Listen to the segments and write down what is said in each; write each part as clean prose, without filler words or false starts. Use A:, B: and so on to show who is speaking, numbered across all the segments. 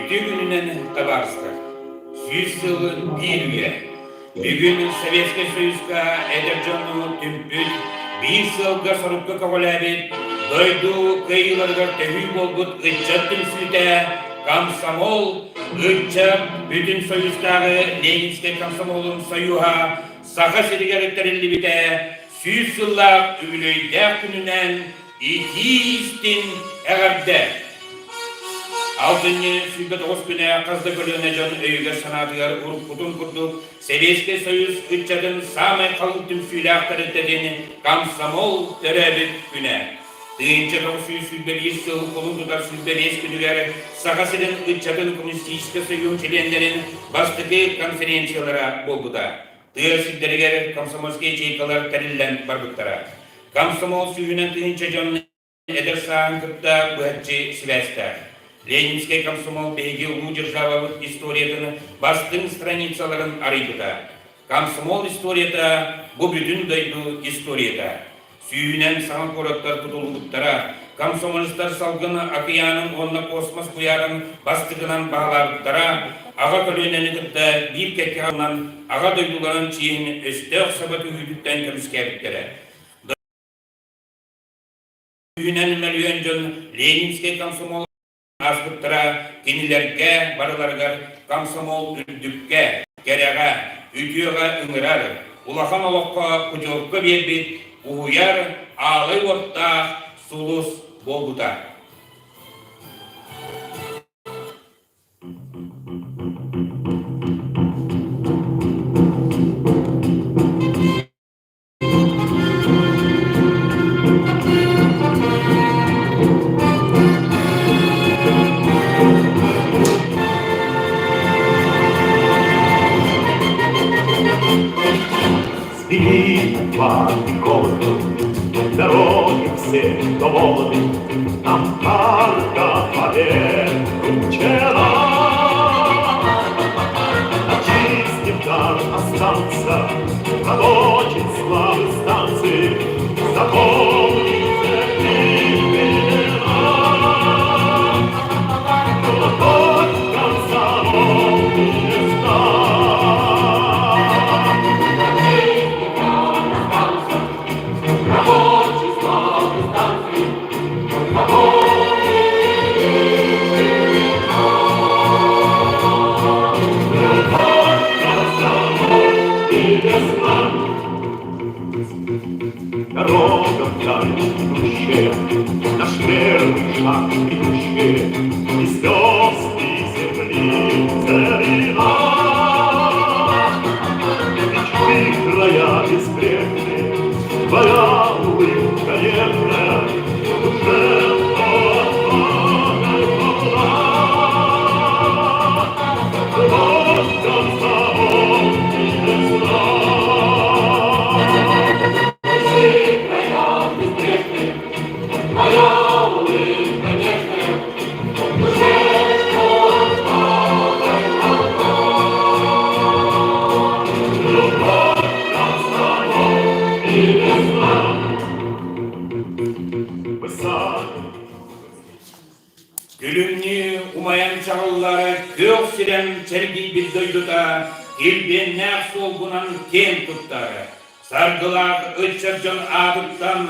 A: Үтүө күнүнэн табаарыстар! 100 сыл биир үйэ. Бүгүн Советскай Союзка эдэр дьону түмпүт, биир сыалга-сорукка көҕүлээбит, дойду кыайыыларыгар төһүү буолбут ыччат түмсүүтэ Комсомол ыччат Бүтүн Союзтааҕы Ленинскэй комсомолун союһа Саха сиригэр тэриллибитэ 100 сыллаах үбүлүөйдээх күнүнэн итии-истиҥ эҕэрдэ! Алтынньы 29 күнэ хас да көлүөнэ дьон өйүгэр-санаатыгар уруккутун курдук Сэбиэскэй Союз ыччатын саамай халыҥ түмсүүлээх тэрилтэтин Комсомол төрөөбүт күнэ. 1921 сыл кулун тутар 25 күнүгэр Саха сирин ыччатын Коммунистическай Союһун чилиэннэрин бастакы конференциялара буолбута. Тыа сирдэригэр комсомольскай ячейкалар тэриллэн барбыттара. Комсомол сүүһүнэн тыһыынча дьон эдэр сааһын кытта быһаччы сибээстээх. Ленинскэй комсомол биһиги улуу державабыт историятын бастыҥ страницаларын арыйбыта. Комсомол историята бу бүтүн дойду историята. Сүүһүнэн саҥа куораттар тутуллубуттара, комсомолецтар салгын акыйаанын уонна космос куйаарын бастакынан баһылаабыттара, аҕа көлүөнэни кытта биир кэккэ аҕалынан аҕа дойдуларын чиэһин өстөөх саба түһүүтүттэн көмүскээбиттэрэ. Сүүһүнэн мөлүйүөн дьон Ленинскэй комсомол ааспыттара кинилэргэ барыларыгар комсомол үрдүккэ, кэрэҕэ, үтүөҕэ ыҥырар, улахан олоххо путевка биэрбит уһуйар аалай уоттаах сулус буолбута.
B: Звенит парный колокол, Дороги все довольны, Нам парка побед вручена. Очистим дар остался, Рабочей славы станции, Запомните имена. Любовь комсомол места. Рабочей славы станции, Дорога вдаль идущая, Наш первый шаг ведущая, И звезды земли зарила. Мечты края безбрежные, Твоя улыбка нежная, Душе полна. Любовь комсомол небесна. Любовь комсомол небесна. Мы сами
A: Күлүмнүү умайан чаҕыллар күөх сирэм чэргийбит дойдута килбиэннээх суолгунан киэн туттар. Саргылаах ыччат дьон аатыттан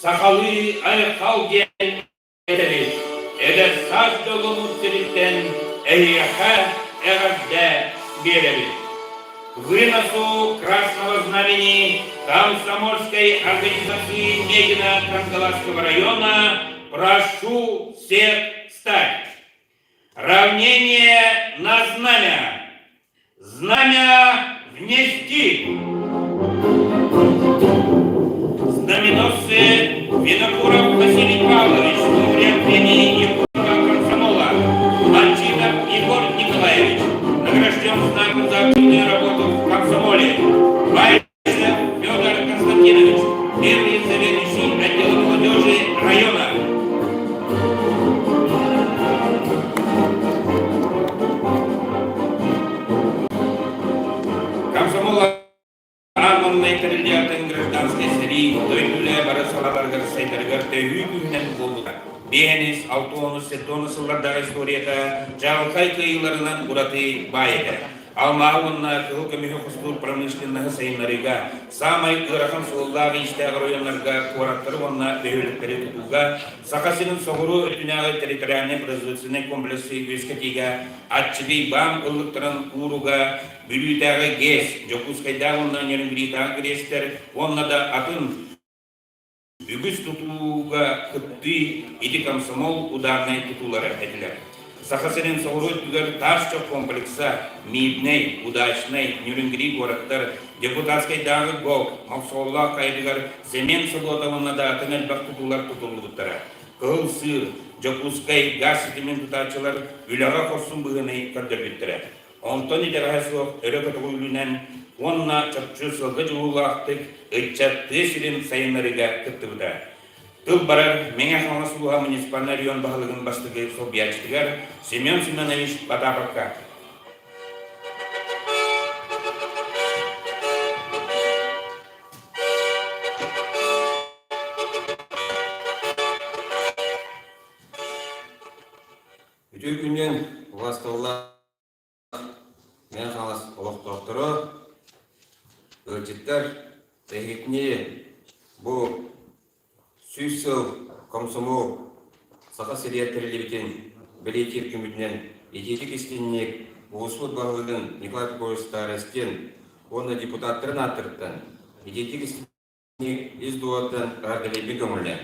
A: сахалыы айхал диэн этэбит. Эдэр саас дьолломмут сириттэн эһиэхэ эҕэрдэ биэрэбит. Выносу Красного Знамени комсомольской организации Негина Кангаласского района прошу всех встать. Равнение на знамя. Знамя внести! Знаменосцы Винокуров Василий Павлович, лауреат премии Якутского комсомола, Ланчинов Егор Николаевич, награжден знаком за активную работу в комсомоле, Байшев Федор Константинович, первый заведующий отдела молодежи района. Комсомол Аан тэриллиэҕиттэн гражданскай сэрии дойду үлэ бары салаларыгар сайдарыгар төһүү күүһүнэн буолбута. Биэһэнис, алтуонус, сеттуонус сыллардаах историята чаҕылхай кыайыыларынан ураты баай этэ. Алмааһы уонна кыһыл көмүһү хостуур промышленноһы сайыннарыыга, саамай ыарахан суоллаах-иистээх оройуоннарга куораттары уонна бөһүөлэктэри тутууга, Саха сирин соҕуруу өттүнээҕи территориальнай-производственнай комплексы үөскэтиигэ аччыгый баан ыллыктарын ууруга, Бүлүүтээҕи ГЭС, Дьокуускайдааҕы уонна Нерюнгритааҕы ГРЭСтэр уонна да атын үгүс тутууга кыттыы ити комсомол ударнай тутуулара этилэр. Саха сирин соҕуруу өттүгэр таас чох комплекса, Мирнэй, Удачнай, Нерюнгри куораттар, Депутатскайдааҕы ГОК, Мохсоҕоллоох хайатыгар цемент собуота уонна да атын элбэх тутуулар тутуллубуттара. Кыһыл Сыыр, Дьокуускай гаас ситимин тутааччылар үлэҕэ хорсун быһыыны көрдөрбүттэрэ. Онтон итэҕэһэ суох өрө көтөҕүллүүнэн уонна чопчу сылга дьулуулаахтык ыччат тыа сирин сайыннарыыга кыттыбыта. Тыл барар Мэҥэ Хаҥалас улууһа муниципальнай район баһылыгын бастакы солбуйааччытыгар Семен Семенович Потаповка.
C: Үтүө күнүнэн убаастабыллаах Мэҥэ Хаҥалас олохтоохторо, ыалдьыттар, эһигитини бу 100 сыл комсомол Саха сиригэр тэриллибитин бэлиэтиир күммүтүнэн итиитик истинник улууспут баһылыгын Николай Петрович Старостин уонна депутаттарын ааттарыттан итиитик истинник ис дууһаттан эҕэрдэлиирбин көҥүллээн.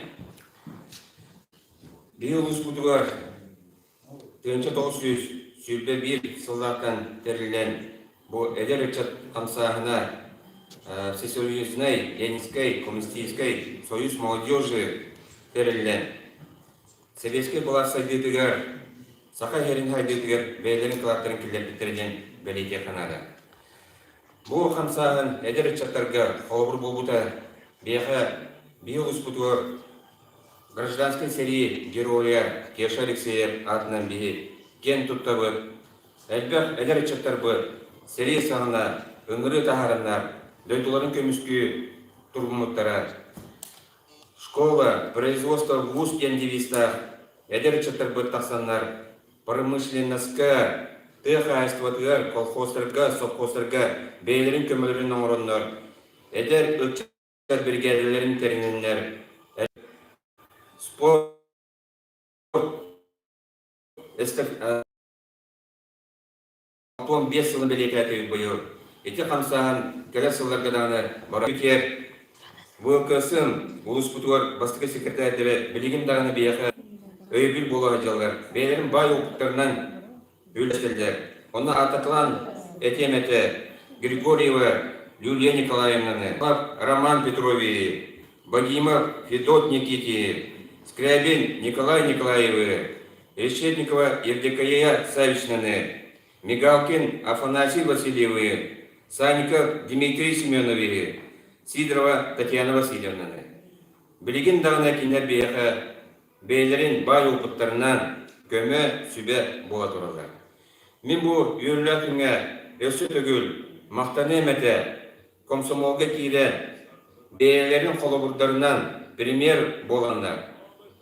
C: Биһи улууспутугар 1921 сыллаахтан тэриллэн бу эдэр ыччат хамсааһына Всесоюзнай Ленинскэй Коммунистическай Союз молодежи тэриллэн Сэбиэскэй былаас сайдыытыгар, Саха иһэрин сайдыытыгар бэйэлэрин кылааттарын киллэрбиттэрэ диэн бэлиэтиэххэ наада. Бу хамсааһын эдэр ыччаттарга холобур буолбута биһиэхэ биһи улууспутугар Гражданскай сэрии геройа Кеша Алексеев аатынан биһи киэн туттабыт, элбэх эдэр ыччаттарбыт сэрии саҕана ыҥырыы таһаараннар дойдуларын көмүскүү туруммуттара. Школа, производство, вуз диэн девизтаах эдэр ыччаттарбыт тахсаннар промышленноска, тыа хаһаайыстыбатыгар, колхозтарга, совхозтарга бэйэлэрин көмөлөрүн оҥороннор эдэр ыччат биригээдэлэрин тэринэннэр спорт 65 сылын бэлиэтээтибит быйыл. Ити хамсааһын кэлэр сылларга даҕаны бара бүтүөр. ВКС-м улууспутугар бастакы секретарьдара билигин даҕаны биһиэхэ өйөбүл буола сылдьаллар. Бэйэлэрин баай опыттарынан үллэстэллэр. Онно ааттатылаан этиэм этэ Григорьева Юлия Николаевнаны, Роман Петровиһы, Вадимов Федот Никитиһы, Скрябин Николай Николаевы, Решетникова Евдокия Савичнаны, Мигалкин Афанасий Васильевы, Санников Дмитрий Семеновиһы, Сидорова Татьяна Васильевнаны. Билигин даҕаны кинилэр биһиэхэ бэйэлэрин баай опыттарынан көмө, сүбэ буола тураллар. Мин бу үөрүүлээх күҥҥэ өссө төгүл махтаныам этэ комсомолга киирэн бэйэлэрин холобурдарынан премьер буоланнар,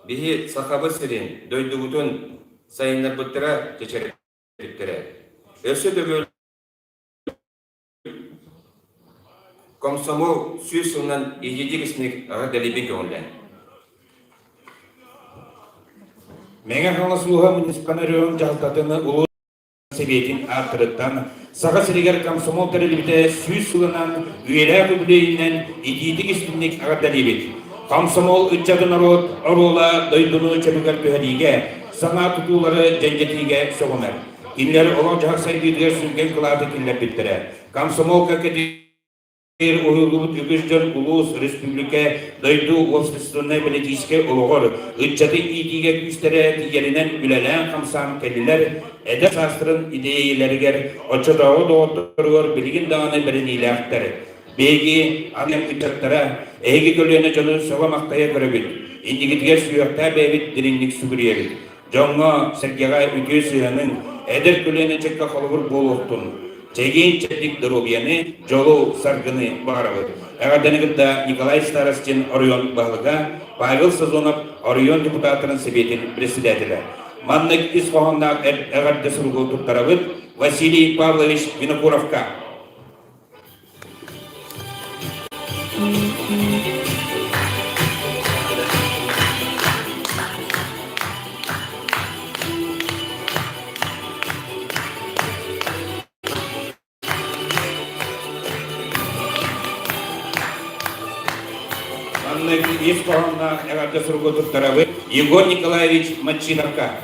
C: биһи Сахабыт сирин, дойдубутун сайыннарбыттара чэчирэппиттэрэ. Өссө төгүл Комсомол 100 сылынан итиитик истиҥник эҕэрдэлиибин көҥүллээн.
A: Мэҥэ Хаҥалас улууһа муниципальнай оройуон дьаһалтатын улуус Сэбиэтин ааттарыттан Саха сиригэр комсомол тэриллибитэ 100 сылынан үйэлээх үбүлүөйүнэн итиитик-истиҥник эҕэрдэлиибит. Комсомол ыччаты норуот оруола дойдуну чөлүгэр түһэриигэ, саҥа тутуулары дьэндьэтиигэ сөҕүмэр. Кинилэр олох-дьаһах сайдыытыгар сүҥкэн кылааты киллэрбиттэрэ. Комсомол кэккэтигэр Уһуйуллубут үгүс дьон улуус, республика, дойду уопсастыбаннай-бэлитиичэскэй олоҕор, ыччаты иитиигэ күүстэрэ тиийэринэн үлэлээн-хамсаан кэллилэр, эдэр саастарын идиэйэлэригэр, оччотооҕу доҕотторугар билигин даҕаны бэриниилээхтэр. Биһиги аны ыччаттара, эһиги көлүөнэ дьону сөҕө-махтайа көрөбүт, инникитигэр сүһүөхтээх бэйэбит дириҥник сүгүрүйэбит. Дьоҥҥо-сэргэҕэ үтүө сыһыаныҥ, эдэр көлүөнэ ыччакка холобур буолуохтун. Чэгиэн-чэбдик доруобуйаны, дьолу-саргыны баҕарабыт. Эҕэрдэни кытта Николай Старостин оройуон баһылыга, Павел Сазонов оройуон депутаттарын сэбиэтин председателэ. Маннык ис хоһоонноох эҕэрдэ суругу туттарабыт Василий Павлович Винокуровка. Маннык ис хоһоонноох эҕэрдэ суругу туттарабыт Егор Николаевич Мачиновка.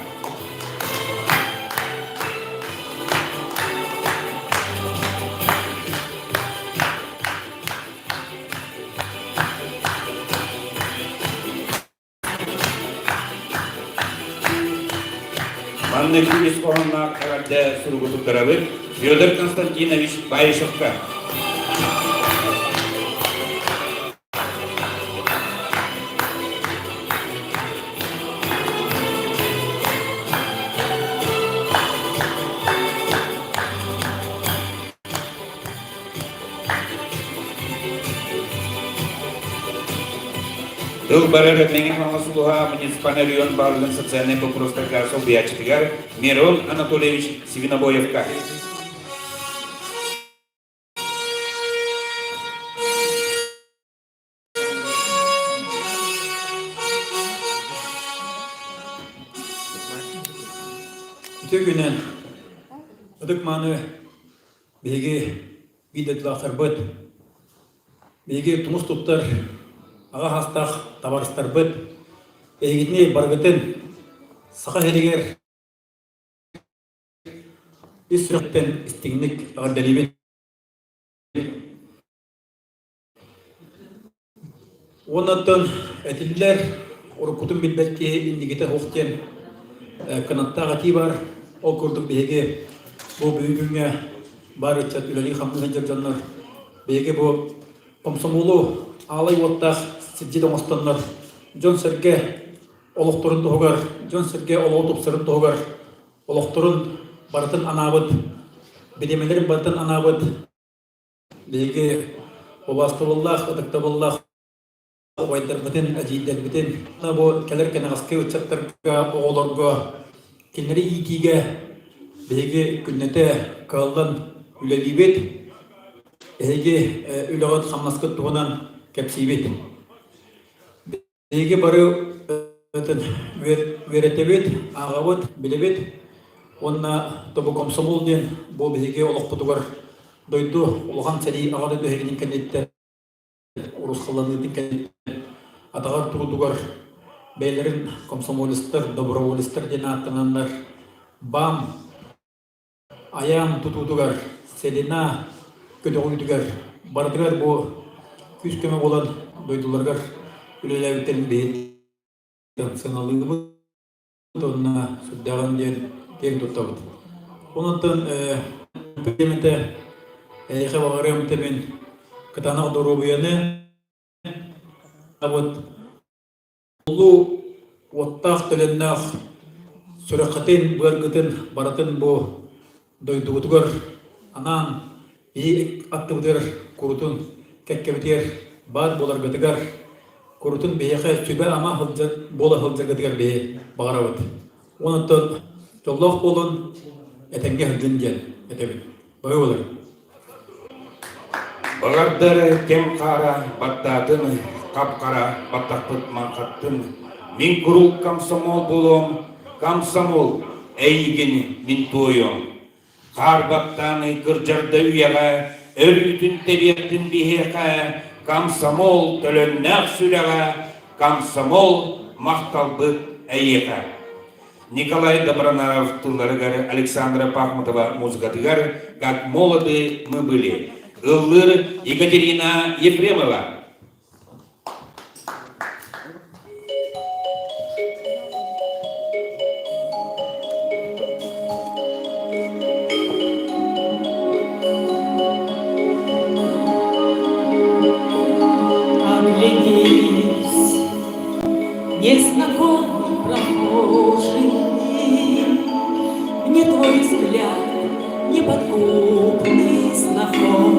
A: Маннык ис хоһоонноох эҕэрдэ суругу туттарабыт Федор Константинович Баишевка. Тыл барар Мэҥэ Хаҥалас улууһа муниципальнай район баһылыгын социальнай боппуруостарга солбуйааччытыгар Мирон Анатольевич Свинобоевка.
D: Үтүө күнүнэн ытык-мааны биһиги биир дойдулаахтарбыт, биһиги тумус туттар аҕа саастаах табаарыстарбыт, эһигитини барыгытын Саха сиригэр ис сүрэхтэн истиҥник эҕэрдэлиибин. Уоннаттан этиллэр, уруккутун билбэт киһи инникитэ суох диэн кынаттаах этии баар. Ол курдук биһиги бу бүгүн күҥҥэ баар ыччат үлэлии-хамныы сылдьар дьоннор биһиги бу комсомолу аалай уоттаах сирдьит оҥостоннор дьон-сэргэ олохторун туһугар, дьон-сэргэ олоҕу тупсарын туһугар олохторун барытын анаабыт, бириэмэлэрин барытын анаабыт Биһиги убаастабыллаах, ытыктабыллаах убайдарбытын, эдьиийдэрбитин бу кэлэр кэнэҕэски ыччаттарга, оҕолорго кинилэри иитиигэ биһиги күннэтэ кыаллан үлэлиибит. Эһиги үлэҕит-хамнаскыт туһунан кэпсиибит. Биһиги бары үөрэтэбит, ааҕабыт, билэбит уонна тобу комсомол диэн бу биһиги олохпутугар дойду улахан сэрии аҕа дойду сэриитин кэнниттэн урусхалланыытын кэнниттэн атаҕар туруутугар бэйэлэрин комсомолецтар, доброволецтар диэн ааттананнар БАМ Айаан тутуутугар, Селена көтөҕүүтүгэр барытыгар бу күүс-көмө буолан дойдуларыгар үлэлээбиттэрин биһиги сыаналыыбыт уонна сүрдээҕин диэн киэҥ туттабыт. Онон этэ эһиэхэ баҕарыам этэ мин кытаанах доруобуйаны, Улуу уоттаах-төлөннөөх сүрэххитин-быаргытын барытын бу дойдубутугар анаан биһи аттыбытыгар курутун кэккэбитигэр баар буоларгытыгар, курутун биһиэхэ сүбэ-ама сылдьар буола сылдьаргытыгар биһи баҕарабыт. Онон дьоллоох буолун, этэҥҥэ сылдьын диэн этэбин. Бары буолар.
A: Баҕардар кэм хаара баттаатын, хап-хара баттахпыт маҥхаттын. Мин куруук комсомол буолуом. Комсомол, эйигин мин туойуом. Хаарбаттаан кырдьар да үйэҕэ, өрүүтүн тэбиэхтин биһиэхэ, комсомол төлөннөөх сүрэҕэ, комсомол махталбыт эйиэхэ. Николай Добронаров тылларыгар Александра Пахмутова музыкатыгар «Как молоды мы были» ыллыыр Екатерина Ефремова.
E: Оглянись, незнакомый прохожий, Мне твой взгляд неподкупный знаком.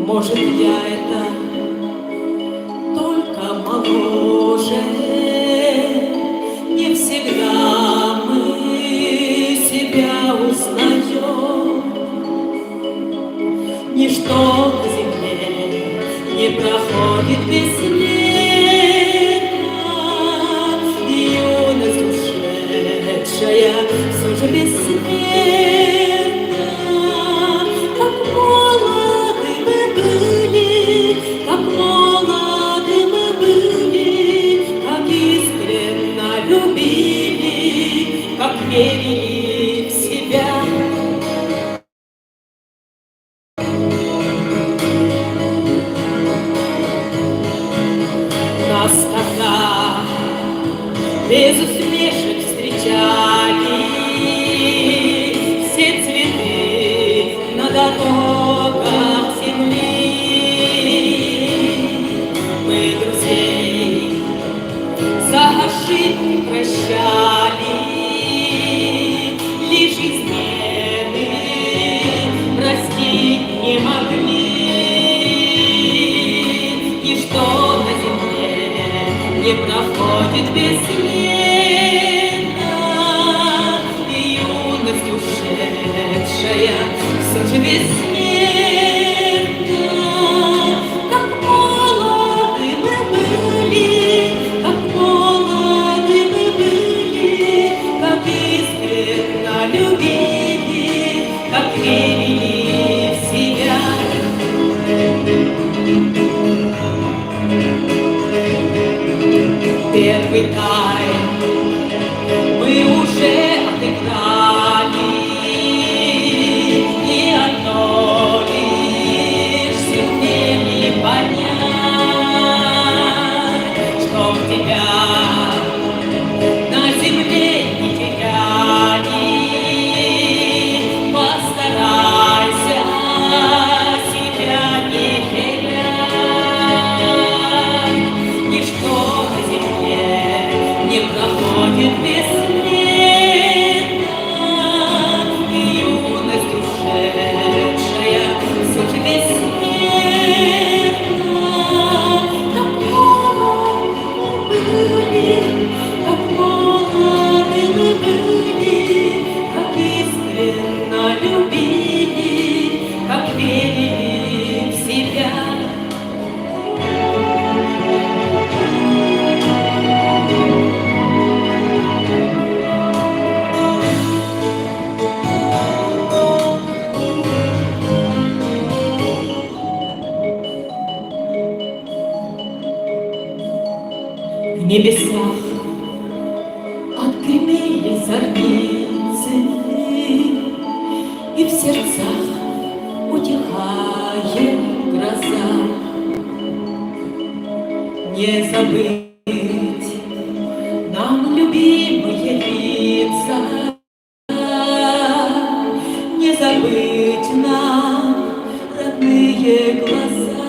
E: Может, я это только моложе, Не всегда мы себя узнаем. Ничто на земле не проходит бесследно, И юность ушедшая все же бессмертна. Как молоды мы были, как молоды мы были, Как искренно любили, как верили в себя. Нас тогда без усмешек встречали все цветы на дорогах земли. Мы друзей за ошибки прощали, лишь измены простить не могли. Ничто на земле не проходит бесследно, и юность ушедшая все же бессмертна. Как молоды мы были, как молоды мы были, как искренно любили, как верили в себя. Первый тайм мы уже отыграли, и одно лишь сумели понять, чтоб тебя на земле не теряли, постарайся себя не терять. Ничто на земле не проходит бесследно, и юность ушедшая все же бессмертна. Как молоды мы были, как молоды мы были, как искренно любили, как верили в себя. В небесах отгремели зарницы, И в сердцах утихает гроза. Не забыть нам любимые лица, Не забыть нам родные глаза.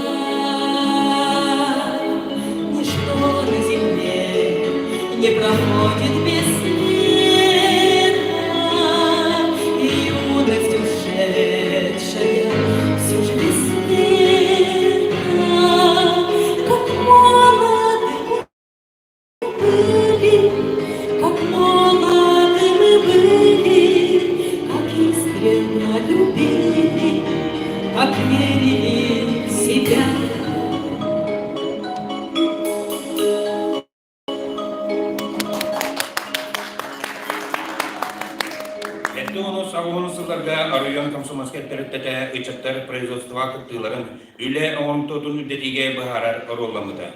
E: Ничто на земле не проходит бесследно, И юность ушедшая все же бессмертна. Как молоды мы были, как молоды мы были, как искренно любили, как верили в себя.
A: Тоҕус сылларга оройуон комсомольскай тэрилтэтэ ыччаттар производствоҕа кыттыыларын, үлэ оҥорумтуотун үрдэтиигэ быһаарар оруолламмыта.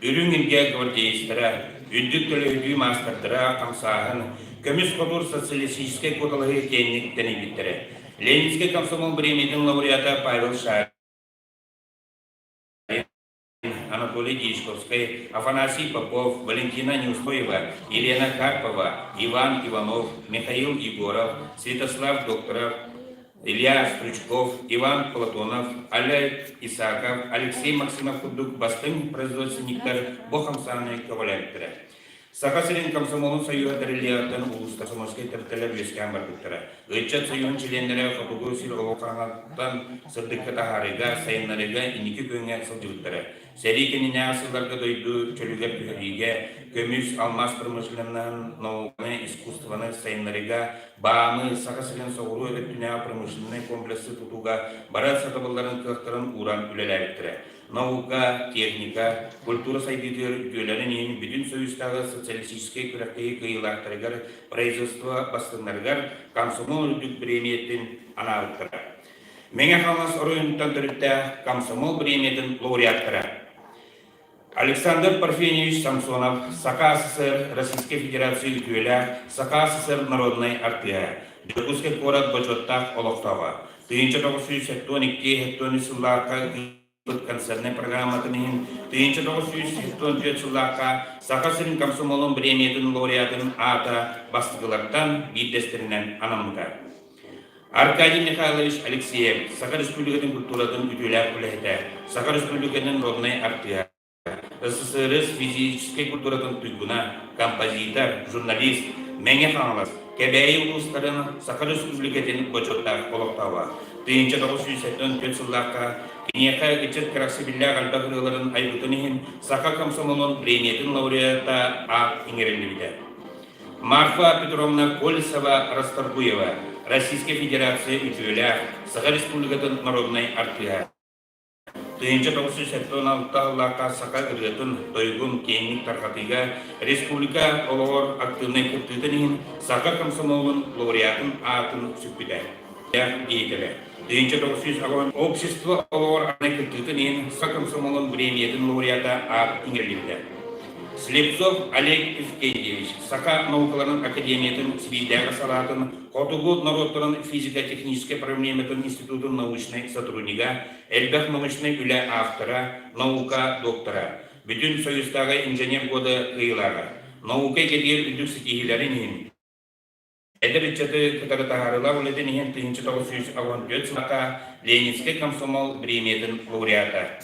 A: Үрүҥ илгэ гвардеецтара, үрдүк төлөһүтүү маастардара хамсааһын, көмүс хотуур социалистическай куоталаһыы киэҥник тэнийбиттэрэ. Ленинскэй комсомол бириэмийэтин лауреата Павел Шарин Анатолий Дьячковскай, Афанасий Попов, Валентина Неустроева, Елена Карпова, Иван Иванов, Михаил Егоров, Святослав Докторов, Илья Стручков, Иван Платонов, Аля Исаков, Алексей Максимов курдук бастыҥ производственниктар бу хамсааны көҕүлээбиттэрэ. Саха сирин комсомолун союһа тэриллиэҕиттэн улууска комсомольскай тэрилтэлэр үөскээн барбыттара. Ыччат союһун чилиэннэрэ хотугу сир олох хараҥаттан сырдыкка таһаарыыга, сайыннарыыга инники күөҥҥэ сылдьыбыттара. Сэрии кэннинээҕи сылларга дойду чөлүгэр түһэриигэ, көмүс, алмаас промышленноһын, науканы, искусствоны сайыннарыыга, БАМы, Саха сирин соҕуруу өттүнээҕи промышленнай комплексы тутууга бары сатабылларын кыахтарын ууран үлэлээбиттэрэ. Наука, техника, культура сайдыытыгар үтүөлэрин иһин Бүтүн Союзтааҕы социалистическай күрэхтэһии кыайыылаахтарыгар, производство бастыҥнарыгар комсомол үрдүк бириэмийэтин анаабыттара. Мэҥэ Хаҥалас оройуонуттан төрүттээх комсомол бириэмийэтин лауреаттара Александр Парфеньевич Самсонов, Саха СССР Российскай Федерация үтүөлээх Саха СССР народнай артыыһа, Дьокуускай куорат бочуоттаах олохтооҕо, 1972-73 сыллаахха ыыппыт концертнай программатын иһин 1974 сыллаахха Саха сирин комсомолун бириэмийэтин лауреатын аата бастакылартан биирдэстэринэн анаммыта. Аркадий Михайлович Алексеев, Саха Республикатын культуратын үтүөлээх үлэһитэ, Саха Республикатын народнай артыыһа. СССР физическэй культуратын туйгуна, композитор, журналист, Мэҥэ Хаҥалас, Кэбээйи улуустарын Саха Республикатын бочуоттаах олохтооҕо. 1974 сыллаахха киниэхэ ыччат кэрэхсэбиллээх элбэх ырыаларын айбытын иһин Саха комсомолун премиятын лауреата аат иҥэриллибитэ. Марфа Петровна Колесова-Расторгуева, Российскай Федерация үтүөлээх, Саха Республикатын народнай артыыһа. 1976 сыллаахха саха ырыатын, тойугун киэҥник тарҕатыыга республика олоҕор актыыбынай кыттыытын иһин Саха комсомолун лауреатын аатын сүкпүтэ. Деятелэ. 1980 общество олоҕор актыыбынай кыттыытын иһин Саха комсомолун премиятын лауреата аат иҥэриллибитэ. Слепцов Олег Евгеньевич, Саха наукаларын академиятын Сибиирдээҕи салаатын Хотугу норуоттарын физико-техническэй проблематын институтун научнай сотруднига, элбэх научнай үлэ автора, наука доктора, Бүтүн Союзтааҕы инженер года кыайыылааҕа, наука эйгэтигэр үрдүк ситиһиилэрин иһин Эдэр ыччаты кытары таһаарыылаах үлэтин иһин 1984 сылга Ленинскэй комсомол премиятын лауреата.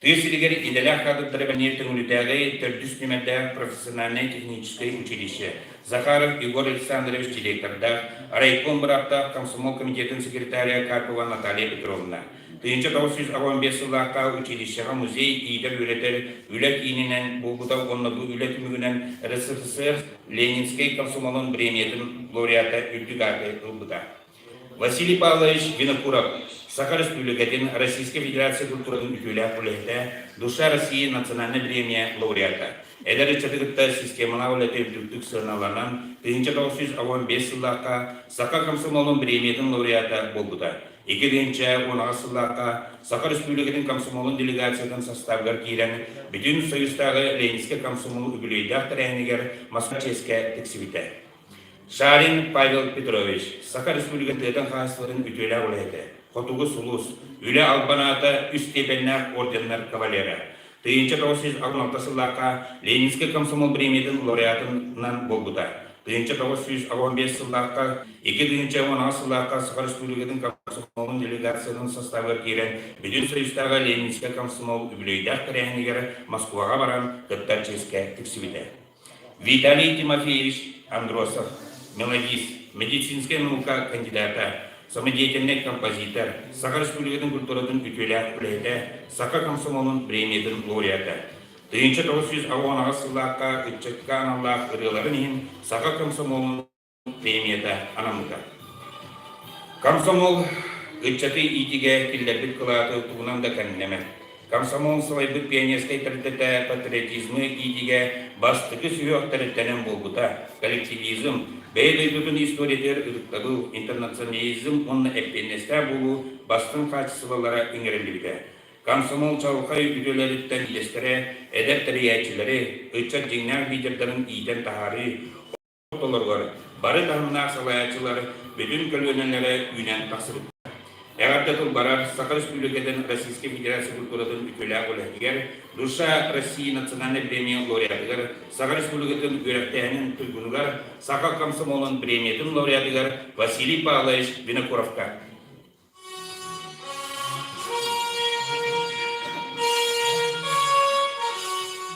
A: Тыа сиригэр идэлээх кадрдары бэлэмниир Төҥүлүтээҕи төрдүс нүмердээх профессиональнай техническэй училище Захаров Егор Александрович директордаах, райком бырааптаах комсомол комитетын секретаря Карпова Наталья Петровна. 1985 сыллаахха училищеҕа музей иитэр-үөрэтэр үлэ киининэн буолбута уонна бу үлэ түмүгүнэн РСФСР Ленинскэй комсомолун премиятын лауреата үрдүк ааты ылбыта. Василий Павлович Винокуров, Саха Республикатын Российскай Федерация культуратын үтүөлээх үлэһитэ, Душа России национальнай премия лауреата. Эдэр ыччаты кытта системалаах үлэтэ үрдүктүк сыаналанан, 1985 сыллаахха Саха комсомолун премиятын лауреата буолбута. 2018 сыллаахха Саха Республикатын комсомолун делегациятын састаабыгар киирэн, Бүтүн Союзтааҕы Ленинскэй комсомол үбүлүөйдээх тэрээһинигэр Москва чиэскэ тиксибитэ. Шарин Павел Петрович, Саха Республикатын тыатын хаһаайыстыбатын үтүөлээх үлэһитэ, Хотугу сулус, Үлэ албан аата үс степеннээх орденнар кавалера. 1986 сыллаахха Ленинскэй комсомол премиятын лауреатынан буолбута. 1985 сыллаахха 2018 сыллаахха Саха Республикатын комсомолун делегациятын составыгар киирэн Бүтүн Союзтааҕы Ленинскэй комсомол үбүлүөйдээх тэрээһинигэр Москваҕа баран кыттар чиэскэ тиксибитэ. Виталий Тимофеевич Андросов, мелодист, медицинскэй наука кандидата, самодеятельнай композитор, Саха Республикатын культуратын үтүөлээх үлэһитэ, Саха комсомолун премиятын лауреата. 1998 сыллаахха ыччакка аналлаах ырыаларын иһин Саха комсомолун премията анаммыта. Комсомол ыччаты иитигэ киллэрбит кылааты тугунан да кэмнэмэ. Комсомол салайбыт пионерскай тэрилтэтэ патриотизмы иитиигэ бастакы сүһүөх тэрилтэнэн буолбута. Коллективизм, бэйэ дойдутун историятыгар ытыктабыл, интернационализм уонна эппиэтинэстээх буолуу бастыҥ хаачыстыбалара иҥэриллибитэ. Комсомол чаҕылхай үтүөлэриттэн идэстэрэ эдэр тэрийээччилэри, ыччат дьиҥнээх лидердарын иитэн таһаарыы, ортолоругар бары таһымнаах салайааччылар бүтүн көлүөнэлэрэ үүнэн тахсыбыттар. Эҕэрдэ тыл барар Саха Республикатын Российскай Федерация культуратын үтүөлээх үлэһитигэр, Душа России национальнай премия лауреатыгар, Саха Республикатын үөрэхтээһинин туйгунугар, Саха комсомолун премиятын лауреатыгар Василий Павлович Винокуровка.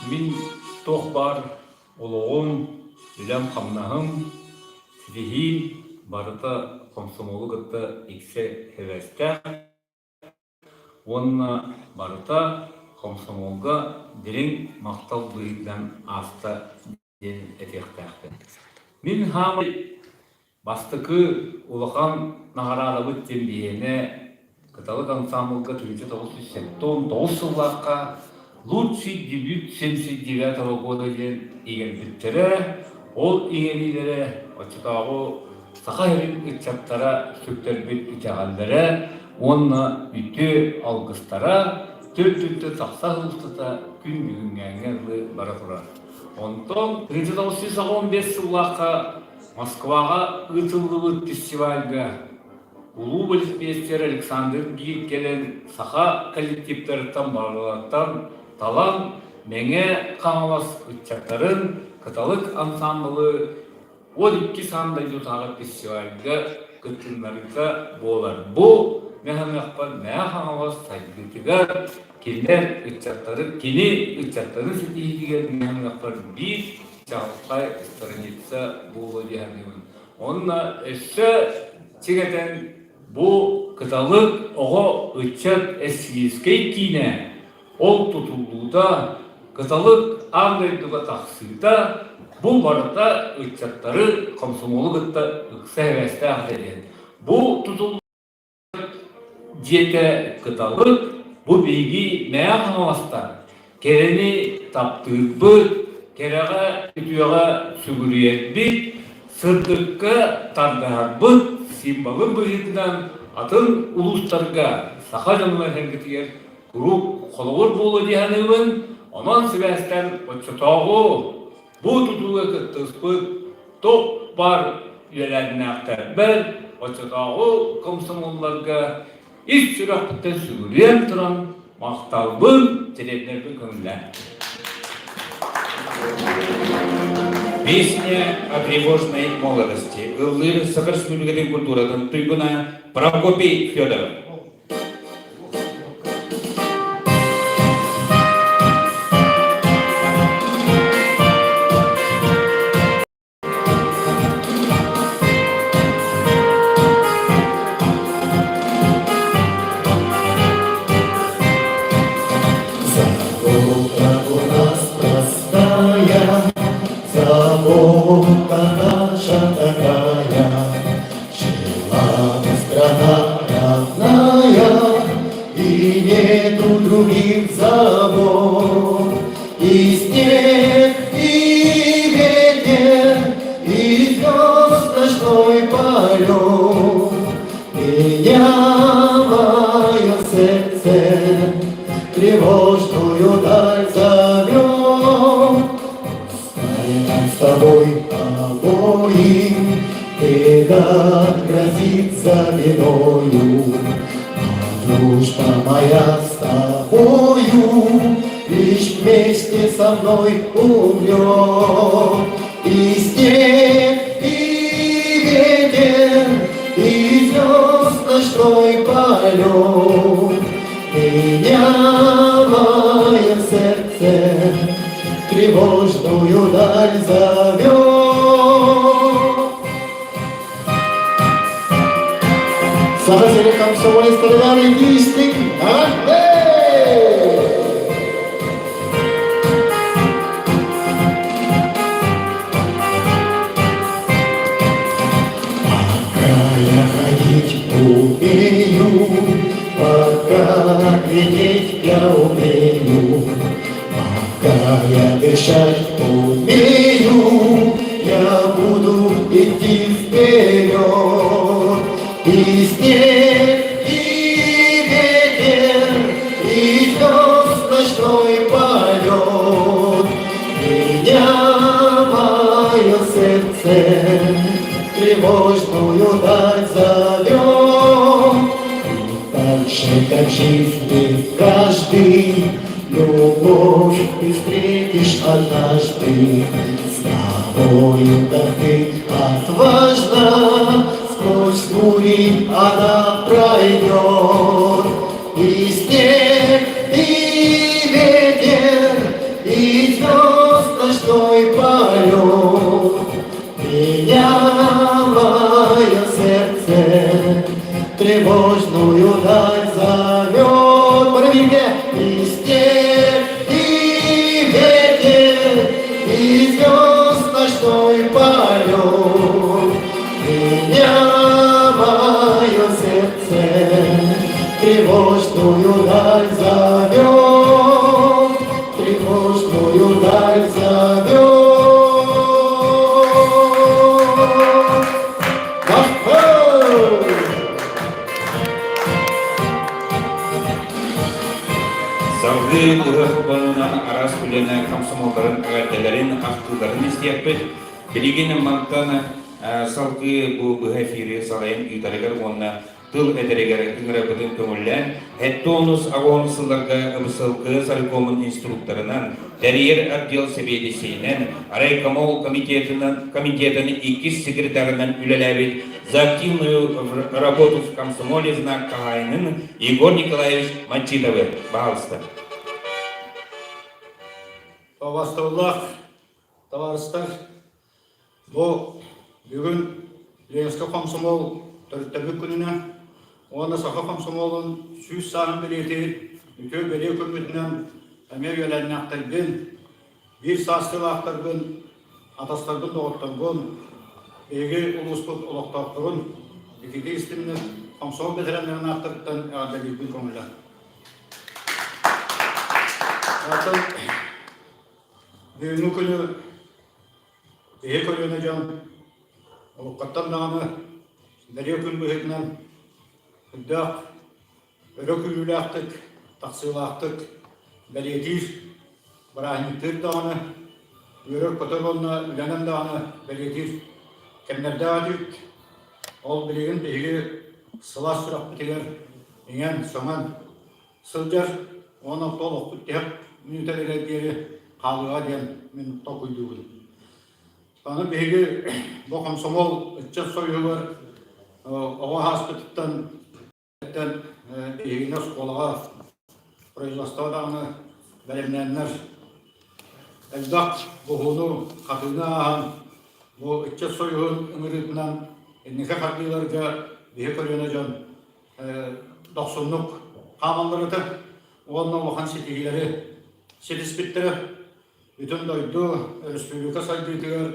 F: Мин туох баар олоҕум, үлэм-хамнаһым, ситиһиим барыта хомсомуолу кытта иксэ сибээстээх уонна барыта хомсомуолга дириҥ махтал быһыытынан ааста диэн этиэхтээхпин. Мин хаамай бастакы улахан наҕараадабыт диэн биһиэнэ Кыталык ансаамбылга 1979 сыллаахха «Лучший дебют 79 года» диэн иҥэрбиттэрэ. Ол иҥэриилэрэ оччотооҕу Саха сирин ыччаттара сүктэрбит итэҕэллэрэ уонна үтүө алгыстара түр-түртэн тахса сылтата күн бүгүҥҥээҥҥэ дылы бара турар. Онтон 1995 сыллаахха Москваҕа ыытыллыбыт фестивальга улуу балетмейстер Александр Гиль кэлэн саха коллективтарыттан барыларыттан талан Мэҥэ Хаҥалас ыччаттарын Кыталык ансаамбылы 12 аан дойдутааҕы фестивальга кыттыннарыыта буолар. Бу мэһэмэхпэр Мэҥэ Хаҥалас сайдыытыгар кинилэр ыччаттары кини ыччаттарын ситиһиитигэр мэһэмэхпэр биир чаҕылхай страница буолуо дии саныыбын. Онно өссө чиҥэтэн бу Кыталык оҕо ыччат эссийскэй киинэ ол тутуллуута, Кыталык аан дойдуга тахсыыта бу барыта ыччаттары комсомолу кытта ыкса сибээстээх диэн. Бу тутуллуу Диэтэ Кыталык, бу биһиги Мэҥэ Хаҥаластар кэрэни таптыырбыт, кэрэҕэ үтүөҕэ сүгүрүйэрбит, сырдыкка тардыһарбыт символын быһыытынан атын улуустарга саха дьонугар-сэргэтигэр куруук холобур буолуо дии саныыбын. Онон сибээстээн оччотооҕу Бу тутууга кыттыспыт туох баар үөлээннээхтэрбэр, оччотооҕу комсомолларга ис сүрэхпиттэн сүгүрүйэн туран махталбын тириэрдэрбин көҥүллээн.
A: Песня о тревожной молодости. Ыллыыр Саха Республикатын культуратын туйгуна Прокопий Федоров.
B: Забота у нас простая, забота наша такая, Жила страна родная, и нету других забот. И снег, и ветер, и звезд ночной полет. Меня мое сердце тревожную даль зовет. Пускай нам с тобой обоим Беда грозит за бедою, Но дружба моя с тобою Лишь вместе со мной умрет. И снег, и ветер, и звезд ночной полет Меня мое сердце тревожную даль зовет. Саха сирин комсомолецтарыгар илиистик Пока я ходить умею, пока глядеть я умею. Умею, я буду идти вперед. И снег, и ветер, и звезд ночной полет. Меня мое сердце тревожную даль зовет. И так же, как в жизни каждый, любовь ты встретишь однажды. С тобою, как ты отважна, сквозь бури она пройдет. И снег, и ветер, и звезд ночной полет. Меня мое сердце тревожную даль зовет. Проверьте! И снег, и ветер, и звезд ночной полет. Меня мое сердце тревожную даль зовет, тревожную даль зовет. Махау!
A: Салгыы ыһыах холбонуунан араас үлэни комсомолларын эҕэрдэлэрин, ахтыыларын истиэхпит. Билигин мантан салгыы бу быһа эфири салайан ыытарыгар уонна тыл этэригэр ыҥырарбытын көҥүллээн, 70 аҕыс сылларга МСЛК Саркомун инструкторынан, тэрийэр отдел сэбиэдиссэйинэн, райкомол комитетынан, комитетын иккис секретарынан үлэлээбит за активную работу в комсомоле знак хаһаайынын Егор Николаевич Манчитовы. Пожалуйста.
G: Убастабыллаах табаарыстар, бу бүгүн Ленскэй комсомол төрүттэммит күнүнэн уонна саха комсомолун 100 сааһын бэлиэтиир үтүө бэлиэ күммүтүнэн эмиэ үөлээннээхтэрбин, биир саастыылаахтарбын, атастарбын, доҕотторбун, биһиги улууспут олохтоохторун ититии истинник комсомол бэтэрээннэрин ааттарыттан эҕэрдэлиирбин көҥүллээн. Оттон бүгүҥҥү күнү киһи көлүөнэ дьон олоххоттон даҕаны бэлиэ күн быһыытынан үрдээх өрө күүрүүлээхтик, тахсыылаахтык бэлиэтиир, бырааһынньыктыыр даҕаны, үөрэр-көтөр уонна үлэнэн даҕаны бэлиэтиир кэмнэрдээх этибит. Ол билигин биһиги сылаас сүрэхпитигэр иҥэн-сөҥөн сылдьар уонна олохпут тиһэх мүнүүтэлэригэр диэри хаалыаҕа диэн мин толкуйдуубун. Аны биһиги бу комсомол ыччат союһугар оҕо ааспытыттан биһигини оскуолаҕа производство даҕаны бэлэмнээннэр элбэх буһууну, хатыыны ааһан бу ыччат союһун ыҥырыытынан инники хардыыларга биһи көлүөнэ дьон дохсуннук хаамаллар этэ уонна улахан ситиһиилэри ситиспиттэрэ. Бүтүн дойду, өрөспүүбүлүкэ сайдыытыгар,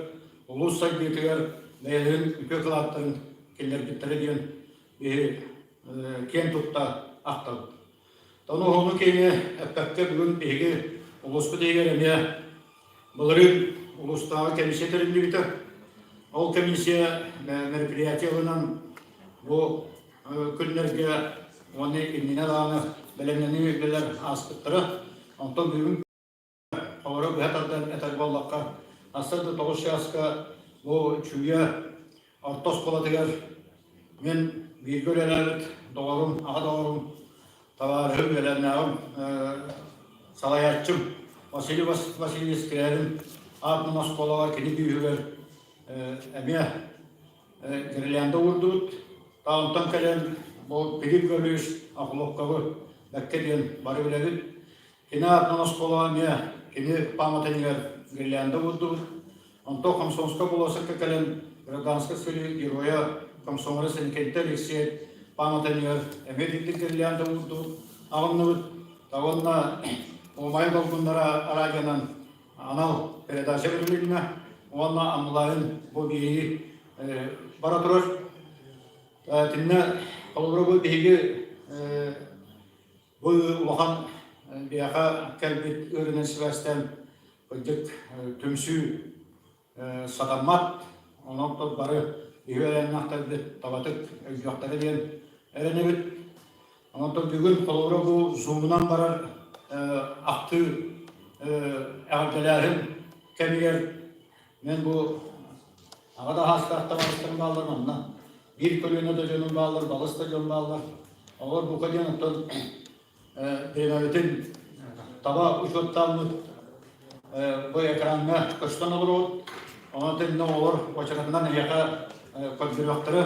G: улуус сайдыытыгар бэйэлэрин үтүө кылааттарын киллэрбиттэрэ диэн биһи киэн тутта ахтабыт. Тону уһуну киэҥи эппэккэ бүгүн биһиги улууспут иһигэр эмиэ былырыын улуустааҕы комиссия тэриллибитэ. Ол комиссия мероприятие ылынан бу күннэргэ уонна иннинэ даҕаны бэлэмнэнии үлэлэр ааспыттара. Онтон бүгүн Олору быһа тардан этэр буоллахха, аста да 9 чааска бу Чүүйэ орто оскуолатыгар мин бииргэ үлэлээбит доҕорум, аҕа доҕорум, табаарыһым, үөлээннээҕим, салайааччым Василий Васильевич Скрябин аатынан оскуолаҕа кини күүһүгэр эмиэ гирлянда уурдубут. Таунтан кэлэн бу Пилип Гаврилович Охлопковы бэккэ диэн бары билэбит. Кини аатынан оскуолаҕа эмиэ кини пааматынньыгар гирлянда уурдубут. Онтон Комсомольскай болуоссакка кэлэн гражданскай сэрии геройа комсомолец Иннокентий Алексеев пааматынньыгар эмиэ итинник гирлянда уурдубут, аҕынныбыт. Уонна Умайа долгуннара радионан анал передача бэрилиннэ уонна онлайн бу биһиги бара турар. Итиннэ холобура бу биһиги Бу улахан биһиэхэ кэлбит ыарыынан сибээстээн. кырдьык түмсүү сатаммат, онон бары үһү табатык өйдүөхтэрэ диэн эрэнэбит. Онтон бүгүн холобура бу зумунан барар ахтыы эҕэрдэлээһин кэмигэр мен бу аҕа да аһаастаах табаарыстарым бааллар манна биир көлүөнэ да дьонум бааллар, балыс да дьон бааллар. Олор бука диэн оттон бириэмэбитин таба учуоттааммыт бу экраҥҥа көстөн олоробут. Онон тэннэ оҕолор уочаратынан эһиэхэ көрдөрүөхтэрэ.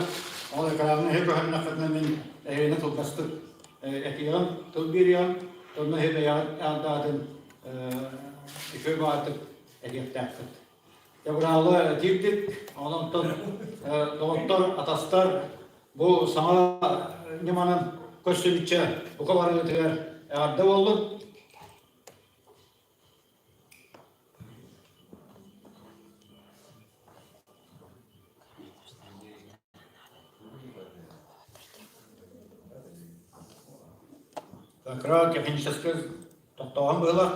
G: Ол экраҥҥа эһи көһөннөххүтүнэ мин эһигини кылгастык этиэҕим, тыл биэриэҕим. Онно эһи бэйэҕит аатын үчүгэй баҕатык этиэхтээххит. Дьабыраалы киирдик, онон доҕоттор, атастар бу саҥа ньыманан көрсүбүччэ бука барыгытыгар эҕэрдэ буоллун. Кыра техническэй тохтооһун быһыылаах.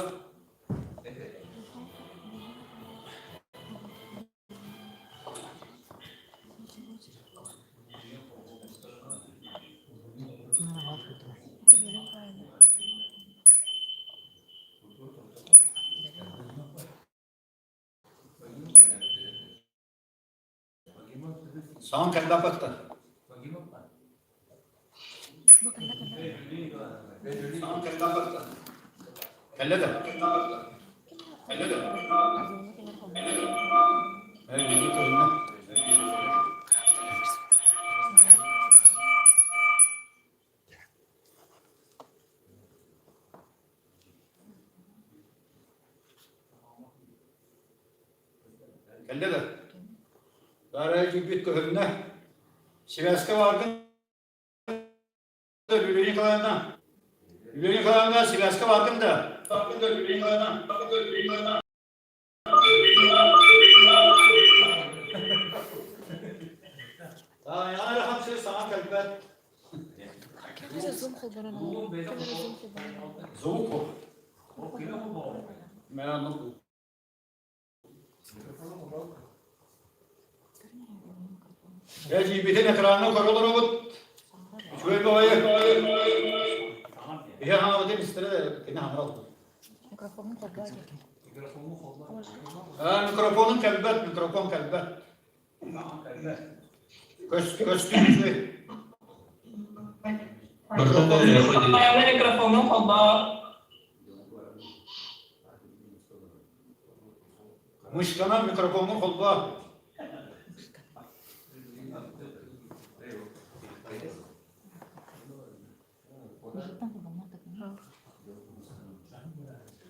G: Саҥа кэллэ аппаттар. Саҥа кэллэ аппаттар. Кэллэ да? Кэллэ да? Ээ, көһүннэ. Кэллэ да? Баарай киирбит көһүннэ. Связка бааргын да, Юлия Николаевна. Юлия Николаевна, связка бааргын да. Бааргын да, Юлия Николаевна. Бааргын да, Юлия Николаевна. Аяна хамсыр саҥа кэлбэт. Звук. Эдьиийбитин экраҥҥа көрө олоробут. Үчүгэй баҕайы. Иһэ хаҥабытын истэрэ да кини хаҥырал. Микрофонун кэлбэт, микрофон кэлбэт. Көстүү үчүгэй.
H: Микрофонун холбоо.
G: Мышканан микрофону холбоо.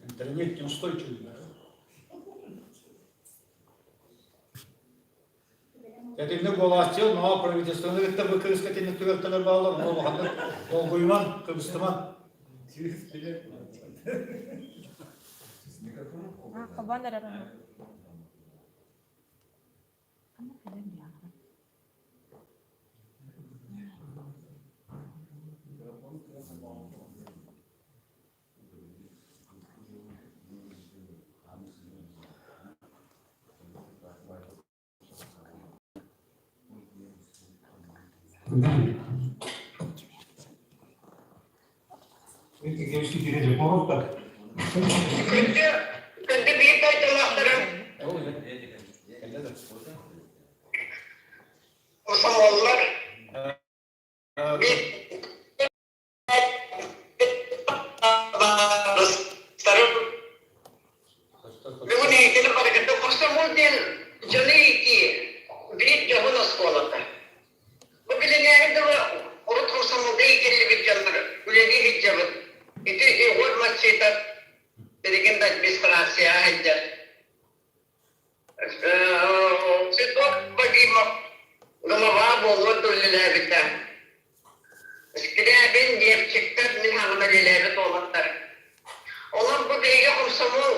G: Интернет неустойчивый. Этинник буолааччы, но правительствоны кытта бу кырыска итинник түбэлтэлэр бааллар, ону улаханнык долгуйуман, кыбыстыман.
H: Хабан эрэр.
I: Күндү, күндү биир дойдулаахтарым, комсомоллар, биир Бүгүн эһигини барыгытын комсомол диэн дьону иитии биир дьоһун оскуолата. Бу билиҥҥээҥи дылы урут комсомолга иитиллибит дьоннор үлэлии сылдьабыт. Ити Егор Матситов билигин да администрацияҕа сылдьар. Цветок Вадимов голова буолуон үлэлээбитэ. Скрябин, Левчиктэр мин хаҥына үлэлээбит уолаттар. Олор бу биһиги комсомол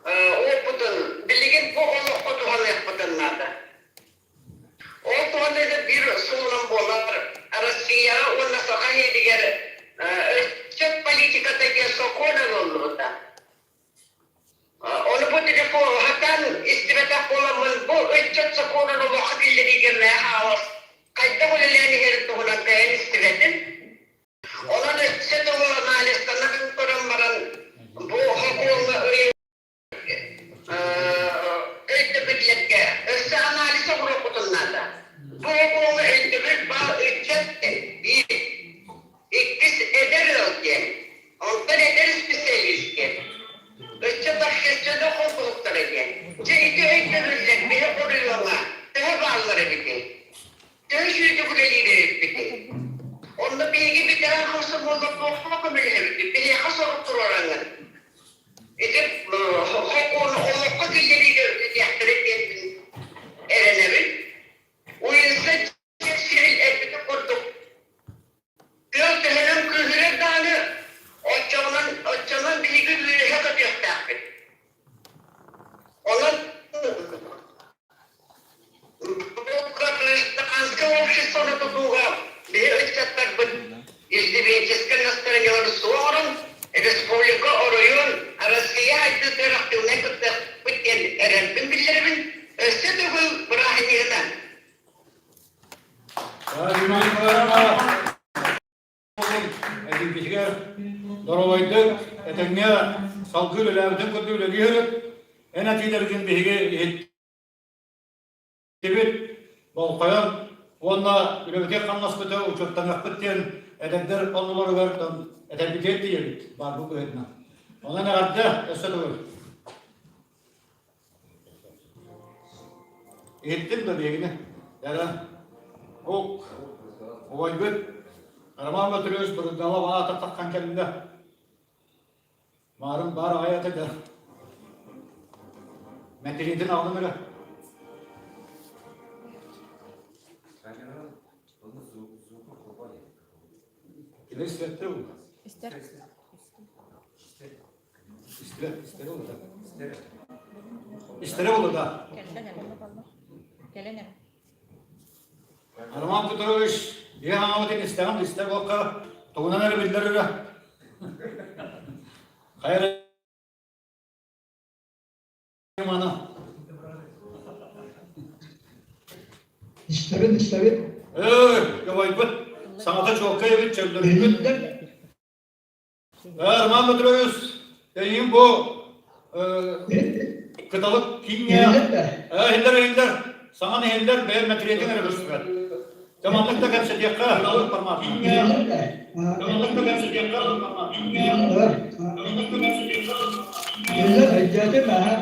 I: опытын билигин бу олоххо туһаныахпытын наада. Ол туһаныыга биир суолунан буолар Россияҕа уонна Саха сиригэр ыччат политиката диэн сокуон ылыллыбыта. Ону бу Истибэтэх буоламмын, бу ыччат сокуонун олоххо киллэриигэ мэ хаалас хайдах үлэлээн иһэрин туһунан кыайан истибэтим. Онон өссө төгүл анализтанан көрөн баран, бу сокуоҥҥа ыйыы өйдөбүллэргэ өссө анализ оҥоруохпутун наада. Бу сокуоҥҥа өйдөбүл баар ыччат биир, иккис эдэр ыал диэн, онтон эдэр специалист диэн. Ыччат общественнай холбоһуктара диэн. Дьэ ити өйдөбүллэр биһи хоруйуоҥа төһө бааллар эбитий? Төһө сүүрдүк үлэлиир эбиппитий? Онно биһиги ветеран комсомоллар туохха көмөлөһөбүтүй? Биһиэхэ сорук туруораҥҥын. Ити сокуону олоххо киллэриигэ үлэлиэхтэрэ диэн эрэнэбин. Уинстон Черчилль эппитин курдук, тыал төһөнөн күүһүрэр даҕаны, оччоҕунан, оччонон биһиги үөһэ көтүөхтээхпит. Онон гражданское обществоны тутууга биһи ыччаттарбыт иждивенческай настроениеларын суоҕурун республика, оройуон, Россия сайдыытыгар активнай кыттыахпыт диэн эрэлбин биллэрэбин. Өссө төгүл бырааһынньыгынан!
G: Эдьиийбитигэр доруобайдык, этэҥҥэ салгыы үлэлээбитин курдук үлэлиир. Эн этиилэргин биһиги иһиттибит, болҕойон уонна үлэбитин-хамнаспытын учуоттаныахпыт диэн эдэрдэр оннуларыгар этэрбитигэр тиийэбит баарбыт быһыытынан. Онон эҕэрдэ өссө төгүл. Иһиттим да биһигини. Эрэ ук убайбыт Роман Батыревич Брызгалов аата таххан кэллэ. Маарын баар аҕай ата да. Мэтириэтин аҕалым эрэ. Кини истэттэ бу.
H: Истэр.
G: Истэрэ, истэрэ буолла да. Истэрэ буолла да.
H: Кэлэн эрэ.
G: Роман Петрович, биһи хаҥабытын истэҕин истэр буолка, тугунан эрэ биллэр эрэ. Хайа мана.
J: Истэбин, истэбин.
G: Эй, ябайбыт, саҥата чуолкай эбит, чөллөрбүт. Роман Петрович, эйигин бу кыталык кииҥҥэ иһиллэр иһиллэр саҥан иһиллэр бэйэм мэтириэтиҥ эрэ көстүбэт. Дьэ маннык да кэпсэтиэххэ кыталык формат. Дьэ маннык да кэпсэтиэххэ маннык да кэпсэтиэххэ
J: Иһиллэр өйдөөтүм аа.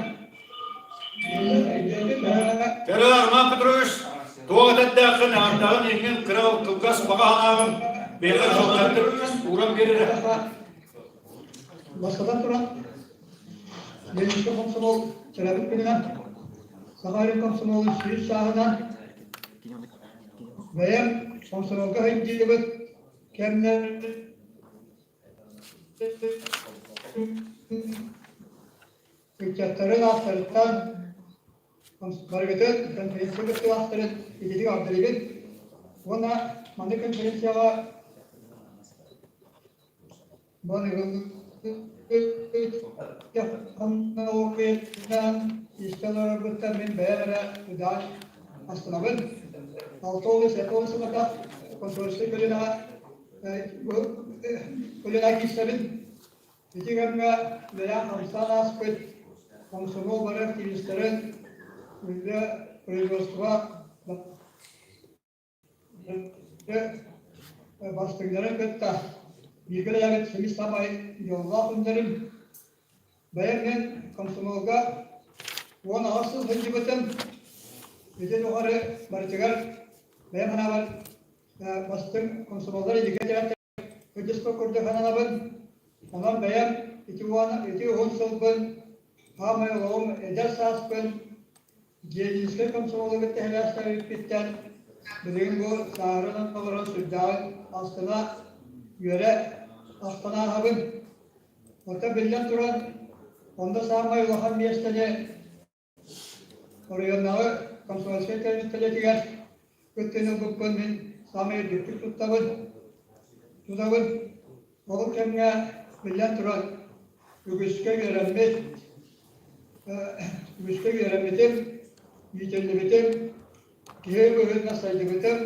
G: Кэрэ Роман Петрович, туох этэрдээххин, аҕардаҕын иҥҥин кыра кылгас баҕа санааҕын биһиэхэ чуолкайдык ууран биэрэрэ.
J: Бастатан туран, Ленинскэй комсомол төрөөбүт күнүнэн, Саха сирин комсомолун сүүс сааһынан бэйэм комсомолга сылдьыбыт кэмнэр Ыччаттарын ааттарыттан барыгытын конференция кыттыылаахтарын ититик аҕалларыгын уонна маннык конференцияҕа истэн олорбуттан мин бэйэм эрэ удаан астынабын. 60 сыллардаах консорциум көлүөнэҕэ көлүөнэ киирсэбин. Ити кэмҥэ үлэлээн-хамсаан ааспыт комсомол бары активистарын үлэ производство бастыҥнарын кытта бииргэ үлэлээбит сэмис саамай дьоллоох күннэрим. Бэйэм мин комсомолга 18 сыл сылдьыбытым. Ити тухары барытыгар бэйэм санаабар бастыҥ комсомоллар илигэ Кырдьыска курдук сананабын. Онон бэйэм ити уон ити уһун сылбын, хаамай олоҕум эдэр сааспын Ленинскэй комсомолу кытта сибээстэбиппиттэн билигин бу сааһыран олорон сүрдээҕин астына, үөрэ ахтан ааһабын. Оттон биллэн туран, онно саамай улахан миэстэни Оройуоннааҕы комсомольскай тэрилтэлэригэр кыттыыны ылбыппын мин саамай үрдүктүк туттабын, тутабын. Ол кэмҥэ, биллэн туран, үгүскэ үөрэммит. үгүскэ үөрэммитим, иитиллибитим, киһи быһыытынан сайдыбытым.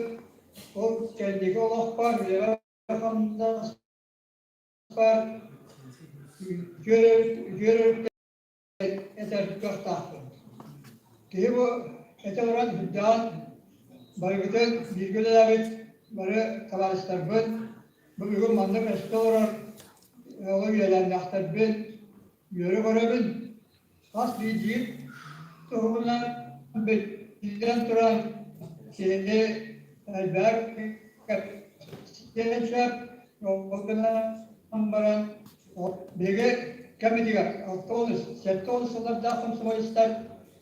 J: Ол кэнники олохпор, үлэбэр-хамнаспар үтүө этэр кыахтаахпын. Киһи бу этэ олорон үрдээн барыгытын бииргэ үлэлээбит бары табаарыстарбын, бу бүгүн маннык өстө олорор оҕо үөлээннээхтэрбин үөрэ көрөбүн. Хас биирдии туһунан биллэн туран киһини элбэх кэпсиэн сөп, ол гынан баран Биһиги кэмитигэр 60, 70 сыллардаах комсомолецтар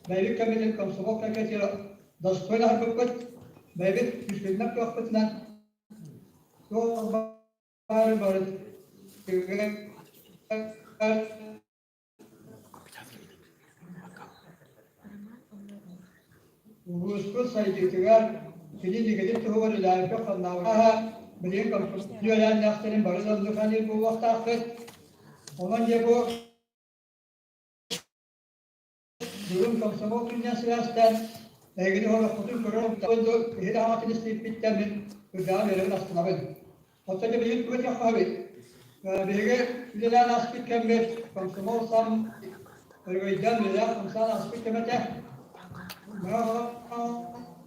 J: бэйэбит кэмитин комсомол кэккэтигэр достойно аһарбыппыт, бэйэбит күүспүтүнэн кыахпытынан туох баары барытыгар Улууспут сайдыытыгар кини инникитин туһугар үлэлээбиппит-хамнаабыта билигин үөлээннээхтэрин бары да оннук саныыр буолуохтаахпыт. Онон дьэ бу бүгүн комсомол күнүнэн сибээстээн эһигини олоххутун көрөр иһит аҕатын истибиппиттэн мин үрдээҕин үөрэбин астынабын. Оттон дьэ билигин тугу этиэххэ сөбүй? Биһиги үлэлээн ааспыт кэммит комсомол сам өрөгөйдөөн үлэлээн-хамсаан ааспыт кэмэ этэ.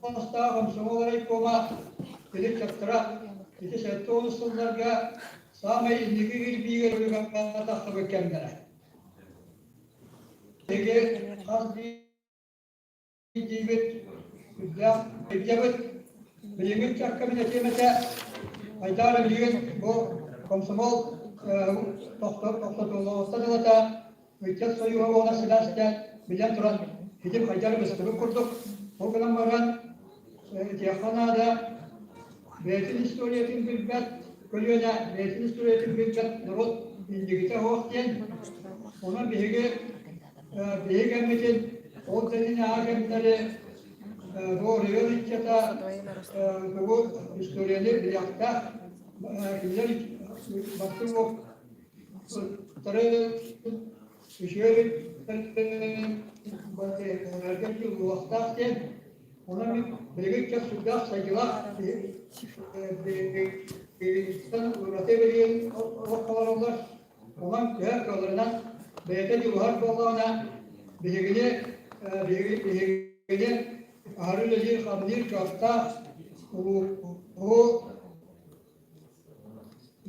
J: Мастаах комсомол райкома илин чаптара ити 70 сылларга саамай инники кирбиигэ тахсыбыт кэмнэрэ. Биһиги хас диибит, үрдээх илдьэбит. Билиҥҥи ыччакка мин этиэм этэ, Айдаара билигин бу комсомол тохтотуллуоҕуттан ылата ыччат сойууһа буолар сибээстээн билэн туран ити хайдары быстыбыт курдук. Ол гынан баран этиэххэ наада, бэйэтин историятын билбэт көлүөнэ, бэйэтин историятын билбэт норуот иннигитэ суох диэн. Онон биһиги Биһиги кэммитин ол кэннинээҕи кэмнэри бу оройуон ыччата тугу историяны билиэхтээх кинилэр бастыҥ уопуттары үчүгэй буолуохтаах диэн онон мин билигин ыччат сүрдээх сайдыылаах ураты билигин олох олороллор Онон төһө кыалларынан бэйэтэ дьулуһар буоллаҕына, биһигини биһигини аһары үлэлиир-хамныыр кыахтаах улууһу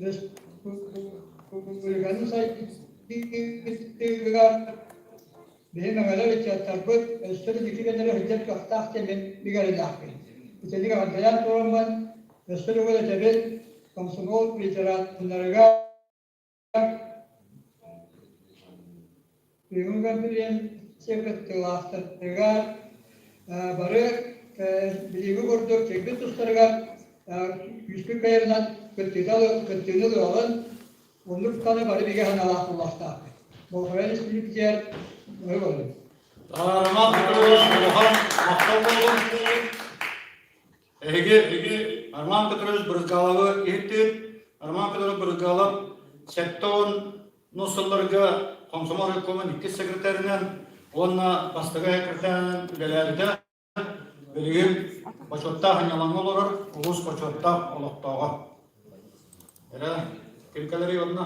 J: республиканы сайдыытыгар биһи мэҥэлэр ыччаттарбыт өссө да дьикти кэмнэри сылдьар кыахтаах диэн мин бигэлээхпин. Итинник эҕэрдэлээн тураммын, өссө төгүл этэбин, комсомол ветераннарыгар Бүгүн конференция кыттыылаахтарыгар бары билиҥҥи курдук сирбит тустарыгар күүспүт кыайарынан кыттыыны ылыаҕын, оннук тутаны бары бигэ санаалаах буолуохтаахпыт. Болҕойон истибиппитигэр бары боллун.
G: Роман Петрович улахан махтал буоллун. Эһиги Роман Петрович Брызгаловы иһиттигит. Роман Петрович Брызгалов 70 сылларга комсомол райкомун иккис секретарынан уонна бастакы секретарынан үлэлээбитэ. Билигин бочуоттаах сынньалаҥҥа олорор улуус бочуоттаах олохтооҕо. Эрэ ким кэлэрий онно?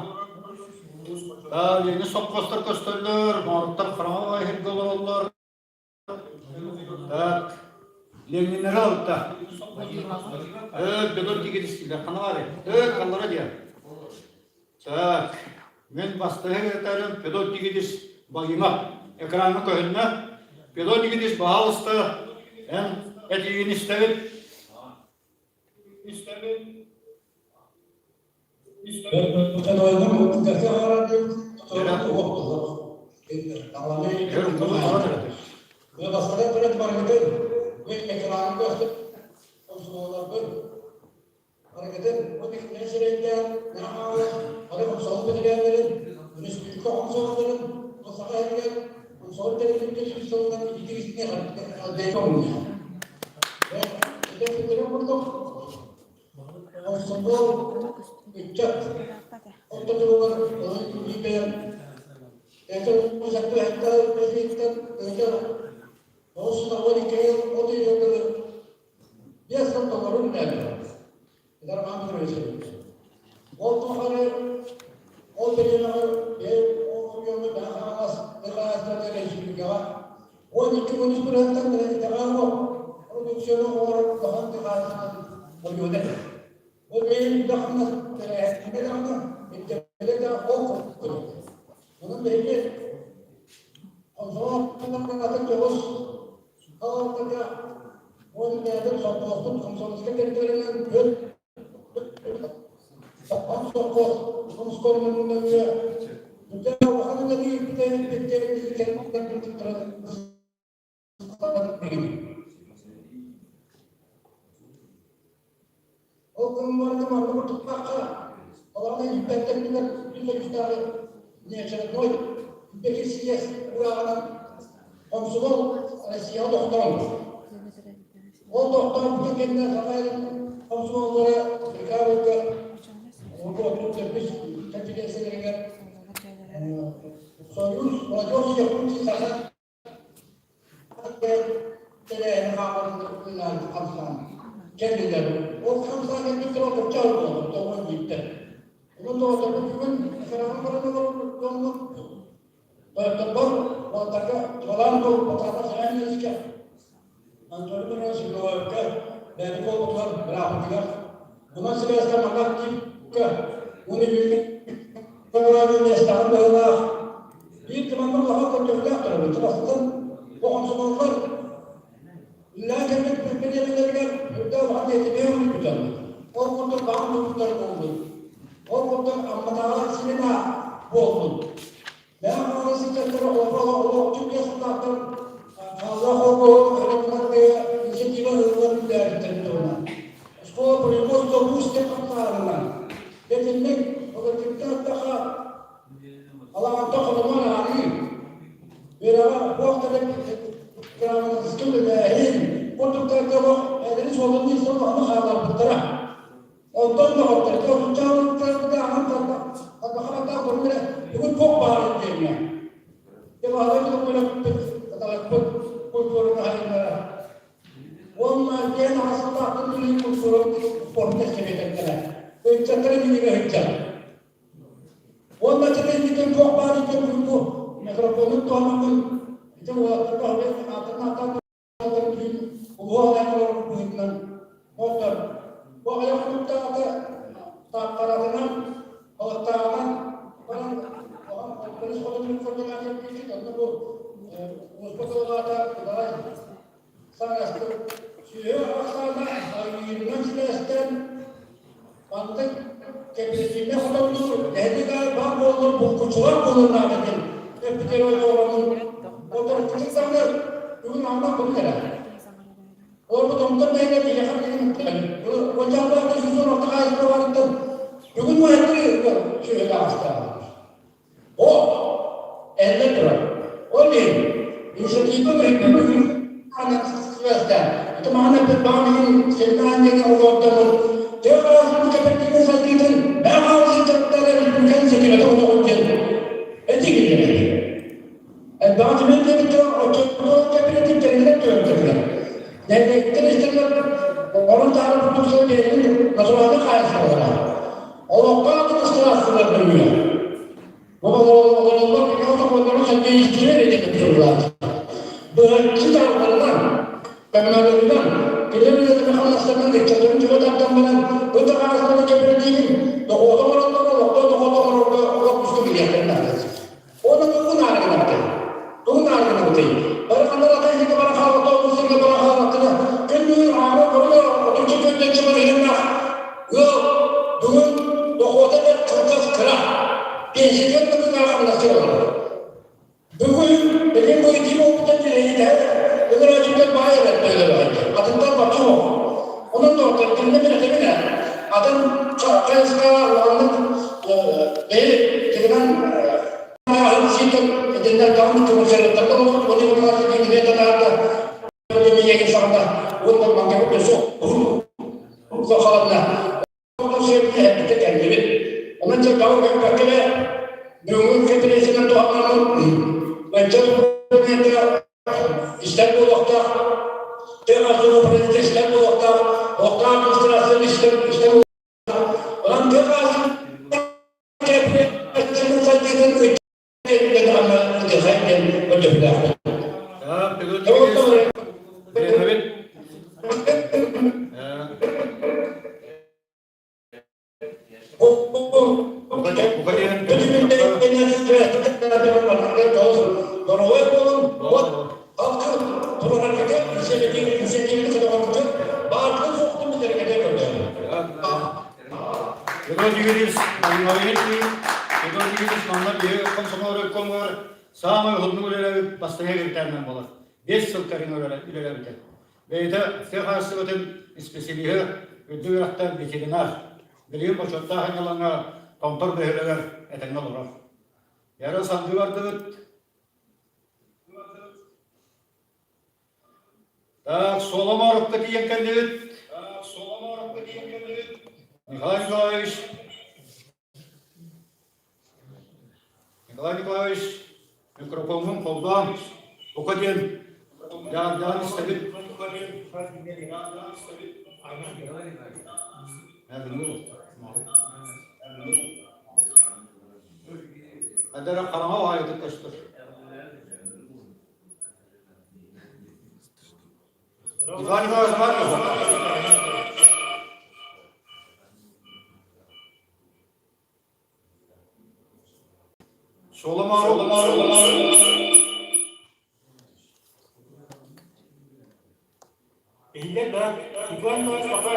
G: Да, Ленин сопхуостар көстөллөр, мооруктар хараҥа иһиргэ олороллор. Так, Лениннери алта. Бөгөр тигиристилер, хана бары. Халлара диэн. Так, мен бастыһы секретарым Федот Тигидис Багима. Экраҥҥа көһүннэ. Федот Тигидис, баһаалыста, эн этиигин истэбит. Истэбит.
J: Омсомуол ыччат ортотугар ылын бэйэм
G: Ол тухары ол бириэмэҕэ оройуоҥҥа Мэҥэ Хаҥалас Хаһаайыстыбата республикаҕа 12 13 бырыһыантан итэҕэһэ суох продукцияны оҥорор улахан хаһаайыстыбатын оройуона этэ. Ол бэйэм үлэ-хамнас тэрээһинэ даҕаны, ирдэбилэ да ол курдук. Онон биһиги комсомол атын дьоҕус салалтата уонна бэйэбит совхозпут комсомольскай тэрилтэлэринэн Ол гыммарга манна курдуктаахха, олорон ииппэттэринэн бүтүн союзтааҕы внеочередной Бэкисийэс урааҕынан комсомол Россияҕа тохтоон Ол тохтообутун кэннэ Саха комсомоллара декабрьга 34 конференцияларыгар Союз молодежи Якутии Саха тэрээһин хааман хамсаан кэллилэр. Ол хамсаан кэлбиттэр отучча буолла, тоҕо дииттэр. Онон тоҕоторбут бүгүн сараҕан баран олорор Тойотторбор уолаттарга чуолаан бу Потапов Семен Ильичкэ, Анатолий Миронович Мироновка бэйэбит уолбутугар, бырааппытыгар онон сибээскэ манна активка уонна миэстэҕин быһыылаах биир кыманна улахан көрдөрүүлээх турабыт. Бастатан бу хомсомоллор үлэлээн кэлбит бириэмэлэригэр үрдэ улахан этимиэ үлүйбүтэ. Ол курдук баҕам туппуттар буолбут. Ол курдук Амматааҕы симена буолбут. Бэйэм хаалыы сылдьаттара олохчу биэс сыллаахтар хааллаах холбоһук өрөбүлэргэ инициатива ылыллан үлэлээбиттэрин туһунан. Оскуола производство уус диэн хамсааһынынан итинник коллективтаах аттаха алаҕантан холомон ааҕыы үөрэҕэ туох да грамотносты үлэлээһин курдуктарга олох бэйэлэрин суолун иистэн улаханы хаалларбыттара. Онтон доҕоттор, отуччаалыктарбыта аһан тарбахабаттаах көрүҥ эрэ бүгүн туох баарын диэҥҥэ. Дьэ баһылай көлөппүт, каталакпыт культураны хайыннара. Уонна диэн аҕасыллаахтын билии культура спортка сэбиэтэттэрэ. Ыччаттары кинигэ сылдьар. Уонна чэтэннитин туох баар диэн бүгүн бу микрофонун туһанаммын ити уолаттарга ааттарын ааттаан улуу олорор быһыытынан оттор бу аҕыйах хонуктааҕыта тааппаратынан балыктааҕынан баран Борис Хотунов координатор киирбит онно бу улууспут салалаата Николай Саҥастыр сүөһү ахсаана аҕыйыырынан сибээстээн маннык кэпсэтииннэ хотоннуур нэһилиэк аайы баар буоллар булгуччулаах буолуон наада диэн эппитигэр ойоҕолонун отор кытыктаҕына бүгүн ааннах бүгүн эрэ. Олорбут онтон нэһилиэк киһиэхэ билигин уончаалаах 146 хаайыска барыттан бүгүн уһаттыры сүөһү таҕыстаах. О, эллэ турар. Ол иһин инициатива быһыытынан связьда. Это маҕан эппит баҕан иһин семинар диэн олордоммут тыа хаалсыбыт кэпэртиитин сайдыытын бэҕ хаалсыттар республиканы сэтимэтэ отоҕун диэн этии киллэрэр. Элбэҕи түмэн диэбиттэр оччотугар кэпэрэтиип тэриллэн түөртэтилэр. Нэһилиэктэр истэллэр орун таары продукция бэйэтин натуральнай хаачыстыбалара. Олоххо атын ыстыраассылар нөҥүө. Бу олороллор кини сокуоннарын сэргиэйистибэ диэн суруллар. Быһаччы дьарыктарынан, көмөлөрүнэн, кинилэр үлэлэрин хамнастарынан ыччаттарын чуга тардан баран, бу таһаарыстыбаны кэпэрэтиибин дохуоту оҥороллоро олохтоох дохуоту оҥорорго олох кустук билиэхтэрин наада. Уонна тугу наада гынабытый? Тугу наада гынабытый? Бары ханна да тайыыга бара хаалбата, ол сиргэ бара хаалбаттына, күн бүгүн аама көрүлэр отучча күнтэн чымар иһиннэх ыал бүгүн дохуота бэрт кылгас кыра. Пенсиятын да күн хамнастыр олорор. Бүгүн билин бу итии буолбута тирэйитэ өлөрөөчүттэн баай эбэт бөөлөрөһөттө. Атыттан бачча суох. Онон доҕоттор, кинини мин этэмин ээ. Атын хайысха улаханнык бэйи тигинэн сиитэн даҕаны көмүсэреттарга олорбут уонна кинигэ татаарда миэгин саҕана уонна манга өссө уһун халанна сөбүнэ эппитэ кэллибит. Онон дьэ баҕа көмпөккө.
K: Бүгүҥҥү конференциянан туһанаммын ыччат управлениета истэр буолуохтаах, тыа хаһаайыстыбатын управлениета истэр буолуохтаах, олохтоох администрация истэр истэр буолуохтаах. Онон тыа хаһаайыстыбатын сайдыытын ыччат даҕаны ытыхай диэн өйдөбүллээхпин. Доровой буолун, вот алгы турараргыта, инициативаны көтөҕөргүтэ, баардын суохтун бүтэргэтэ көрдөһөбүн.
G: Егор Юрьевич, Егор Юрьевич манна биһиги комсомол райкомугар саамай уһуннук үлэлээбит бастакы секретарынан буолар. 5 сыл кэриҥэ үлэлээбитэ. Бэйэтэ тыа хаһаайыстыбатын исписэлииһэ, үрдүк үөрэхтээх ветеринар. Билигин бочуоттаах анньалаҥҥа Томтор бөһүөлэгэр этэҥҥэ олорор. Яра салгыы бардыбыт. Так, Соломоровка тиийэн кэллибит. Соломоровка тиийэн кэллибит. Николай Николаевич. Николай Николаевич, микрофоҥҥун холбоон, бука диэн дьаардаан истэбит. Эдэрэ хараҥа уһаайытык көстөр. Николай Николаевич бар
L: Иһиллэр да, Николай Николаевич пока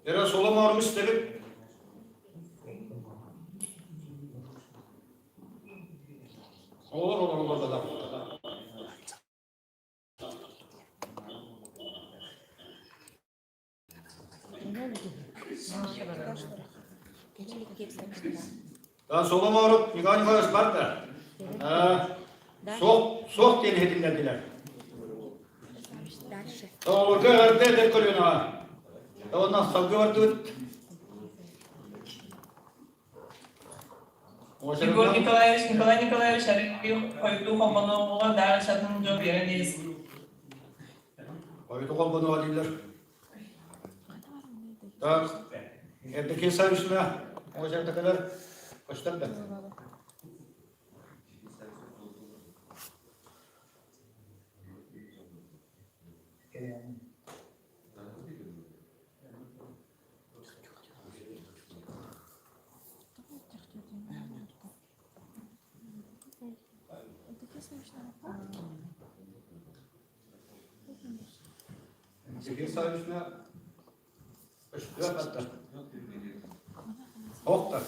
G: Эрэ соломоорум истэбит. Олор олор олор да Да, Соломооров Николай Николаевич бар да. Суох, суох диэн иһитиннэрдилэр. Олорго эҕэрдэ этэр көлүөнэҕэ. Онно салгыы бардыбыт.
M: Егор Николаевич, Николай Николаевич арыый хойутуу холбонуоҕуга даар атын дьон биэрэн ис.
G: Хойутуу холбонуоҕа дииллэр. Так, Евдокия Саввична, оҕочардакалар көстөр да? Сергей Саввична өстөөх атта. Охта.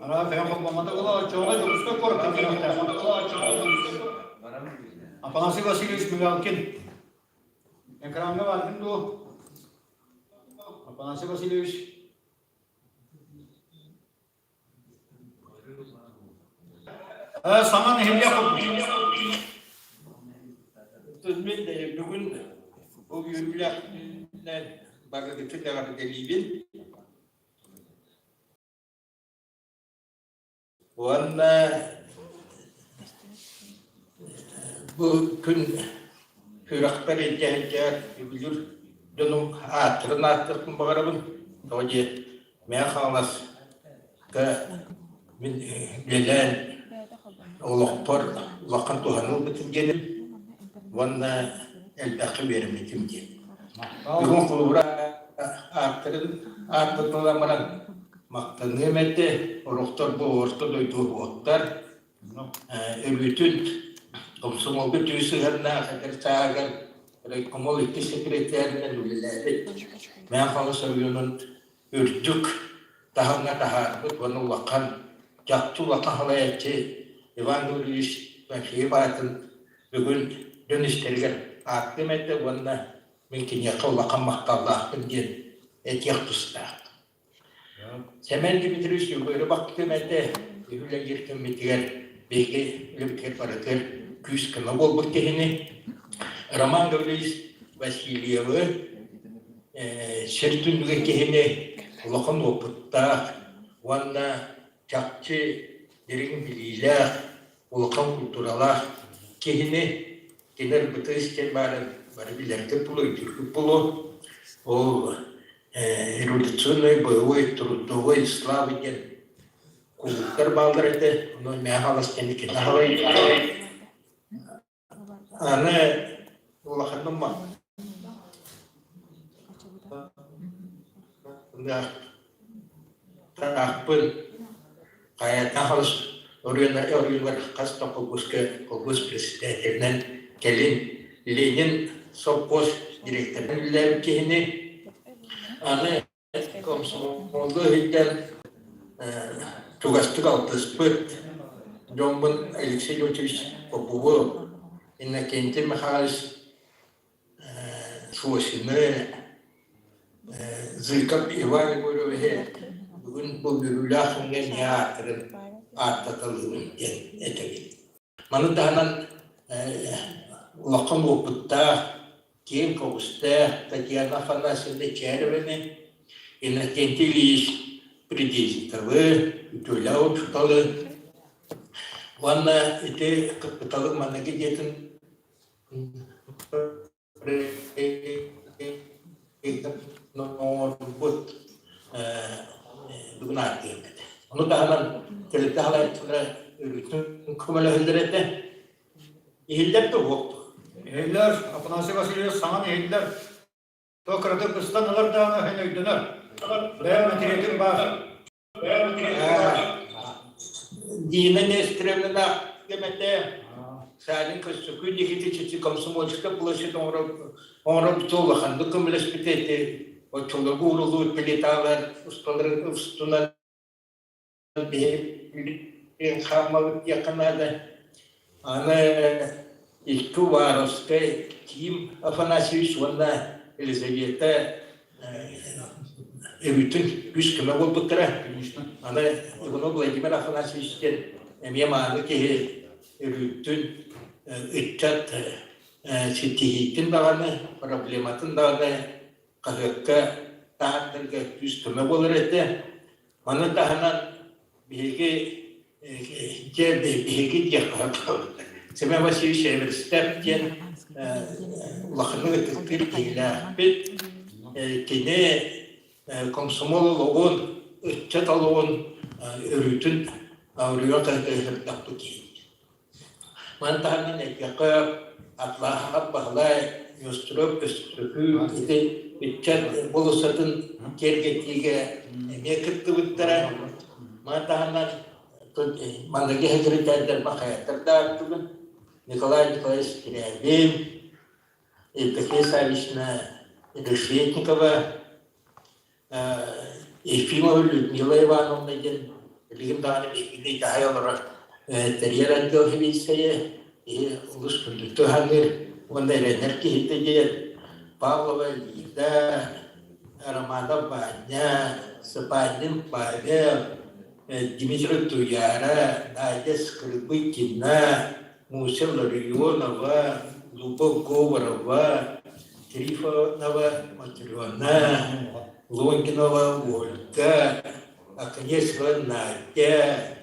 G: Ара фен холбамата була чоҕа Дьокуускай куораттан кэлиэхтээх. Афанасий Васильевич Мигалкин. Экраҥҥа бааргын дуо? Афанасий Васильевич. Саҥа нэһилиэк
A: Мин бүгүн бу үөрүүлээх барыгытын эҕэрдэлиибин. Уонна бу күн күрэхпэр илдьэ сылдьар үбүлүүр дьонум ааттарын ааттыахпын баҕарабын. Тоҕо диэ Мэҥэ Хаҥаласка мин үлэлээн олохпор улахан туһаны ылбытым диэн уонна элбэххэ үөрэммитим диэн. Бүгүн холобура ааттарын ааппытын ылан баран Махтаныам этэ, орохтор бу орто дойду уоттар, өрүүтүн комсомолга түү сыһыаннаах эдэр сааһыгар райкомол икки секретарынан үлэлээбит Мэҥэ Хаҥалас оройуонун үрдүк таһымҥа таһаарбыт уонна улахан чахчы улахан салайааччы Иван Гаврильевич Панфилов аатын бүгүн дьон истэригэр ааттыам этэ уонна мин киниэхэ улахан махталлаахпын диэн этиэх тустаах. Сэмэн Дмитриевич Егоров бактым этэ, үлэлиир кэммитигэр биһиги үлэбитигэр барытыгар
N: күүс-көмө буолбут киһини Роман Гаврильевич Васильевы сир түннүгэ киһини улахан уопуттаах уонна чахчы дириҥ билиилээх, улахан культуралаах киһини кинилэр бытыыс диэн баарын бары билэргэ булу, өйдүүргүт булу. Ол революционный, боевой, трудовой славы диэн кулууптар бааллар этэ. Ону Мэхалас кэнники Аны улаханным таахпын хайата халыс оройуоннар хас да холкуоска холкуос председателинэн кэлин Ленин совхоз директорынан үлэлээбит киһини аны Комсомолга иһиттэн чугастык алтыспыт дьоммун Алексей Леонтьевич Попову, Иннокентий Михайлович Сосины, Зыков Иван Егоровиһы бүгүн бу үөрүүлээх күҥҥэ эмиэ ааттарын ааттаталыыбын диэн этэбин. Маны таһынан улахан уопуттаах, киэҥ көҕүстээх Татьяна Афанасьевна Чээреваны, Иннокентий Ильич Придезитовы, үтүөлээх учууталы уонна ити кыталык маныгы дьиэтин оҥорбут бүгүн ааттыам этэ. Ону таһынан тэрилтэ салайааччылара өрүүтүн көмөлөһөллөр этэ. Иһиллэр да уох дуо?
G: Иһиллэр, Афанасий Васильевич саҥан иһиллэр. То кыратык быстан ылар даҕаны иһин өйдөнөр. Бэйэм мэтириэтим баар.
N: Дина Нестеровна кэмэтэ Саалин Көстөкүүн Никитич Комсомольская площадь оҥорор улаханнык көмөлөспүтэ ити оччолорго ууруллубут плиталар усталарын устунан биһиги хааммабыт диэххэ наада. Аны икки Уваровскай Ким Афанасьевич уонна Елизавета өрүүтүн күүс-көмө буолбуттара. Аны Иванов Владимир Афанасьевич диэн эмиэ мааны киһи өрүүтүн ыччат ситиһиитин даҕаны, проблематын даҕаны хаһыакка таһаардарга күүс-көмө буолар этэ. Маны таһынан биһиги дьэ биһиги диэххэ Семен Васильевич Эверстев диэн улаханнык ытыктыыр киһилээхпит. Кини комсомол олоҕун, ыччат олоҕун өрүүтүн ауруйа кыһырдахпыт киһи. Маны таһынан этиэххэ, Атлаахап Баһылай, Нестеров Өстөкүү ити ыччат болуоссатын киэргэтиигэ эмиэ кыттыбыттара. Маны таһынан маныгы секретарьдар Махаятар да Николай Николаевич Скрябин, Евдокия Саввична Решетникова, Ефимова Людмила Ивановна диэн билигин даҕаны биһигини итэҕэй олорор тэрийэр отдел сэбиэдиссэйэ киһи олус күндүтүк саныыр уонна эрэнэр киһитэ диэн Павлова Лида, Романов Ваня, Сапанин Павел, Дмитрий Туяра, Надя Скрыбыкина, Муся Ларионова, Любовь Говорова, Трифонова Матрена, Логинова Ольга, Оконецкая Надя,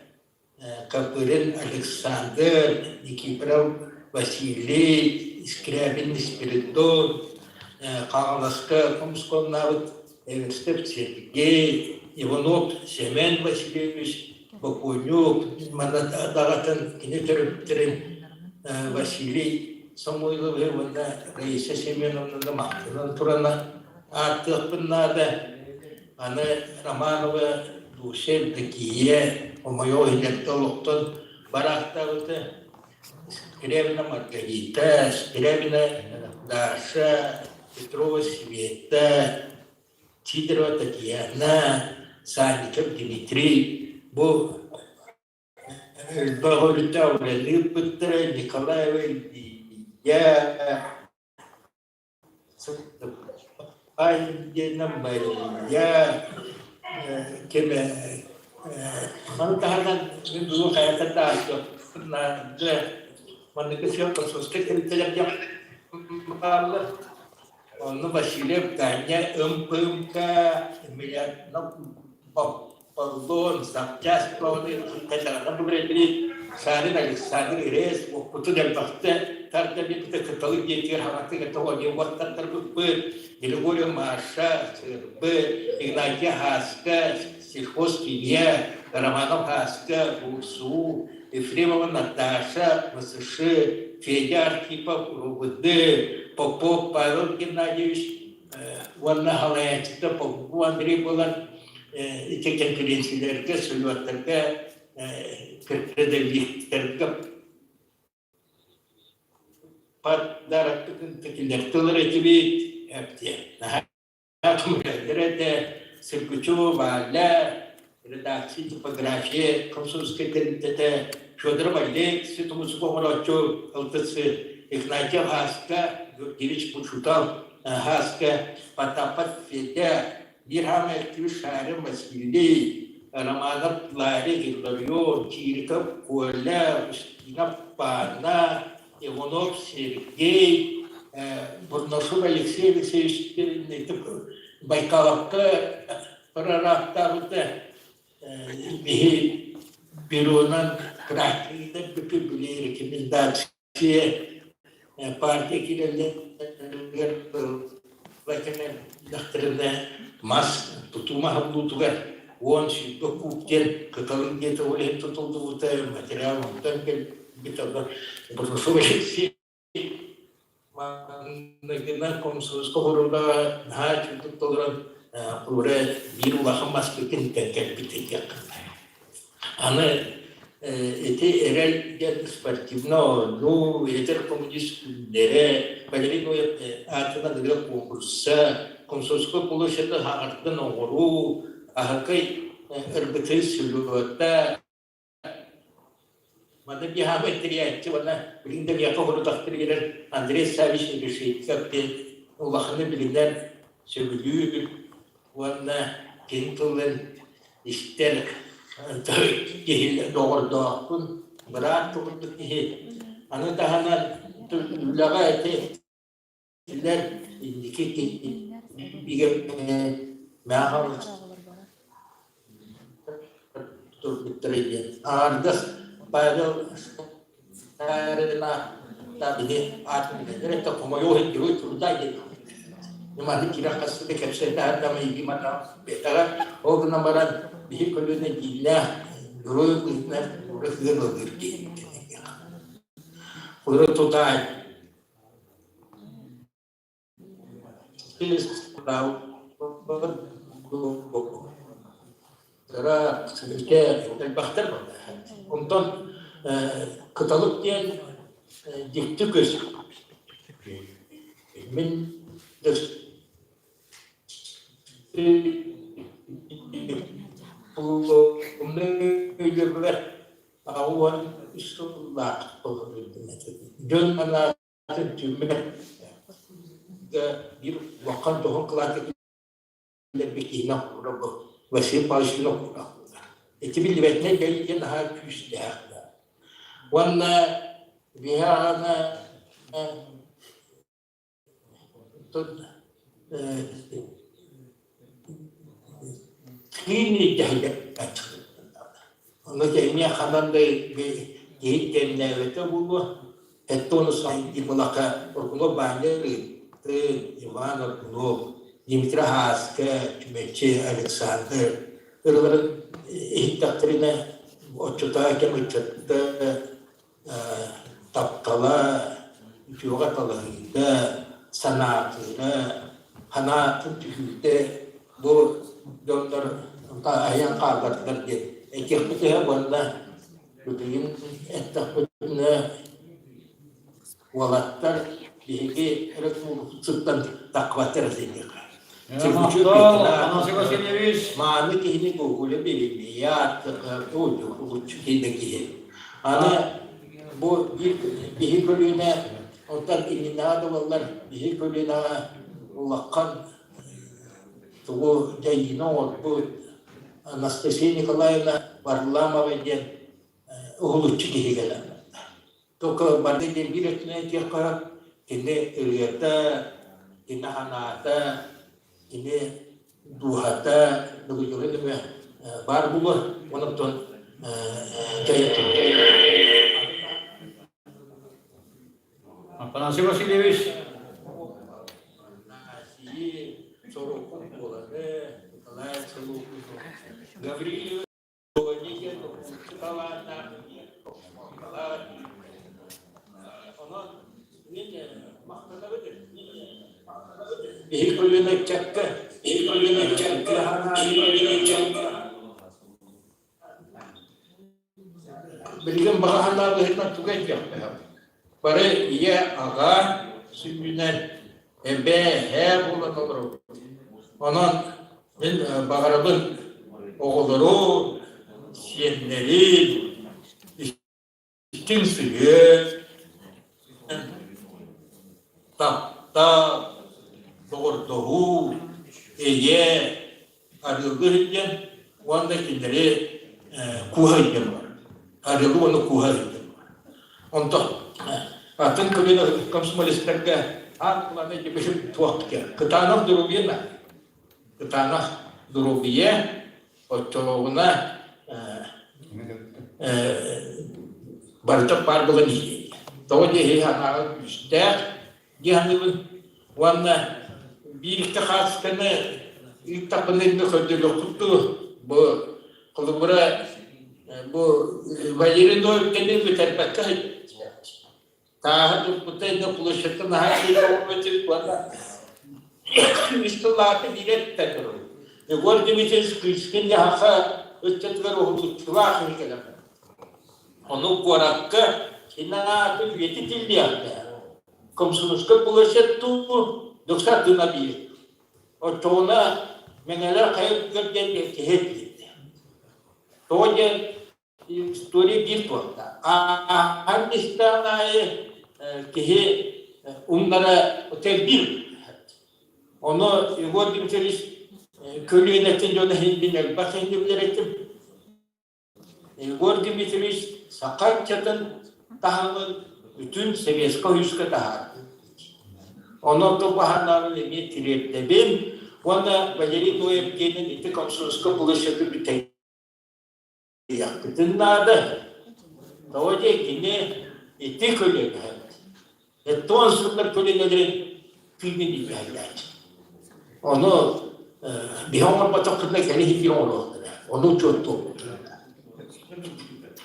N: Копырин Александр, Никифоров Василий, Скрябин Спиридон, Хаҥаласка комсомолнаабыт Эверстов Сергей, Иванов Семен Васильевич, Бокуонньук манна даҕатан кини төрөппүттэрин Василий Самойловы уонна Раиса Семеновнаны махтанан туран ааттыахпын наада. Аны Романова Дуся Евдокия хомойуох иһин олохтон бараахтаабыта. Скрябина Маргарита, Скрябина Даша, Петрова Света, Сидорова Татьяна, Санников Дмитрий бу элбэх өрүтэ үлэлии ыыппыттара Николаева Илья, Айдена Мария кеме маны таһынан мин бүгүн хайата да наада. Манныгы сыал консульскай тэрилтэлэр диэн бааллар. Онно Васильев Таня МПМК, Емельянов Аполлон, запчасть главный кэтэргэ Сарин Александр Рез уоппутун элбэхтэ тарда биэрбитэ кыталы диэтигэр хаҥатык этэ оонньуу уоттартарбыппыт Григорий Маша, Сырбы, Игнатий Хаска, Сельхозхимия, Романов Хаска, Урсу, Ефремова Наташа, МСШ, Федя Архипов, РУВД, Попов Павел Геннадьевич уонна халайааччыта Попов Андрей буолан ити конференцияларга, сүлүөттэргэ, передовиктарга подарокпытын тикилэр тылыр этибит эптиэ наһаа түмэллэр этэ Сыргычу Валя редакция типография комсомольскай тэрилтэтэ Федоров Олег Светомусук оҥорооччу ЛТЦ Игнатьев Хаска Георгиевич Бучутал Хаска Потапов Федя Биир хаамай активист Шарин Василий, Романов Ларик Илларион, Чириков Коля, Устинов Панна, Иванов Сергей, Бурнашов Алексей Алексеевич Байкаловка прорабтаабыта биһи бюронан практикадан бүтүн били рекомендация партия киирэллэригэр кэллэхтэринэ мас тутуу маһыллуутугар 10-20 куб диэн кыталык диэтэ ол иһин тутуллубута материал онтон кэлбит Бурнашов Алексей маҥнайгынан комсомольскай хорула наһаа үчүгдүк толорон куура биир улахан маспытын кэлбит диэххэ Аны ити эрэл диэн спортивнай оонньуу, эдэр коммунист күннэрэ, Валерий Ноев аатынан ырыа куонкурса, Комсомольскай площады хаҥартан оҥоруу, аһыкай ырбытыы сүлүөтэ, Манна биһаабай тэрийээччи уонна билигин да миэхэ хорутахтар биэрэр Андрей Саввич Решетников диэн улаханы билинэр, сөбүлүүр уонна кини тылын истэр киһи доҕордоохпун, быраат курдук киһи. Аны таһынан үлэҕэ ити Кинилэр инники турбуттара диэн. Аҥардас Павел Сталина биһи аатын билэллэр это хомойуох иһин герой труда диэн. Маны кирэх хасыта кэпсэтэ ардама игимата бетара ол гынан баран биһи көлүөнэ дииллээх герой быһыытынан ырыһыан ылыр диэн. Урут тутаай Элбэхтэр Онтон кыталык диэн дьикти көс. Мин 83 сыллаах дьон санаатын түммэт биир улахан дьоһун кылааты киллэрбит киһинэн Василий Павлович Ити биллибэтинэн дьайыы наһаа күүстээх. Уонна биһи аҕаны Ону эмиэ ханан да киһи кэмнээбэтэ буолуо. Эттону Димулака Оргунов Ваня Ырыын, Иван Оргунов, Дмитрий Хааска, Чүмэчи Александр ырыларын иһиттэхтэринэ оччотооҕу кэм ыччатта таптала, үтүөҕэ талаһыыта, санаатыыра, санаатын түһүүтэ бу дьоннор айан хааллардылар диэн этиэхпит үһү уонна билигин эттэхпитинэ уолаттар биһиги эрэ сыттан таххыбаттар этиэххэ.
G: Афанасий Васильевич.
N: Мааны киһини Гоголя биримият, улуччу киһи киһи. Аны бу биһи көлүөнэ, оттон иннинээҕи да буоллар, биһи көлүөнэҕэ улахан тугу дьайыыны оҥорбут Анастасия Николаевна Варламова диэн уһулуччу киһи кэлэн барда. Только бары диэн биир өттүнэн этиэххэ, кини ырыата, кини санаата, кини дууһата бүгүҥҥү нөҥүө баар буолуо. Онон дьайа
G: Афанасий Васильевич.
N: Сорокун буолары, Николай Гаврилович Биһи көлүөнэ ыччакка, биһи көлүөнэ ыччакка, биһи көлүөнэ ыччакка Билигин баҕа санаа быһыытынан тугу этиэхпиһэ? Бары ийэ, аҕа сүнньүнэн эбээ, эһээ буолан олоробут. Онон мин баҕарабын оҕолору, сиэннэри истиҥ сыһыан, таптал, доҕордоһуу, эйэ, арыалгы иһиллэн уонна кинилэри кууһа иһиллэн бар. Арыалгы уонна кууһа иһиллэн бар. Онтон атын көлүөнэ комсомолецтарга аан главное туох кытаанах доруобуйа кытаанах доруобуйа оччолоҕуна барыта баар буолан иһиэ. Тоҕо диэһи санааҕа күүстээх дии саныыбын. Уонна биир-икки хаартысканы ыыттахпына иннэ көрдөрүөхпүт дуу. Бу холобура бу Валерий Ноевканы бүтэрбэккэ Тааһы туппута иннэ площадьта наһаа киирэ оҥорбут уонна үс тыллаахы биирэ эттэ турар. Егор Дмитриевич Кычкин дьаһаха ыччатыгар уһулуччулаах киһи кэлэр. Ону куоракка кини аатын үйэтитиллиэхтээх. Комсомольскай площадь туу докса тына биир. Оччоҕуна мэҥэлэр хайа диэн киһи этилиннэ. Тоҕо диэн История биир туохта. Ааһан истэҕин аайы киһи умнара тэлбиир. Ону Егор Дмитриевич көлүөнэтин дьоно иһин элбэх киһини билэр этим. Егор Дмитриевич саха ыччатын таһымын бүтүн Советскай Союзка таһаарда. Онон тылбаһаннаабын эмиэ тириэрдэбин уонна Валерий Ноев диэнин ити комсомольскай площадьы бүтэйдим. Ыйахпытын наада. Тоҕо диэ кини ити көлүөнэһэбит. Эттон сыллар көлүөнэлэрин тыынын иитээччи. Ону биһи оҥорботохпутуна кэлэ иһитии оҥоруохтара. Ону учуоттуохпут.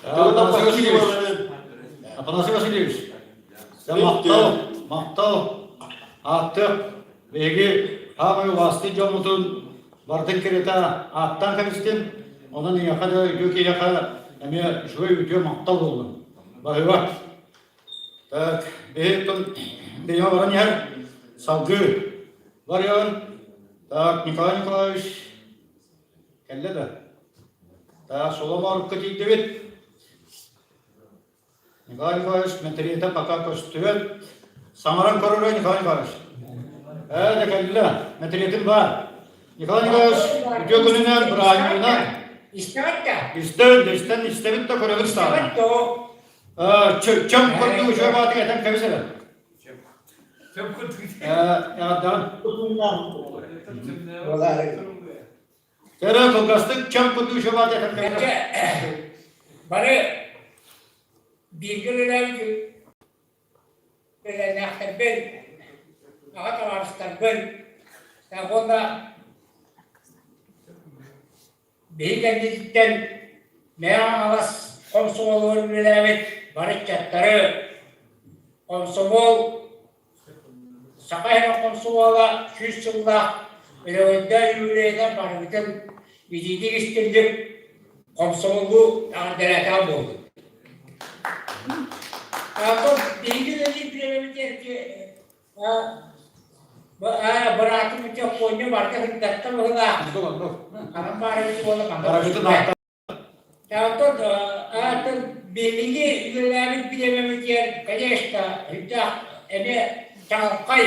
G: Афанасий Васильевич, Афанасий Васильевич, махтал, махтал, ааттык, биһиги хаамай убаастыы дьоммутун Барытын кэриэтэ ааттаан кэбистим. Онон эйиэхэ да үтүө киһиэхэ эмиэ үчүгэй үтүө махтал буоллун. Баһыыба. Так, биһи бэйэҕэ баран иһэр. Салгыы барыаҕын. Так, Николай Николаевич кэллэ да? Так, Соломоновка тиийдибит. Николай Николаевич мэтириэтэ пока көстүбэт. Саҥаран көрөрө Николай Николаевич. Ээ, да кэллэ. Мэтириэтим баар. Николай Николаевич, үтүө күнүнэн, бырааһынньыгынан.
L: Истэҕит да?
G: Истэбит, истэн, истэбит да көрөбүт саҕана. Чөм курдук үчүгэй баатык этэн кэбис эрэ.
F: Чөм курдук.
G: Ээ, эҕэрдэҕин. Кэрэ кылгастык чөм курдук үчүгэй баатык этэн кэбис эрэ.
L: Бары Бииргэ үлэлээбит үлэлээхтэрбин, аҕа табаарыстарбын уонна биһиги кэннибититтэн Мэҥэ Хаҥалас хомсомуолугар үлэлээбит бары ыччаттары, хомсомуол Саха сирин хомсомуола 100 сыллаах өрөгөйдөөх юбилейынан барыбытын итиитик истинник хомсомуоллуу эҕэрдэлээтэҕим буоллун. Оттон биһиги үлэлиир бириэмэбитигэр быраатым Дьоппуонньа барыта сырдатта быһыылаах. Ханан баар эбит буолла манна Оттон аатын биһиги үлэлээбит бириэмэбитигэр, конечно, сүрдээх эмиэ чаҕылхай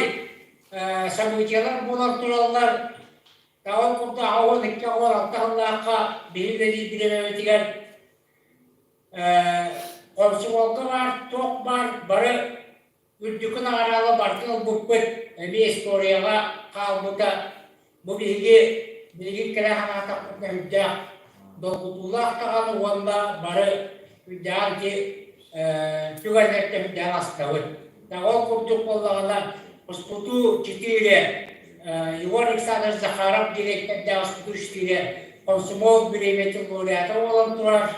L: событиелар буолан тураллар. Ол курдук 12 16 сыллаахха биһиги үлэлиир бириэмэбитигэр хомсомуолга баар туох баар. үрдүкү наҕараала барытын ылбыппыт эмиэ историяҕа хаалбыта. Бу биһиги билигин кэлэ санаатахпытына үрдээх долгутуулаах даҕаны уонна бары үрдээх ити түгэннэртэн үрдээх астабыт. Ол курдук буоллаҕына Успутуу четыре Егор Александрович Захаров дириэктэрдээх Успутуу четыре комсомол бириэмийэтин лауреата буолан турар.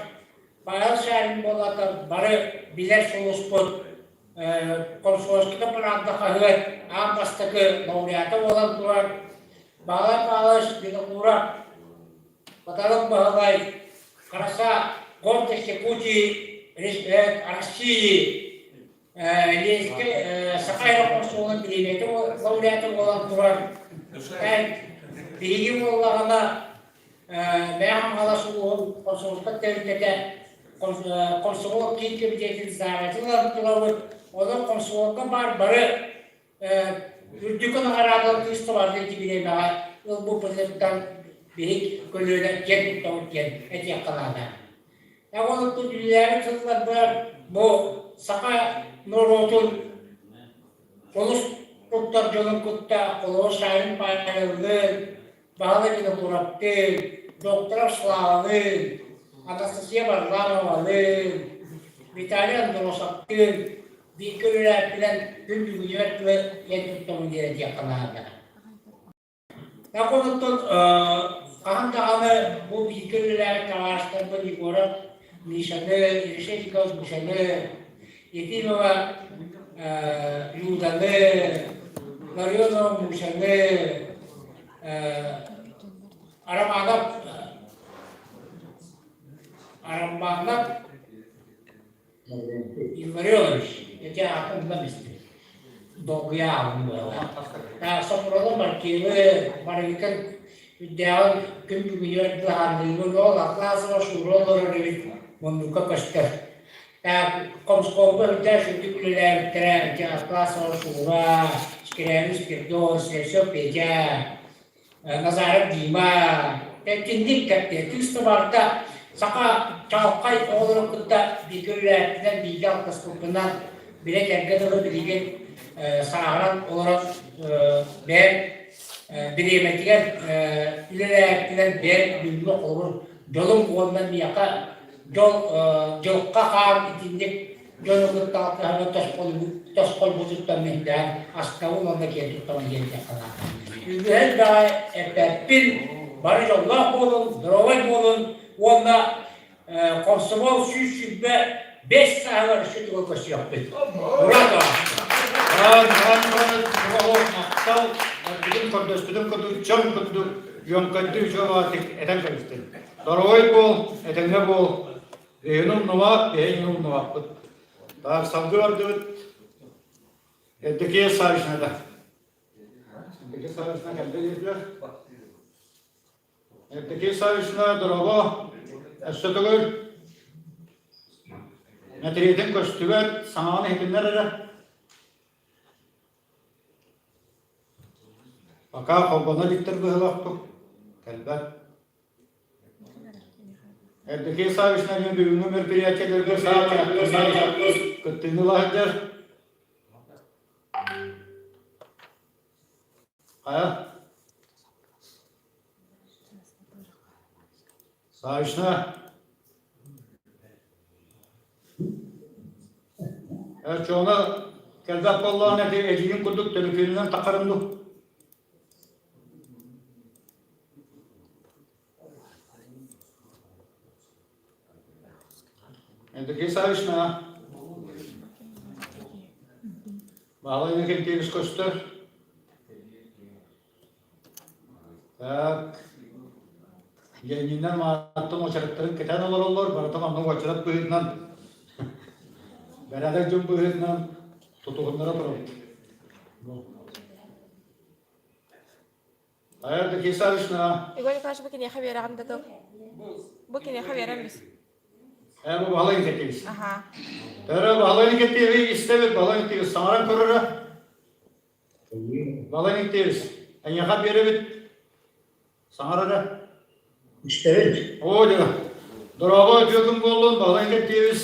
L: Павел Шарин буоллата бары билэр сулуспут Комсомольская правда хаһыат аан бастакы лауреата буолан турар. Баһылай Павлович Винокуров, Баталык Баһылай, Краса, гордость Якутии, России, Ленскэй Саха аэропорт бириэмийэтэ лауреата буолан турар. Биһиги буоллаҕына Мэҥэ Хаҥалас улууһун комсомольскай тэрилтэтэ комсомол киин кэмитиэтин зааватын ылан турабыт. Онон комсомолга баар бары үрдүкү наҕараадалар кыыс табаарга ити бириэмэҕэ ылбыппытыттан биһик көлүөнэ киэн туттабыт диэн этиэххэ наада. Оҕолорбут үлэлээбит сылларбар бу саха норуотун олус туттар дьонун кытта холобур Шарин Павеллыын, Баһылай Винокуровтыын, Докторов Славалыын, Анастасия Варламовалыын, Виталий Андросовтыын бииргэ үлэлээппинэн күн бүгүнүгэр дылы киэн туттабын диэн этиэххэ наада. Онтон хаһан даҕаны бу бииргэ үлэлээбит табаарыстарбын Егоров Мишаны, Решетников Мишаны, Ефимова Люданы, Ларионова Мушаны, Романов Романов Илларионович, ити аатын ылан истим. Долгуйа аалым буолла. Сопроло Маркелы, Марыытын үрдээҕин күн бүгүнүгэр дылаһаанныыбын, ол Атласова Шура олорор эбит, муннукка көстөр. Комсколга үрдээх үрдүк үлэлээбиттэрэ, ити Атласова Шура, Скрябин Спирдон, Слепцов Петя, Назаров Дима, итинник кэппиэ кыыс барыта саха чаҕылхай оҕолорун кытта бииргэ үлэлээбитинэн, бииргэ алтыспыппынан билэ кэргэ дылы билигин сааһыран олорон бэйэм бириэмэтигэр үлэлээбитинэн бэйэм бүгүҥҥү холобур дьолум уонна миэхэ дьол дьылҕа хаан итинник дьону кытта алтыһарга тосхойбутуттан миһдээн астабын уонна киэн туттабын диэн этиэххэ наада. Үгүһэн баҕай эппэппин, бары дьоллоох буолун, здоровай буолун уонна комсомол 125 сааһыгар өссө туга көрсүөхпүт. Ура
G: Махтал, бүгүн көрдөспүтүн курдук, чөм курдук, үөмкөйдүү үчүгэй этэн кэбистин. Здоровой буол, этэҥҥэ буол, Эһини умнубат, эһини умнубаппыт. Так, салгыы бардыбыт. Евдокия Савична да. Евдокия Савична кэллэ диэтилэр. Евдокия Савична, дорообо. Өссө төгүл. Мэтириэтин көстүбэт, саҥаҕын иһитиннэр эрэ. Пока холбоно иликтэр быһыылаахпыт. Кэлбэт. Евдокия Савична диэн бүгүҥҥү мероприятиеларга саамай кыттыыны ыла сылдьар. Хайа? Савична? Чуона кэлбэт буоллаҕына ити эдьиийин курдук төлөпүөнүнэн таххарым дуу? Евдокия Савична, Баһылай Иннокентьевич көстөр. Так, Лениннэр мааттан уочараттарын кэтээн олороллор, барытын онно уочарат быһыытынан, бэрээдэк дьон быһыытынан тутуһуннара турабыт. Айар Кисавична.
H: Егор Николаевич, бу киниэхэ биэрэҕин да тыл. Бу киниэхэ биэрэн бис.
G: Ээ, бу Баһылай Никитич.
H: Аха.
G: Төрө Баһылай Никитич истэбит, Баһылай Никитич саҥаран көрөрө. Баһылай Никитич, эйиэхэ биэрэбит. Саҥар эрэ.
K: Истэбит.
G: Оо, дьэ. Дорообо, үтүө күн буоллун, Баһылай Никитич.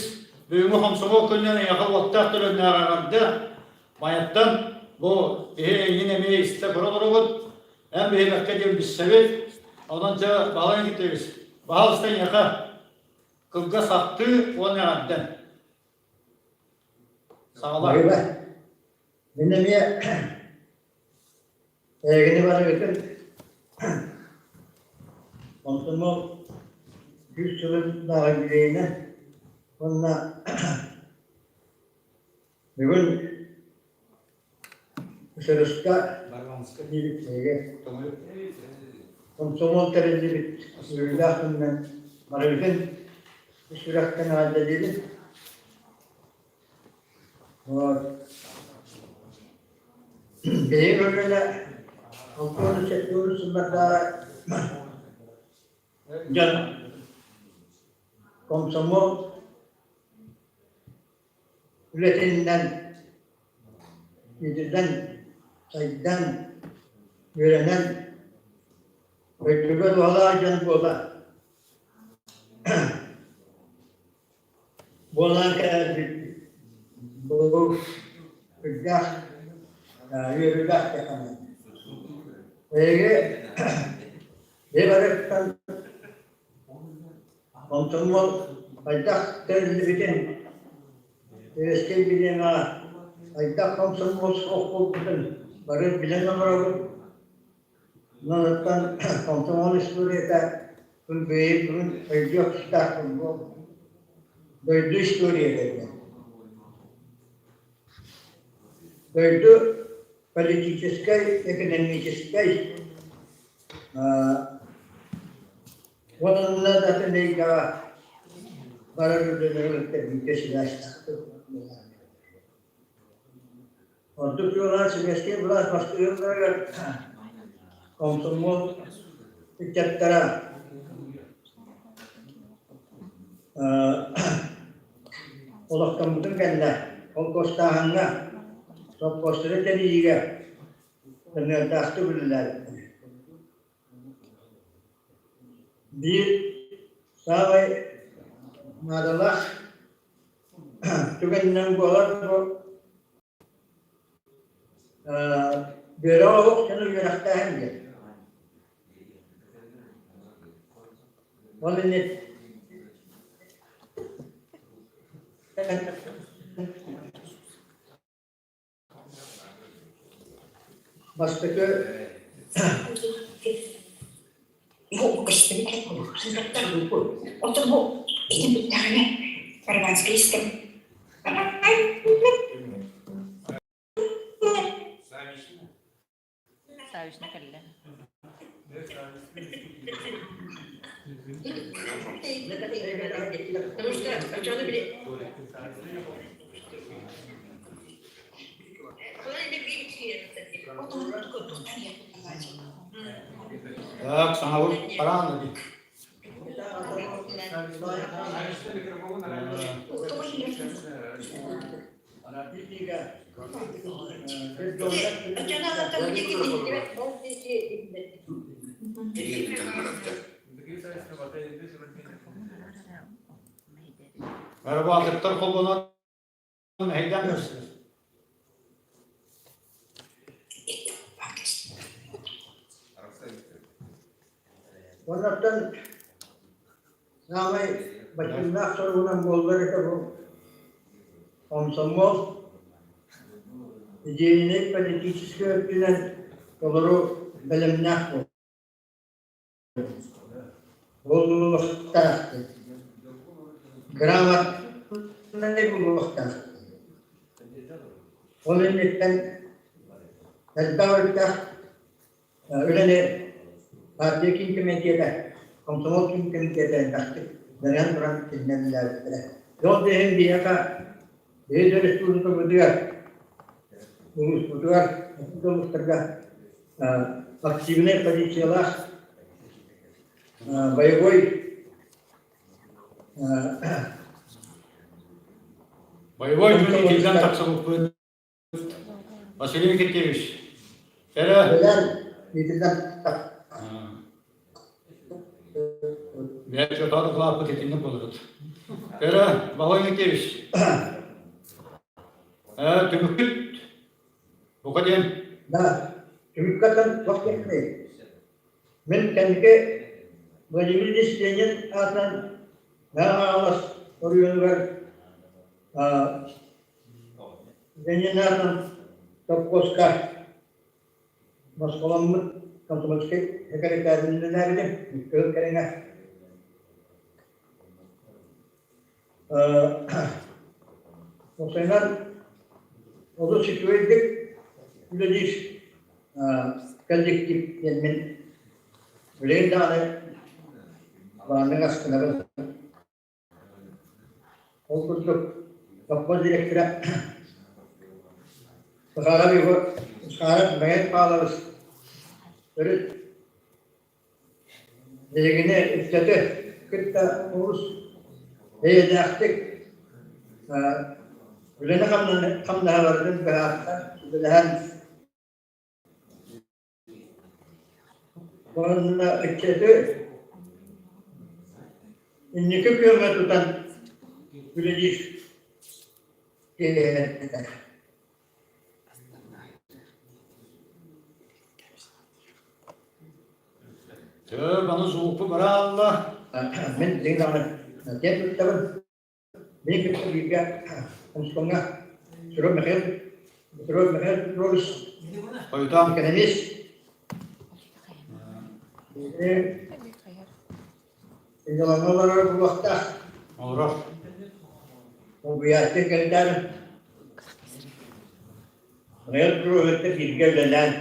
G: Бүгүҥҥү хомсомуол күнүнэн эйиэхэ уоттаах төлөннөөх эҕэрдэ. Майаттан бу биһи эйигин эмиэ истэ көрө олоробут. Эн биһиэхэ диэн билсэбит. Онон дьэ Баһылай Никитевич, баһаалыста эйиэхэ кылгас ахтыы уонна эҕэрдэн. Саҕалаа.
J: Мин эмиэ эйигини барыгытын Онтон күүс сылын даҕа билиэнэ уонна Бүгүн СРС-ка диэбит комсомол тэриллибит үөрүүлээх күнүнэн барыгытын ис сүрэхтэн эҕэрдэлиибин. Биһиги көлүөнэ 60-70 сыллардааҕы дьон комсомол Үлэтинэн иитиллэн, сайдан, үөрэнэн, дойдуга туһалаах дьон буола буолан кэлбит бу үрдээх үөрүүлээх кэхэмэн. Эһиги бэйэ барыттан Онтон уол хайдах тэриллибитин, Сэбиэскэй бириэмэҕэ хайдах комсомол суох буолбутун бары билэн олоробут. Онон комсомол историята күн бүгүн өйдүөх тустаахпын бу дойду историята диэн. Дойду политическай, экономическай Уонна да атын эйгэҕэ барар үлэлэри кытта бииргэ сибээстээхтик Ордук чуолаан сэбиэскэй былаас бастыҥ ыалларыгар комсомол ыччаттара олохтоммутун кэннэ холкуостааһыҥҥа, сопхуостары тэрийиигэ ыҥыырдаахтык үлэлээбиттэр. Биир саамай наадалаах түгэнинэн буолар бу үөрэх оһох дьону үөрэхтээһин диэн. Ол инниттэн Бастакы
H: Савишна кэллэ.
G: Так, саҥабыт бараан дии. Арабаатыктар холбонон эһэйдээн көрсүлэр.
J: Оннуттан Саамай баччыҥнаах соругунан буоллар этэ бу комсомол идейнэй-политическай өттүнэн толору бэлэмнээх буолуохтаах. Грамотнай буолуохтаах. Ол инниттэн элбэх өрүттээх Үлэни партия киин кэмитиэтэ, комсомол киин кэмитиэтэ элбэхтик бэрэн туран кинилэр үлэлээбиттэрэ. Ол да иһин биһиэхэ биһиги республикабытыгар, улууспутугар, атын да улуустарга активнай позициялаах боевой
G: Боевой дьон иитиллэн тахсыбыппыт. Василий Никитевич, эрэ Бэйэ чотоору кылааппыт итинник болорут. Эрэ, Василий Никитевич, түмүкпүт. Бука диэн.
J: Да, түмүккэ туох диэхпиний? Мин кэнники Владимир Ильич Ленин аатынан Мэҥэ Хаҥалас оройуонугар Ленин аатынан сопхуоска босхоломмут комсомольскай сэкирэтээринэн үлэлээбитим кыһыл кэриҥэ. Уопсайынан олус үчүгэйдик үлэлиир коллектив диэн мин билигин даҕаны бааннык астынабын. Ол курдук совхоз директора Сахаров Егор Сахаров Михаил Павлович төрүт Биһигини ыччаты кытта олус эйэлээхтик үлэни хамнаһаларытын быһаарсан, үлэлэһэн уонна ыччаты инники күөҥҥэ тутан үлэлиир киһи этэ.
G: Сөп, аны сууппу бараалла.
J: Мин дьиҥ даҕаны киэн туттабын. Мин кытта бииргэ Омскоҥҥа Петров Михаил Петров Михаил Петрович
G: Хойутаан.
J: экономист. Сынньалаҥҥа олорор буолуохтаах.
G: Олорор.
J: Солбуйааччы кэллэр. Михаил Петровичка бииргэ үлэлээн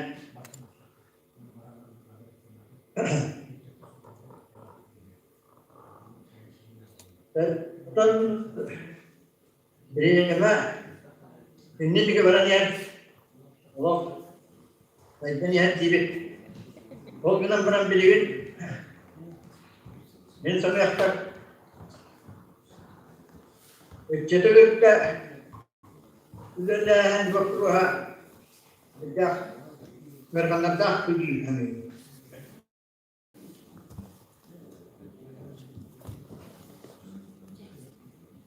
J: Оттон бириэмэ инни диэки баран иһэн олох сайдан иһэн диибит. Ол гынан баран билигин мин саныахпар ыччаты кытта үлэлээһин боппуруоһа элбэх ыараханнардаах дии саныыбын.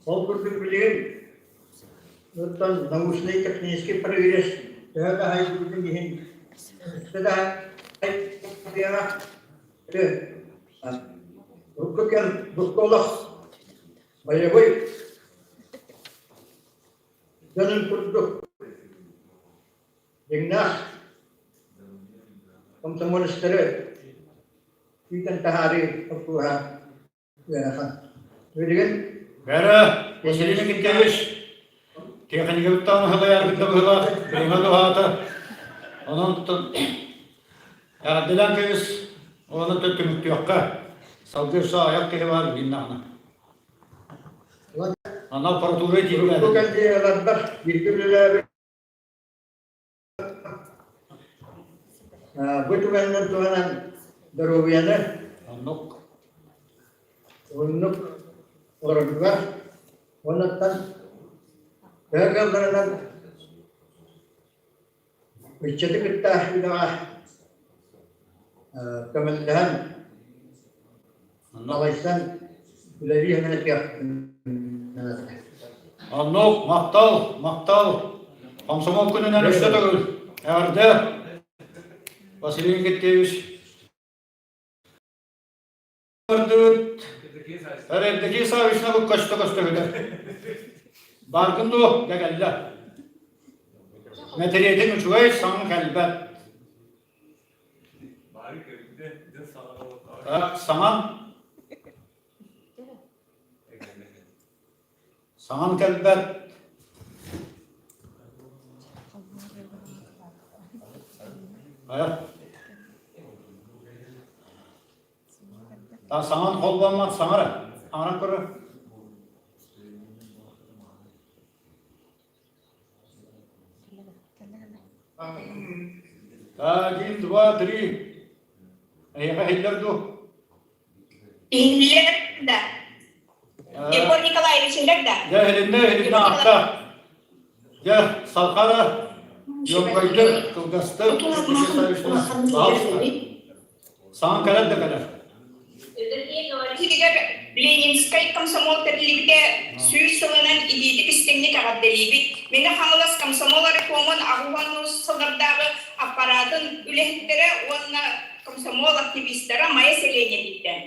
J: Ол курдук билигин оттон научнай-технический прогресс төһө да хайдыбытын иһин өссө да урукку кэм букка олох бойобуой дьонун курдук дьиҥнээх комсомолецтары күүтэн таһаарыы боппуруоһа ыарахан. Билигин
G: Бэрэ, Василий Никитич, тиэхиньикэбиттэн аһылайарбыт да быһыылаах, билиҥҥэ туһаата. Онон эҕэрдэлээн кэбис, уонна түмүктүөххэ. Салгыы өссө аҕыйах киһи баар билиннэҕинэ. Анал аппаратура
J: Урукку кэллиэгэлэрбэр бииргэ үлэлээбит Бу түгэнинэн туһанан доруобуйаны
G: Оннук.
J: уһуннук олороргар уоннаттан төһө кыалларынан ыччаты кытта үлэҕэ көмөлөһөн Балайсан үлэлии санатыахпын
G: Оннук, махтал, махтал. Комсомол күнүнэн өссө төгүл. Эҕэрдэ. Василий Никитевич. Көрдүгүт. Эрдики Савична бу көстө көстөгүтэ. Баргын дуо, дьэ кэллэ. Мэтириэтин үчүгэй саҥа кэлбэт. Саҥан Саҥан кэлбэт. Хайа? Та саҥан холбоммат саҥара. Аҥаран көрөр. Один, два, три. Эйиэхэ иһиллэр дуо?
H: Иһиллэр да. Егор Николаевич иһиллэр да?
G: Дьэ, иһилиннэ, иһилиннэ аахта. Дьэ, салҕара, ёмкойдук, кылгастык, Саҥан кэлэр да кэлэр.
H: Итигэр Ленинскэй комсомол тэриллибитэ 100 сылынан итиитик истиҥник эҕэрдэлиибит. Мэҥэ Хаҥалас комсомол райкомун 80 сыллардааҕы аппаратын үлэһиттэрэ уонна комсомол активистара Майа сэлиэнньэтиттэн.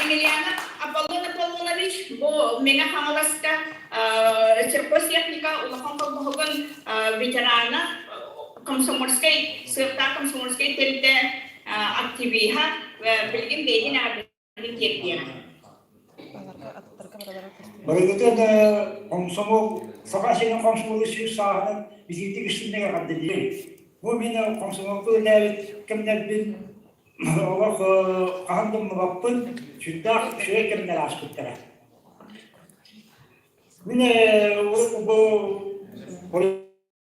H: Емельянов Аполлон Аполлонович бу Мэҥэ Хаҥаласка сельхозтехника улахан холбоһугун ветерана, комсомольскай, сыахтаах комсомольскай тэрилтэ активиһа, билигин бэйэтин эҕэрдэтин тиэрдиэҕэ.
K: Барыгытын комсомол, Саха сирин комсомолу сүүс сааһынан итиитик истинник эҕэрдэлиир. Бу мин комсомолга үлэлээбит кэмнэрбин олох хаһан да умнубаппын, сүрдээх үчүгэй кэмнэр ааспыттара. Мин бу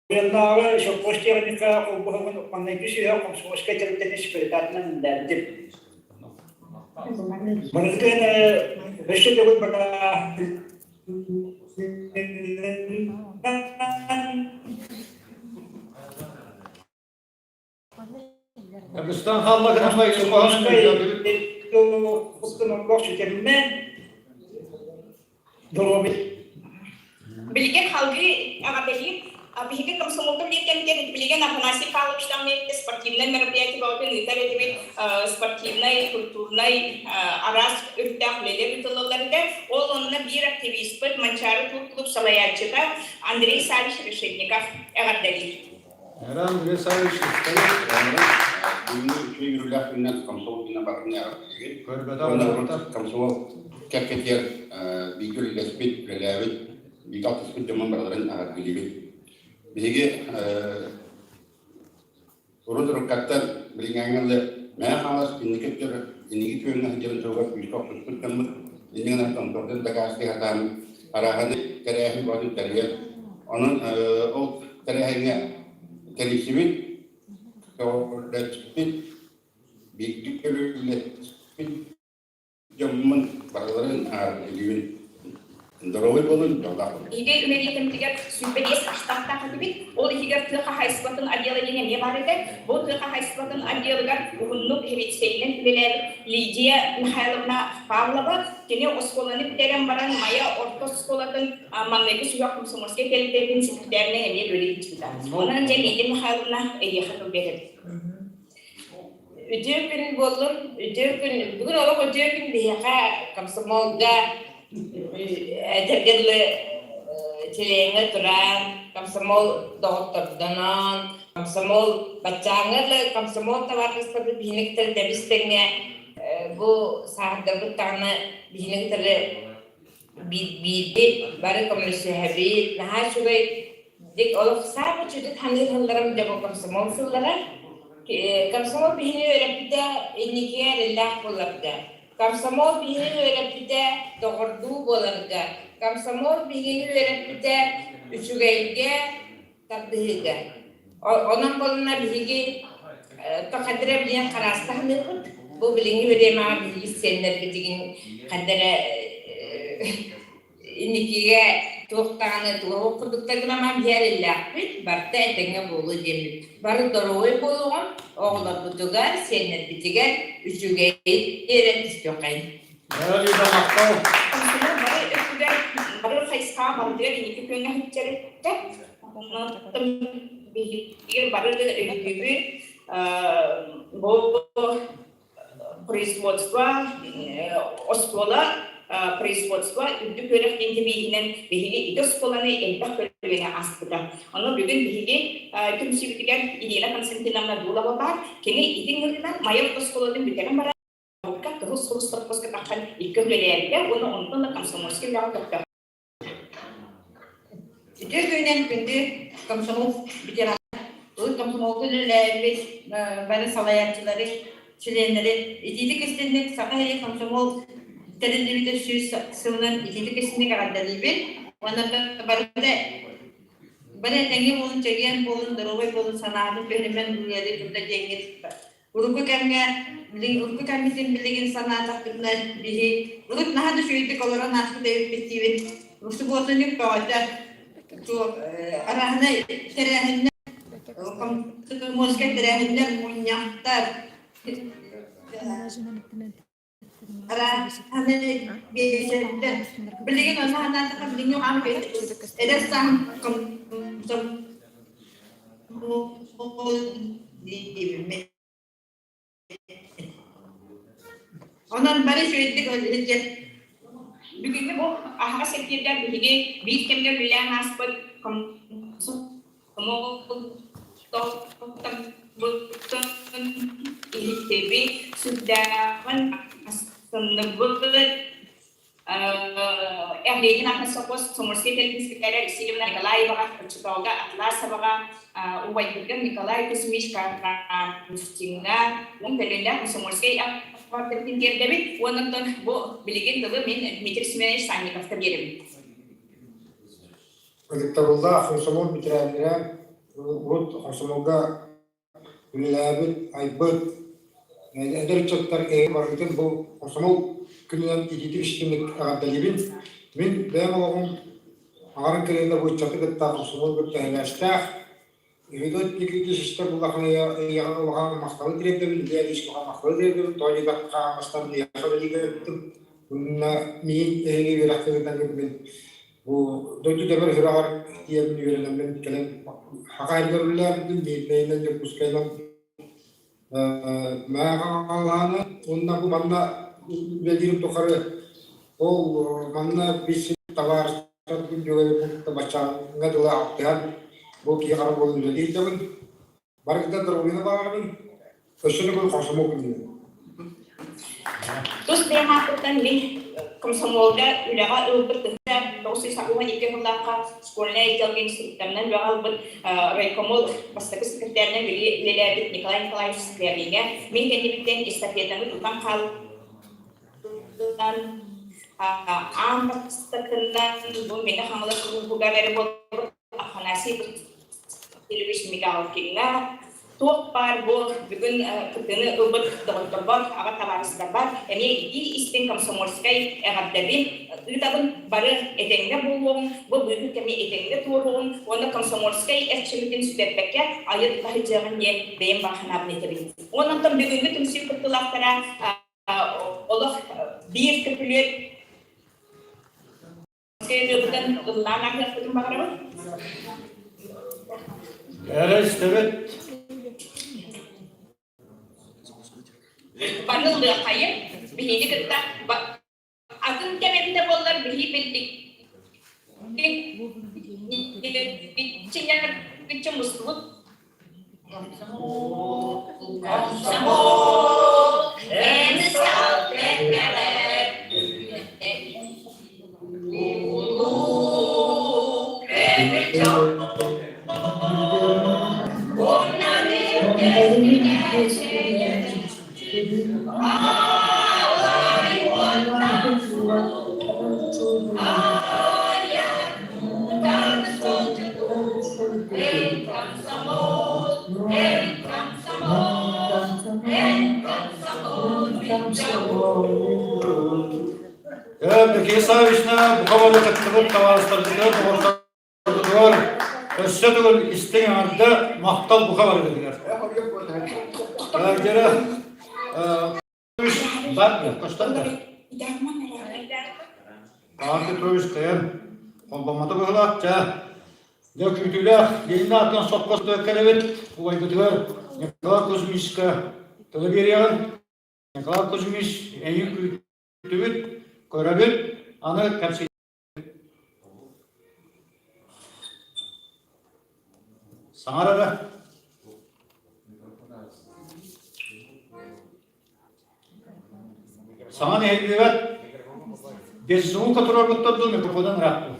K: Оройуоннааҕы совхоз-техника холбоһугун маҥнайгы сүһүөх комсомольскай тэрилтэтин секретарынан үлэлээбитим. Барытын өссө төгүл
G: Быстан хаалла гынан
H: Билигин халгыы эҕэрдэлиир биһиги комсомолга билиэттэмтэн билигин Афанасий Павлович даҕаны спортивнай мероприятие бөҕөтүн ыытар этибит спортивнай, культурнай араас өрүттээх үлэлэр ыытыллаллар этэ. Ол онно биир активиспыт Манчаары тур клуб салайааччыта Андрей Савич Решетников эҕэрдэлиир.
G: Андрей Савич,
O: Бүгүҥҥү үчүгэй үөрүүлээх күнүнэн комсомол күнүнэн барытын эҕэрдэлиибин. Уонна комсомол кэккэтигэр бииргэ үлэлэспит, үлэлээбит, бииргэ алтыспыт дьоммун барыларын эҕэрдэлиибин. Биһиги урут уруккаттан билиҥҥээҥҥэ дылы Мэҥэ Хаҥалас инники өттүгэр инники күөҥҥэ сылдьарын туһугар күүскэ охсуспут дьоммут инньэ гынан томтордун дакаастыы сатаан арааһаны тэрээһин бөҕөтүн тэрийэн онон ол тэрээһиҥҥэ тэрийсибит, көҕүлэспит, бииргэ үлэлэспит дьоммун барыларын ааргыйбын. Здоровый буолун, дьоллоох буолун.
H: Биһиги үлэлиир 25 штаттаах этибит. Ол иһигэр тыа хаһаайыстыбатын отдела диэн эмиэ баар этэ. Бу тыа хаһаайыстыбатын отделыгар уһуннук сэбиэдиссэйинэн үлэлээбит Лидия Михайловна Павлова кини оскуоланы бүтэрэн баран Майа орто оскуолатын маҥнайгы сүһүөх комсомольскай тэрилтэтин секретарынан эмиэ үлэлии сылдьыбыта. Онон дьэ Лидия Михайловна эйиэхэ тыл биэрэбит.
P: Үтүө күн буоллун, үтүө күн. Бүгүн олох үтүө күн биһиэхэ комсомолга этэргэ дылы чилиэҥҥэ туран, комсомол доҕоттордонон, комсомол баччааҥҥа дылы комсомол табаарыстарбыт биһини кытары тэбис тэҥҥэ бу сааһырдарбыт даҕаны биһини кытары биирбит, бары көмөлөсүһэбит, наһаа үчүгэй дик олох саамай үчүгэй ханыыр сылларым дьэ бу комсомол сыллара. Комсомол биһини үөрэппитэ инникигэ эрэллээх буоларга, комсомол биһини үөрэппитэ доҕордуу буоларга, комсомол биһини үөрэппитэ үчүгэйгэ тардыһыыга. Онон буоллунна биһиги хайда эрэ билигин харааста саныыбыт. Бу билиҥҥи бириэмэҕэ биһиги сиэннэрбитигин хайда эрэ инникигэ туох даҕаны туох курдуктар гынан биһиэриллээхпит, барыта этэҥҥэ буолуо диэммит. Бары доруобай буолуоҕун, оҕолорбутугар, сиэннэрбитигэр үчүгэйи эрэ түстүөххэйин.
H: Комсомол бары өттүгэр, бары хайысхаҕа барытыгар инники күөҥҥэ сылдьар этэ. Онон биһиги бары өйдүүбүт бу производство, оскуола производство үрдүк үөрэх диэн девиһинэн биһиги ити оскуоланы элбэх көлүөнэ ааспыта. Ону бүгүн биһиги түмсүүбүтүгэр Ирина Константиновна Дулова баар. Кини ити ыҥырыынан Майа оскуолатын бүтэрэн баран Кыһыл Сулус совхозка тахсан икки үлэлээбитэ уонна онтон да комсомольскай үлэҕэ көхтөөх
P: Үтүө күнүнэн күндү комсомол ветеран, урут комсомолга үлэлээбит бары салайааччылары, чилиэннэри итиитик истинник Саха сирин комсомол тэриллибитэ 100 сылынан итиитик истинник эҕэрдэлиибин. Уонна барыта бары этэҥҥэ буолун, чэгиэн буолун, доруобай буолун, санаатын түһэримэн үлэлии турда диэҥҥит Урукку кэмҥэ, билигин урукку кэммитин билигин санаатахпытына, биһи урут наһаа да үчүгэйдик олорон ааспыт эбиппит диибин. Субуотунньук бөҕөтө, арааһынай тэрээһиннэр, комсомольскай тэрээһиннэр, мунньахтар. Аны биэсэрдэр билигин онно санаатахха билиҥҥи хаан эдэр саам Онон бары үчүгэйдик сылдьар.
H: Бүгүҥҥү бу аһаҕас эфиргэ биһиги биир кэмҥэ үлэлээн ааспыт комсомол иһиттибит, сүрдээҕин астынныбыт. Ленин аатынан сопхуос Комсомольскай тэрилтэ Васильевна Николаеваҕа, оччотооҕуга Атласоваҕа, убайбытыгар Николай Кузьмич Карамустиҥҥа уон көлүөнэлээх комсомольскай аппаратыбытын тиэрдэбит. Уонна оттон бу билигин тылы мин Дмитрий Семенович Санниковка биэрэбин.
K: Ытыктабыллаах комсомол бэтэрээннэрэ урут комсомолга үлэлээбит, айбыт эдэр ыччаттар эһиги барыгытын бу комсомол күнүнэн итиитик истиҥник эҕэрдэлиибин. Мин бэйэм олоҕум аҥарын кэриҥэ бу ыччаты кытта комсомол кытта сибээстээх. Ведот Никитич истэр улахан эйиэхэ улахан махталы тириэрдэбин, Илья Ильич улахан махталы тириэрдэбин, тоҕо диэтэххэ хаамастан эйиэхэ үлэлии кэлбитим. Уонна миигин эһиги үөрэхтэринэн мин Бу дойду тэбэр сүрэҕэр тиийэн үөрэнэммин кэлэн Хаха сиригэр үлэлээбитим, Миирнэйинэн, Дьокуускайынан Мээҕалааны уонна бу манна үлэлиирим тухары ол манна билсибит табаарыстарбын, дьүөгэлэрбин кытта баччааҥҥа дылы алтыһан бу киһи хара буолан үлэлии сылдьабын. Барыгыта доруобуйаны баҕарабын. Өссө төгүл комсомол күнүнэн.
H: Тус бэйэм ааппыттан мин комсомолга үлэҕэ ылбыт тыһыынча 982 сыллаахха школьнай отделга инструкторынан үлэҕэ ылбыт райкомол бастакы секретарынан үлэлээбит Николай Николаевич Скрябиҥҥа мин кэннибиттэн эстафетаны тутан хаалан аан бастакынан бу Мэҥэ Хаҥалас улууһугар эрэ буолбут Афанасий Васильевич Мигалкиҥҥа туох баар бу бүгүн кыттыыны ылбыт доҕотторбор, аҕа табаарыстарбар эмиэ итии истиҥ комсомольскай эҕэрдэбин ыытабын. Бары этэҥҥэ буолуоҕуҥ, бу быыһык кэми этэҥҥэ туоруоҕуҥ уонна комсомольскай эрчиммитин сүтэрбэккэ айа тута сылдьыаҕыҥ диэн бэйэм баҕа санаабын этэбин. Уонна оттон бүгүҥҥү түмсүү кыттыылаахтара олох биир көпүлүөт Ырыабытын ыллаан ааһыахпытын баҕарабын.
G: Эрэ истэбит.
H: Бары ыллыаххайын, биһиги кытта атын кэм эбитэ буоллар биһи биллик Биччэ мустубут Комсомол, эн сал-тэҥҥэҕэр Улуу көмүччү Алай уоттан Айар Эй, комсомол, эй, комсомол, эй, комсомол,
G: Михаил Саввична, бука бары кыттыбыт табаарыстарбытыгар, доҕотторбутугар өссө төгүл истиҥ эҕэрдэ, махтал бука барыгытыгар. Дьэрэ, Павел Петрович кыайан холбоммото быһыылаах. Чэ, дьэ күүтүүлээх Ленин аатынан сопхуос кэлэбит убайбытыгар Николай Кузьмичка тылы биэриэҕин. Николай Кузьмич, эйигин күүттүбүт, көрөбүт, аны кэпсэтиэхпит. Саҥар эрэ. Саҥа нэһилиэбэт без звука турарбыттар дуу микрофонун ырааппын.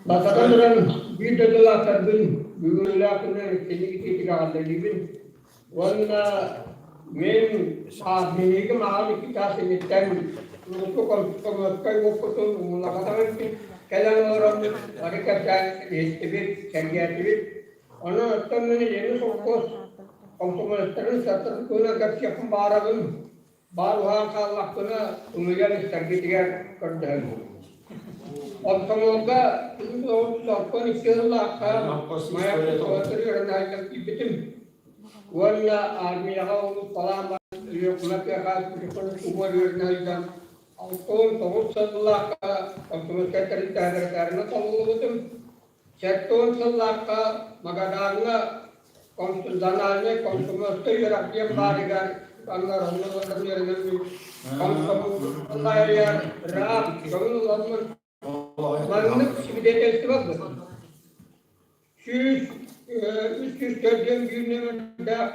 J: Бастатан туран, биир дойдулаахтарбын бүгүҥҥүлээхпинэ итинник итиитик эҕэрдэлиибин уонна мин биһиги мааҕын икки чаас инниттэн урукку комсомольскай уоппутун умуллабатах эбиппит кэлэн олороммут бары кэпсээн иһиттибит, сэргээтибит. Онон оттон мин Ленин холкуос комсомолецтарын саттарын туһунан кэпсиэхпин баҕарабын. Баар уһаан хааллахпына, ымыйан истэргитигэр көрдөһөбүн. Комсомолга 1992 сыллаахха Майа үөрэнээччи киирбитим. Уонна армияҕа улуусталаан баран Өлүөхүмэ тыаха угар үөрэнэ 69 сыллаахха комсомольскай тэрилтэ секретарынан талыллыбытым. 70 сыллаахха Магадаҥҥа зональнай комсомольскай үөрэх диэн баарыгар комсомоллайар ыраах көҥүл ыламмын маннык свидетельство ылбытым. 100 304 нүөмэрдээх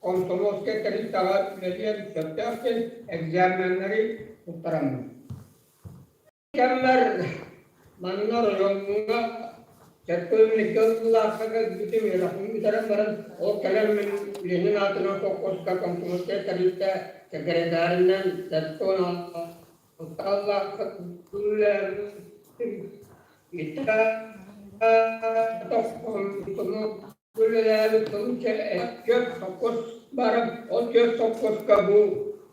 J: комсомольскай тэрилтэҕэ үлэлиэн сөптөөх диэн экзаменнары туттараммын. Кэммэр манна оройуоҥҥа 72 сыллаахха кэлбитим, үөрэхпин бүтэрэн баран, ол кэлэн мин Ленин аатынан холкуоска комсомольскай тэрилтэ сэкирэтээринэн 76 сыллаахха үлэлээбитим. Үлэлээбит сылым түөрт сопхуос баара. Ол түөрт сопхуоска бу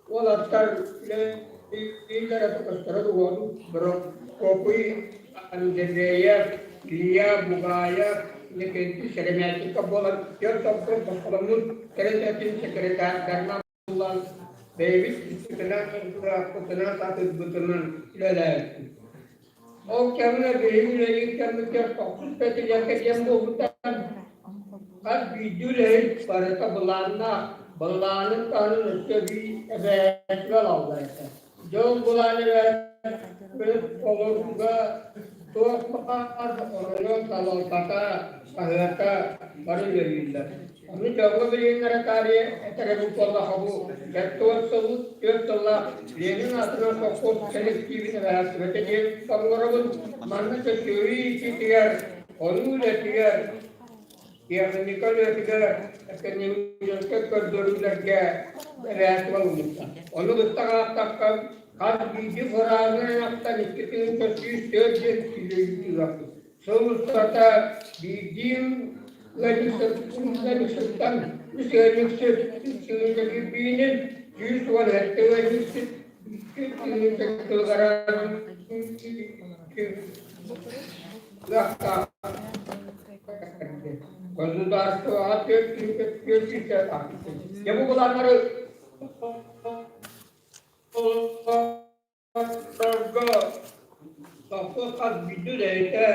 J: уолаттар үлэлииллэрэ көстөрө дуо? Прокопий Андреев, Илья Бугаев, Никитин Шереметьев буолан түөрт сопхуос босхоломмут тэрилтэтин секретардарынан Ылан бэйэбит иччитинэн кыахпытынан сатыырбытынан үлэлээбиппит. Ол кэмҥэ биһиги үлэлиир кэммитигэр тохсус пятилетка диэн буолбуттар. Хас биирдии үлэһит барыта былааннаах, былаанын таһынан өссө эбии эбээһинэс ылаллар этэ. Дьон былаан эбээһинэс олорууга туох баар оройуон салалтата, хаһыата бары үлэлииллэр. Ону дьоҥҥо билиһиннэрэ таарыйа этэр эбит буоллахха бу 40 сыл, түөрт сыллаах Ленин аатынан сопхуос кэлэктиибин эбээһинэстибэтэ диэн соҥноробун. Манна чөчүөрүү иитиитигэр, хонуу үлэтигэр, тиэхиньикэ үлэтигэр, экономическай көрдөрүүлэргэ эбээһинэстибэ ылыммыттар. Ону кытта ааттахха, хас биирдии фразаны ынахтан 2 104 диэн киирэ Сыл устата биирдии ыанньыксыттан үс ыанньыксыт үс тыһыынча кирбиинин, 117 ыанньыксыт 2 тыһыынча килограмм кыахтаах Государствоҕа 400 Дьэ бу былааннары Сопхуос хас биирдии үлэһитэ,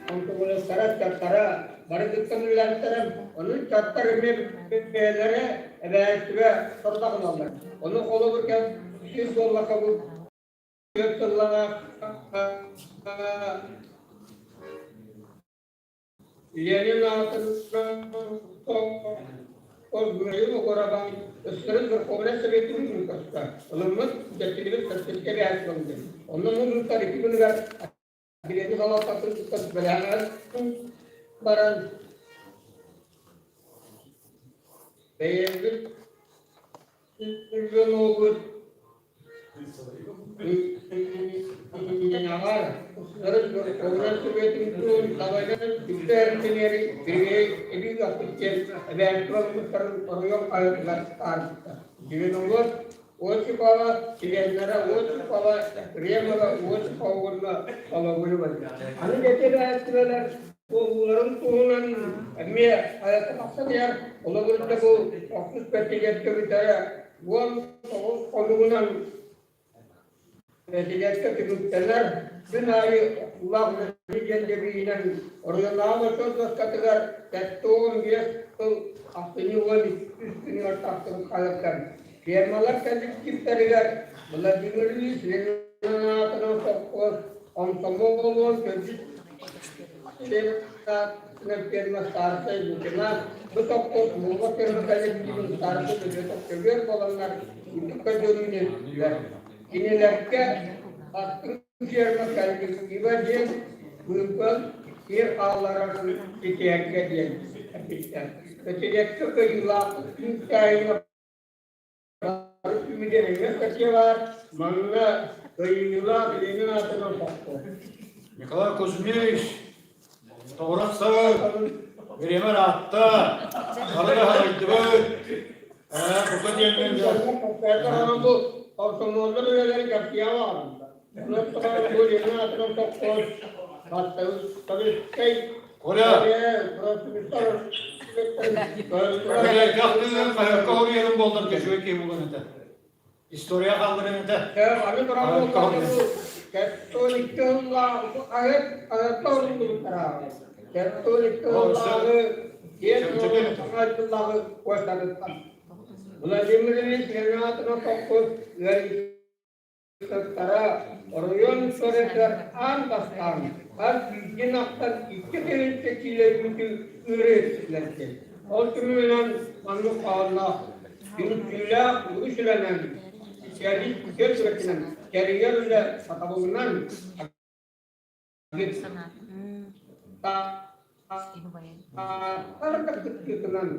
J: онтугунастара, ыччаттара бары кыттан үлэлээбиттэрэ. Ону ыччаттар эмиэ бэйэлэрэ эбээһинэстибэ сорудах ылаллар. Ону холобур кэпсиир буоллахха бу түөрт сыллаах Ленин аатынан Михаил Егорова СССР Верховнай Советын күн ылыммыт дьэттилибит сэртипикэ бэйэс буолбут. Онно мундуттар ити күнүгэр отделение салалтатын кытта сүбэлэһэн баран бэйэбит звенобут Мунньаҕар Верховнай Советын туһун салайан үктээриннэри эбии ыахпыт диэн эбээһинэс ылбыттарын оройуон хаһыатыгар таһаарбыттар. Звенолар Осипова, чилиэннэрэ Осипова, Ефремова, Осипова уонна Соловьева. Аны ити эбээһинэстибэлэр буолууларын туһунан эмиэ хаһыакка тахсан иһэр. Холобур, бу тохсус пятилетка бүтэрэ 19 хонугунан Бэдилиэккэ түмүктэнэр күн аайы охсуулаах үлэни диэн девиһинэн оройуоннааҕы бочуот дуоскатыгар 75 сыл ахсынньы 13 күнүгэр тахсыбыт хаһыаттар фермалар коллективтарыгар Владимир Ильич Ленин аатынан сопхуос комсомол буолуон төрдүс ферма старшай Лукина бу сопхуос Муома ферма коллективын старшай Бөдөтөх көбүөр буоланнар үрдүк көрдөрүүнү Кинилэргэ бастыҥ ферма коллектива диэн быыбар сир хаалларарын ситиһэргэ диэн эппиттэр. Бэчилиэккэ кыайыылаахтык түмүктээһиҥҥэ бары түмүгэр эмиэ статья баар. Манна кыайыылаах Ленин аатынан сохто.
G: Николай Кузьмич, тоҕурах сыл, бириэмэ ыраатта, бары да хаһайдыбыт. Ээ, бука диэммин
J: Бу комсомоллар үлэлэрин кэпсиэҕэ баҕарбыттар. Онон бу Ленин аатынан сопхуос бастакы
G: Коля! Коля, кахтыгын хаһыакка хоруйарын буоллар көчүө киһи буолан этэ. История хаалларын этэ.
J: Аны туран кэттон ыллааҕы хаһыат хаһыатта оруллубуттара. Кэттон ыллааҕы киэн саҥа куостатыттан. Владимир Ильич Ленин аатынан сопхуос ыарыһахтара оройуон историятыгар аан бастаан хас биирдии ынахтан 2 тыһыынча киилэ үүтү ыырыһыттылар. Ол түмүгүнэн маннык хоһоонноох түмсүүлээх үгүс үлэнэн, специалист үтүө сүбэтинэн, тэрийэр үлэ сатабылынан кыттыытынан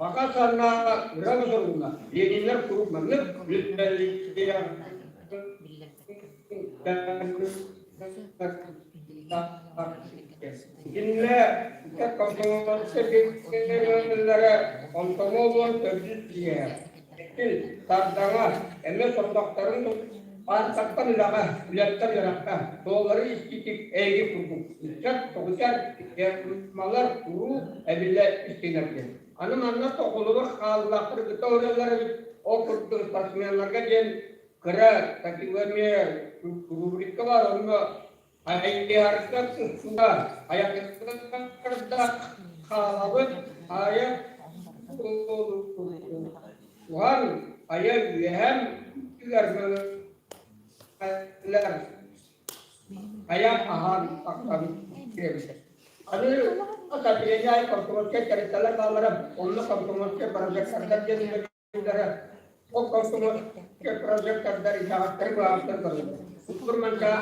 J: Ака санаа ыра сорунна. Лениннэр куруук маннык Итиннэ комсомольскай комсомол уон төрдүс сийиэһэ. Сардаҥа эмиэ сордохторун Паартаттан үлэҕэ, үлэттэн үөрэххэ, суоллары истиитик эйги курдук ыччат, тоҕучар, фермалар куруук эбиллэ истинэр диэн. Аны манна тохулубар хааллаахтары кытта ураллар эбит, ол курдук спортсменнарга диэн кыра категория рубрика бар, онно айарга тустууга айарга хаалабыт, айа Уһан айа үөһэм үгэр айа аһаан тахсан киирбитэ. Аны отделение комсомольскай тэрилтэлэр бааллара, онно комсомольскай прожектордар диэн Ол комсомольскай прожектордар итэҕэстэри быһаарсан бараллар. Курманка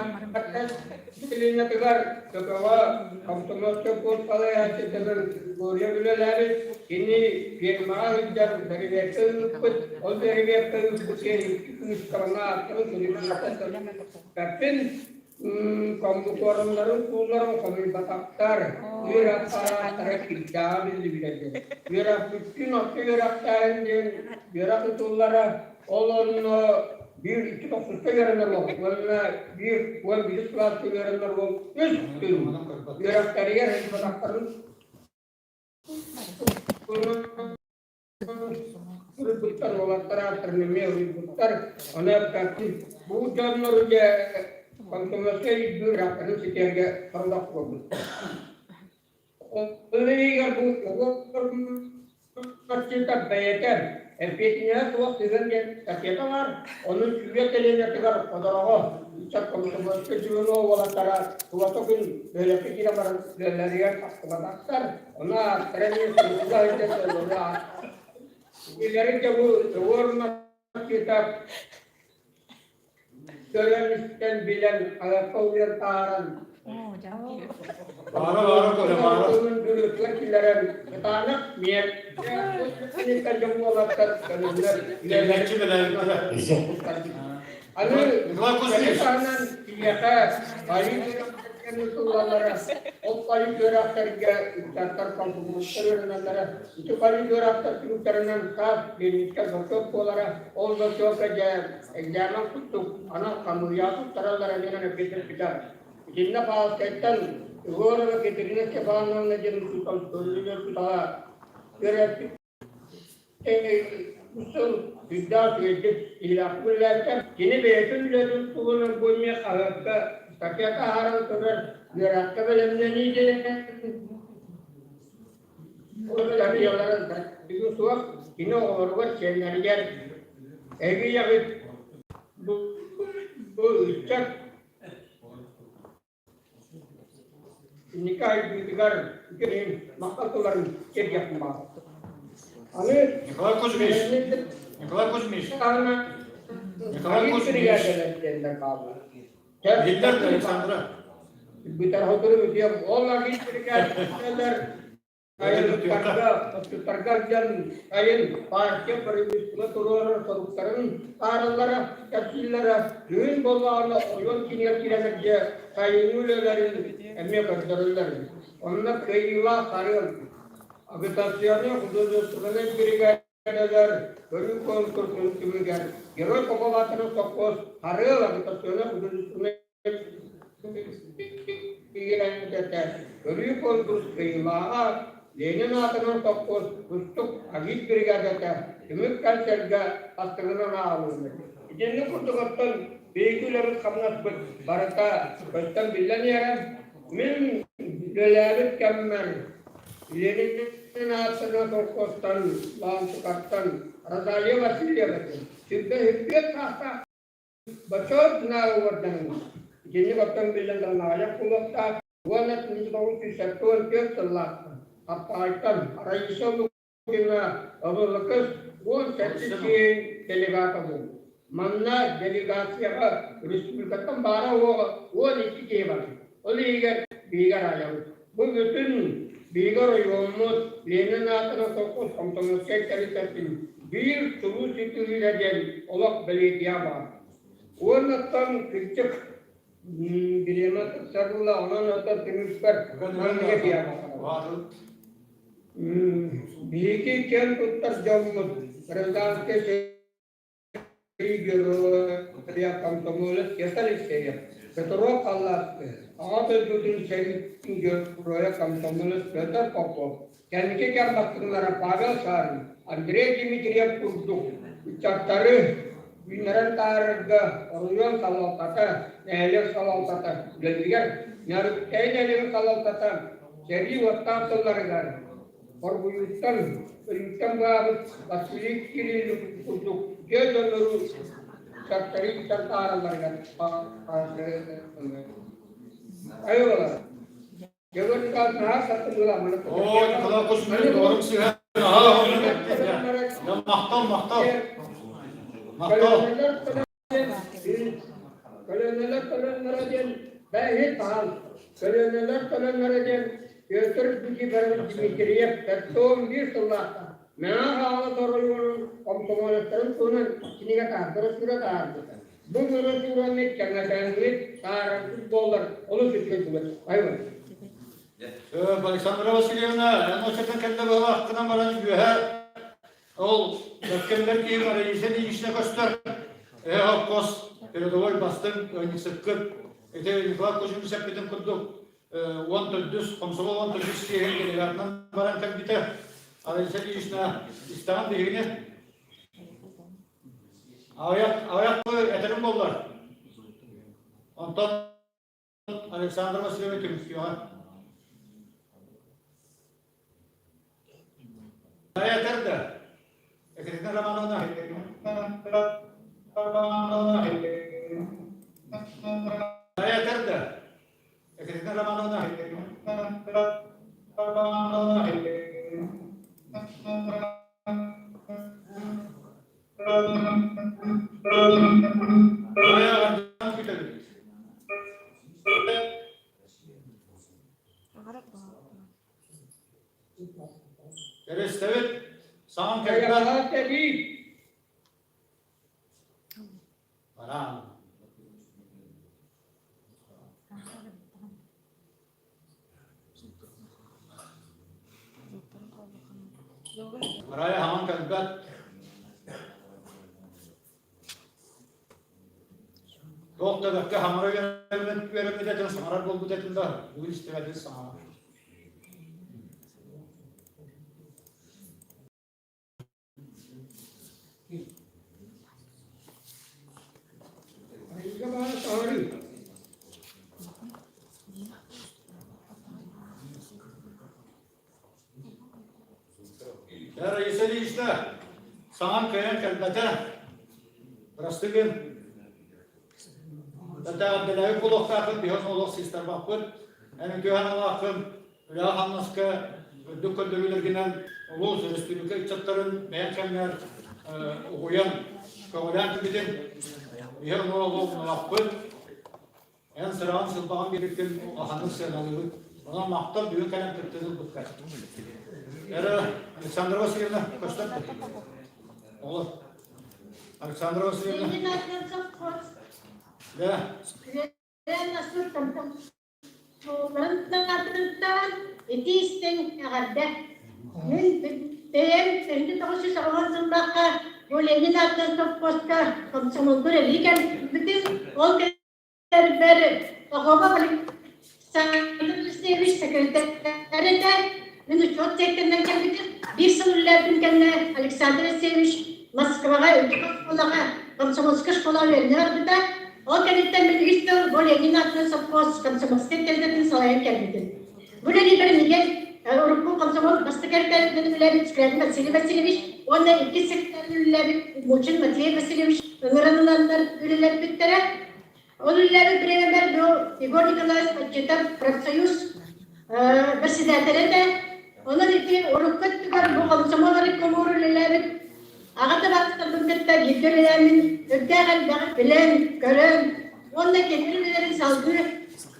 J: Ленятыгар Көкөҕө комсомольскай курс салайааччытынан Григорьев үлэлээбит. Кини фермаҕа сылдьан бэрэбиэркэ ыыппыт. Ол бэрэбиэркэ ыыппыт икки кыыс ааттарын суруйбатахтарын Комбукуорумнарын куулларын хомуйбатахтар, үөрэх аппарааттара кирдээҕэ биллибитэ диэн. Үөрэхпүттүүн орто үөрэхтээһин диэн үөрэх тутуллара, ол онно биир икки тохсуска үөрэнэр уол уонна биир 11 кылааска үөрэнэр уол үс күн үөрэхтэригэр сылдьыбатахтарын Суруйбуттар уолаттар ааттарын эмиэ уруйбуттар. Ону эппэппин. Бу дьоннору дьэ комсомольскай өйдүүр ааттарын ситэргэ сорудах буолбут. Ол иһигэр бу оҕо бэйэтэ эппиэтинэһэ суох сыһыан диэн статьята баар. Ону сүүрэ кэлиэнэтигэр ходороҕо ыччат комсомольскай звено уолаттара тулата күн бөһүөлэккэ киирэн баран үлэлэригэр тахсыбатахтар. Ону ааттара эмиэ сурулла сылдьар толору аат. Үлэлэрин дьэ бу уорунна көрөн-истэн билэн айахха уйан таһааран
G: Баара баара Коля баара.
J: Бүрүтүгэр киллэрэн кытаанах миэр дьон уолаттар көнөллөр
G: Үлэлээччи үлэлээбиттэрэ.
J: Аны
G: Николай Кузьмич.
J: таһынан киниэхэ полиция тыллалара, ол полиция үөрэхтэргэ ыччаттар комсомольскай үөрэнэллэрэ. Ити полиция үөрэхтэр түмүктэринэн саас Ленинскэй зачет буолара. Ол зачетка дьэ экзамен курдук анал хамыыйа туттараллара диэн эппиэтэспитэ. Итиннэ Павловскайтан Егорова Катерина Степановна диэн учуутал көрүлүгэр тутаҕа үөрэппит Сыл үрдээх үчүгэйдик иһилээхтик үлэлээбитэ. Кини бэйэтин үлэтин туһунан бу эмиэ хаһыакка статья таһааран турар үөрэххэ бэлэмнэнии диэн статьяларын бүгүн суох кини оҕолоругар сиэннэригэр эһиги бу ыччат Инники айбыытыгар үтүө махтал тылларын тиэрдиэхпин баҕарабын. Аны
G: Николай Кузьмич, Николай Кузьмич, Николай Кузьмич, Иһиллэр Александра.
J: Бүтэр хотуру бүтүөм. Ол агит бригадалар Айылыктарга, отчуттарга диэн сайын партия правительство туруорар соруктарын таараллара, кэпсииллэрэ, күһүн буоллаҕына оройуон киинигэр киирэн сайыҥҥы үлэлэрин эмиэ көрдөрөллөр. Онно кыайыылаах сарыал агитационнай художественнай биригээдэ. Өлөр көрүү конкурсун түмүгэр Герой Попов аатынан сопхуос Харыал агитационнай художественнай Көрүү конкурс кыайыылааҕа Ленин аатынан сопхуос Кустук агит бригадата түмүк концерга бастыҥынан ааҕылынна. Итинник курдук оттон биһиги үлэбит-хамнаспыт барыта көстөн биллэн иһэр. Мин үлэлээбит кэммэр Ленин аатынан холкуостан, Лаанчыкаттан Розалия Васильева сүрбэ саастаах бочуот знага уордьанын итинник оттон биллэн даллаҕайах буолуохтаах уонна 1974 сыллаахтан Хаптаҕайтан Раиса Лукина ылылыкыс 17 киһи делегата буолбут. Манна делегацияҕа республикаттан баара уоҕа 12 киһи бар. Ол иһигэр биһиги араайабыт. Бу бүтүн биһиги оройуоммут Ленин аатынан совхоз комсомольскай тэрилтэтин биир чулуу ситиһиилэ диэн олох бэлиэтиэ баар. Уоннаттан кырдьык бириэмэ тупсарылла, онон оттон түмүкпэр маннык этиэ баҕарабын. Биһиги киэн туттар дьоммут гражданскай Героя комсомолец Кеса Алексеев, Петров Алласпы, Аҕа дойдутун сэриитин геройа комсомолец Петр Попов, кэнники кэм бастыҥнара Павел Шарин, Андрей Дмитриев курдук ыччаттары үүннэрэн таһаарарга оройуон салалтата, нэһилиэк салалтата үлэлииригэр Нярыккай нэһилиэгин салалтата сэрии уоттаах сылларыгар Хоргуйууттан, өлүүттэн баабыт Василий Кириллин курдук дьиэ дьоннору саттарыыттан тааралларыгар Айылалар. Дьөгөр наһаа саттыбыламмын.
G: Оо, Николай Кузьмин, доҕорум сыһа. Махтал, махтал. Махтал.
J: Көлүөнэлэр төлөннөрө диэн бэйи таһан, көлүөнэлэр төлөннөрө диэн Петр Никифорович Дмитриев 41 сыллаахта Мэҥэ Хаҥалас оройуонун комсомолецтарын туһунан кинигэ таһаардара сүүрэ таһаарбыта. Бу брошюраны кэҥэтээҥҥит, таараргыт буоллар олус үчүгэй буолуо. Айва.
G: Александра Васильевна, эн оччотон кэллэ быһалаахтынан баран үөһэ Ол кэмнэр киһи Раиса Ильинична көстөр. Ээ холкуос передовой бастыҥ ыанньыксыккыт. Ити Николай Кузьмич эппитин курдук 14 комсомол 14 съеһин делегатынан баран кэлбитэ. Раиса Ильинична истэҕин биһигини аҕыйах аҕыйах этэрим буоллар. Онтон Александр Васильевич түмүктүөҕэ. Этэр да, Екатерина Романовна. Этэр да, Екатерина Романовна. Эрэстэбит саҥан кэлбэт. Бараан. Рая хаҥан кэлбэт. Туох да бэркэ хаҥара үөрэммит үөрэммит этин саҥарар буолбут этин да бүгүн истибэтин саҥара. Раиса Ильична, саҥан кыайан кэлбэтэ. Бырастыгын. Бэтээҕэрдэлээбит буолуохтааххын, биһиги олох сыыстарбаппыт. Эн үтүө санаалааххын, үлэҕэ-хамнаска үрдүк көрдөрүүлэргинэн улуус, өрөспүүбүлүкэ ыччаттарын бэйэҥ кэмҥэр угуйан, көҕүлээн кэлбитин биһи ону олох умнубаппыт. Эн сыраҕын сылбаҕын биэрбиккин улаханнык сыаналыыбыт. Онон махтал бүгүн кэлэн кыттыыны ылбыккар. Эрэ Александра Васильевна көстөр Оҕолор. Александра Васильевна. Да.
Q: Суолларын таҥатыттан ити истиҥ эҕэрдэ. Мин бэйэм 1990 сыллаахха бу Ленин аатынан совхозка комсомолгур эбии кэлбитим. Ол кэлбэр Пахомов Александр Алексеевич секретарь этэ. Мин учуот секторынан кэлбитим. Биир сыл үлэлээбитим кэннэ Александр Алексеевич Москваҕа үрдүк оскуолаҕа комсомольскай школа үөрэнэ барбыта. Ол кэнниттэн мин үс сыл бу Ленин аатынан совхоз комсомольскай тэрилтэтин салайан кэлбитим. Бу үлэлиибэр Мигель урукку комсомол бастакы эртэлинэн үлэлээбит Скрябин Василий Васильевич уонна иккис секретарынан үлэлээбит Мучин Матвей Васильевич ыҥыран ыланнар үлэлэппиттэрэ. Ол үлэлээбит бириэмэбэр бу Егор Николаевич Подчетов профсоюз председателэ этэ. Онон ити урукку өттүгэр бу комсомол рекомор үлэлээбит аҕа табаарыстарбын кытта бииргэ үлэлээммин үрдээх элбэҕи билэн, көрөн уонна кинилэр үлэлэрин салгыы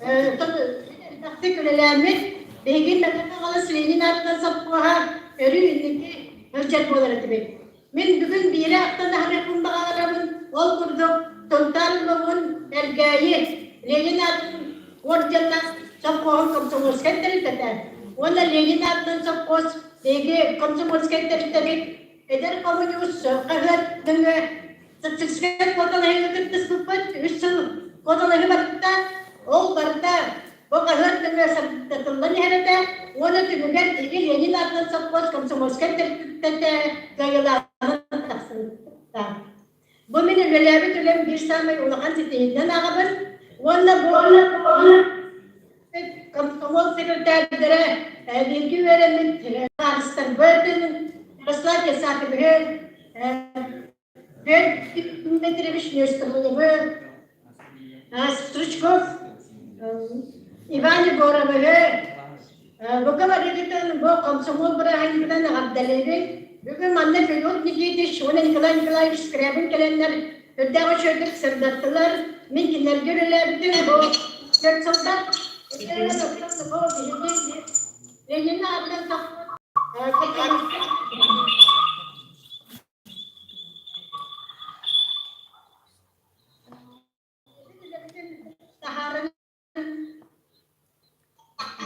Q: элбэхтик үлэлээммит биһиги Мэҥэ Хаҥалас Ленин аатынан сопхуоһа өрүү инники сылдьар буолар этибит. Мин бүгүн биири ахтан аһарыахпын баҕарабын, ол курдук Сунтаар улууһун Элгээйи Ленин аатын орденнаах сопхуоһун комсомольскай тэрилтэтэ уонна Ленин аатынан сопхуос биһиги комсомольскай тэрилтэбит эдэр хомуньуус хаһыат нөҥүө социалистическай куоталаһыыга кыттыспыппыт үс сыл куоталаһыы барбыта. Ол барыта бу хаһыат нөҥүө сырдатыллан иһэр этэ уонна түмүгэр биһиги Ленин аатынан сопхуос комсомольскай тэрилтэтэ кыайыылааҕынан тахсыбыта. Бу мин үлэлээбит үлэм биир саамай улахан ситиһиитинэн ааҕабын уонна бу комсомол секретарьдара бииргэ үөрэммит табаарыстарбытын Ярослав Ясаковиһы, Петр Дмитриевич Нестеровы, Стручков Иван Егоровиһы Бука барыгытын бу комсомол бырааһынньыгынан эҕэрдэлиибин. Бүгүн манна Федот Никитич уонна Николай Николаевич Скрябин кэлэннэр үрдээх үчүгэйдик сырдаттылар. Мин кинилэргэ үлэлээбитим бу түөрт сылга. Ленин аатынан таһааран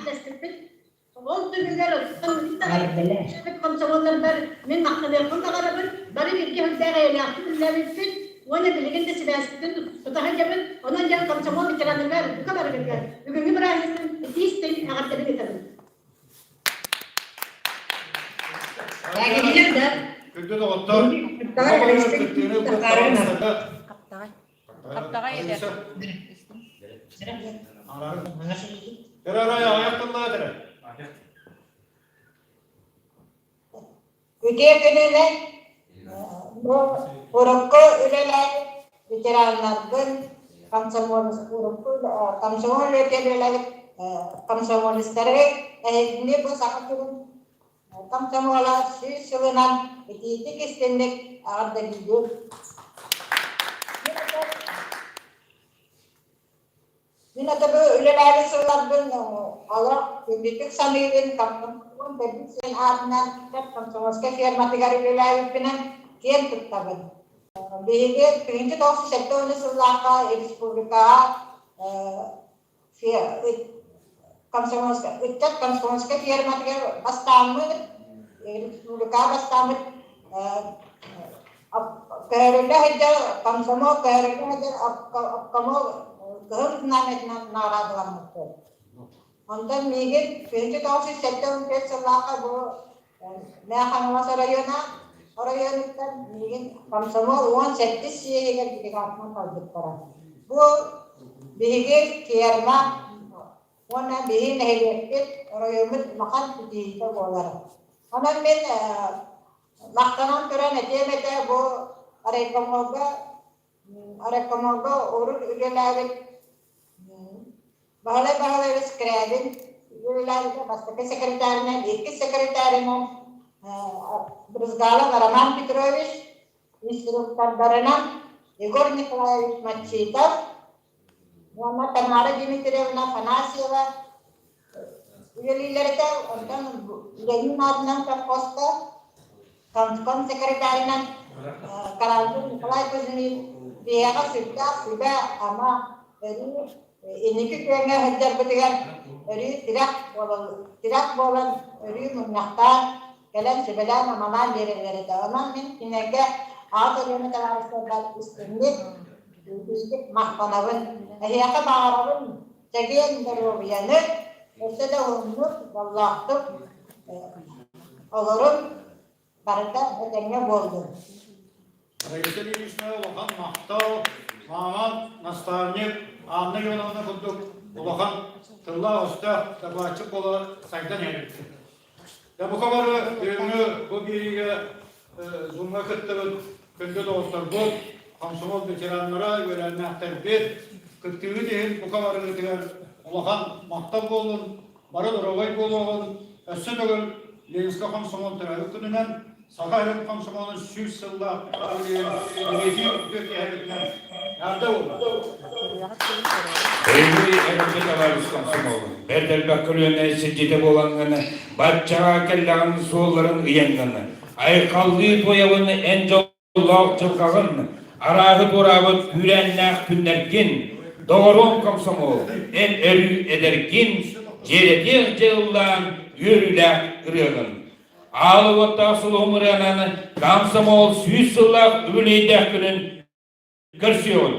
Q: дэспиппит. Ол түмүгэр комсомолларбар мин махтаныахпын баҕарабын. Бары бииргэ үрдээх эйэлээхтик үлэлээбиппит уонна билигин да сибээспитин тута сылдьабын. Онон дьон комсомол ветеранныгар бука барыгытыгар бүгүҥҥү бырааһынньыктан итии истиҥ эҕэрдэбин ыытабын.
G: Күндү доҕоттор,
R: Хаптаҕай этэ.
S: Үтүө күнүнэн бу урукку үлэлээбит ветераннарбын, комсомол комсомол үлэтэ үлэлээбит комсомолистары эһигини бу Саха сирин комсомола 100 сылынан итиитик истинник эҕэрдэлиибин. Мин атыбы үлэлээбит сылларбын олох күндүтүк саныыбын, комсомол төрдүс сылын аатынан комсомольскай ферматыгар үлэлээбиппинэн киэн туттабын. Биһиги 1970 сыллаахха республикаҕа комсомольскай ыччат комсомольскай ферматыгар бастааммыт, республикаҕа бастааммыт көһөрүллэ сылдьар комсомол көһөрүллэ сылдьар обкомол кыһыл знамятынан наҕараадаламмыппыт. Онтон миигин 1974 сыллаахха бу Мэҥэ Хаҥалас оройуона оройуонуттан миигин комсомол 17 съеһигэр делегатынан талбыттара. Бу биһиги ферма уонна биһиги нэһилиэкпит оройуоммут улахан ситиһиитэ буолар. Онон мин махтанан туран этиэм этэ бу райкомолга райкомолга урут үлэлээбит Баһылай Баһылайабыс Скрябин үлэлээбитэ бастакы секретарынан, иккис секретарынан Брызгалов Роман Петрович, инструктордарынан Егор Николаевич Матчитов уонна Тамара Дмитриевна Афанасьева үлэлииллэр этэ. Онтон Ленин аатынан совхозка комсомол секретарынан Карандин Николай Кузьмин биһиэхэ сүрдээх сүбэ-ама өрүү. Инники күөҥҥэ сылдьарбытыгар өрүү тирэх буолан, тирэх буолан өрүү мунньахтаан, кэлэн сүбэлээн-амалаан биэрэллэр этэ. Онон мин кинилэргэ аҕа көлүөнэ табаарыстарбар истиҥник, итиитик махтанабын. Эһиэхэ баҕарабын чэгиэн доруобуйаны, өссө да уһуннук, дьоллоохтук олорун, барыта этэҥҥэ буоллун.
G: Раиса Ильинична улахан махтал, мааман, наставник Анна Ивановна курдук улахан тыллаах-өстөөх дакылаатчыт буола сайдан иһэбит. Дьэ, бука бары бүгүҥҥү бу биэриигэ Зумҥа кыттыбыт күндү доҕотторбут, комсомол ветераннара, үөрэннээхтэрбит кыттыыгыт иһин бука барыгытыгар улахан махтал буоллун, бары доруобай буолуоҕун, өссө төгүл Ленинскэй комсомол төрөөбүт күнүнэн Саха сирин комсомолун 100 сыллаах бэлиэтиир үтүө киэһэбитинэн эҕэрдэ буолла.
A: Эйгий эҕэрдэ товарищ комсомол, бэрт элбэх көлүөнэ сирдьитэ буолаҥҥын, баччаҕа кэллэҕин суолларын ыйаҥҥын, айхаллыы туойабын эн дьоллоох дьылҕаҕын, арааһы туораабыт күүрээннээх күннэргин, доҕоруом комсомол, эн өрүү эдэргин, дьиэрэтиэх дьыллаан үөрүүлээх ырыаҕын. Аал уоттаах сулуһум ырыанан комсомол 100 сыллаах үбүлүөйдээх күнүн көрсүөҕүн.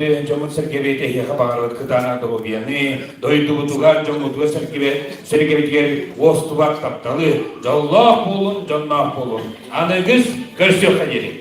A: Бүгүн дьоммут-сэргэбит эһиэхэ баҕарабыт кытаанах доруобуйаны, дойдубутугар, дьоммутугар-сэргэбитигэр сэргэбитигэр уостубат тапталы, дьоллоох буолун, дьонноох буолун. Аныгыс көрсүөххэ диэри.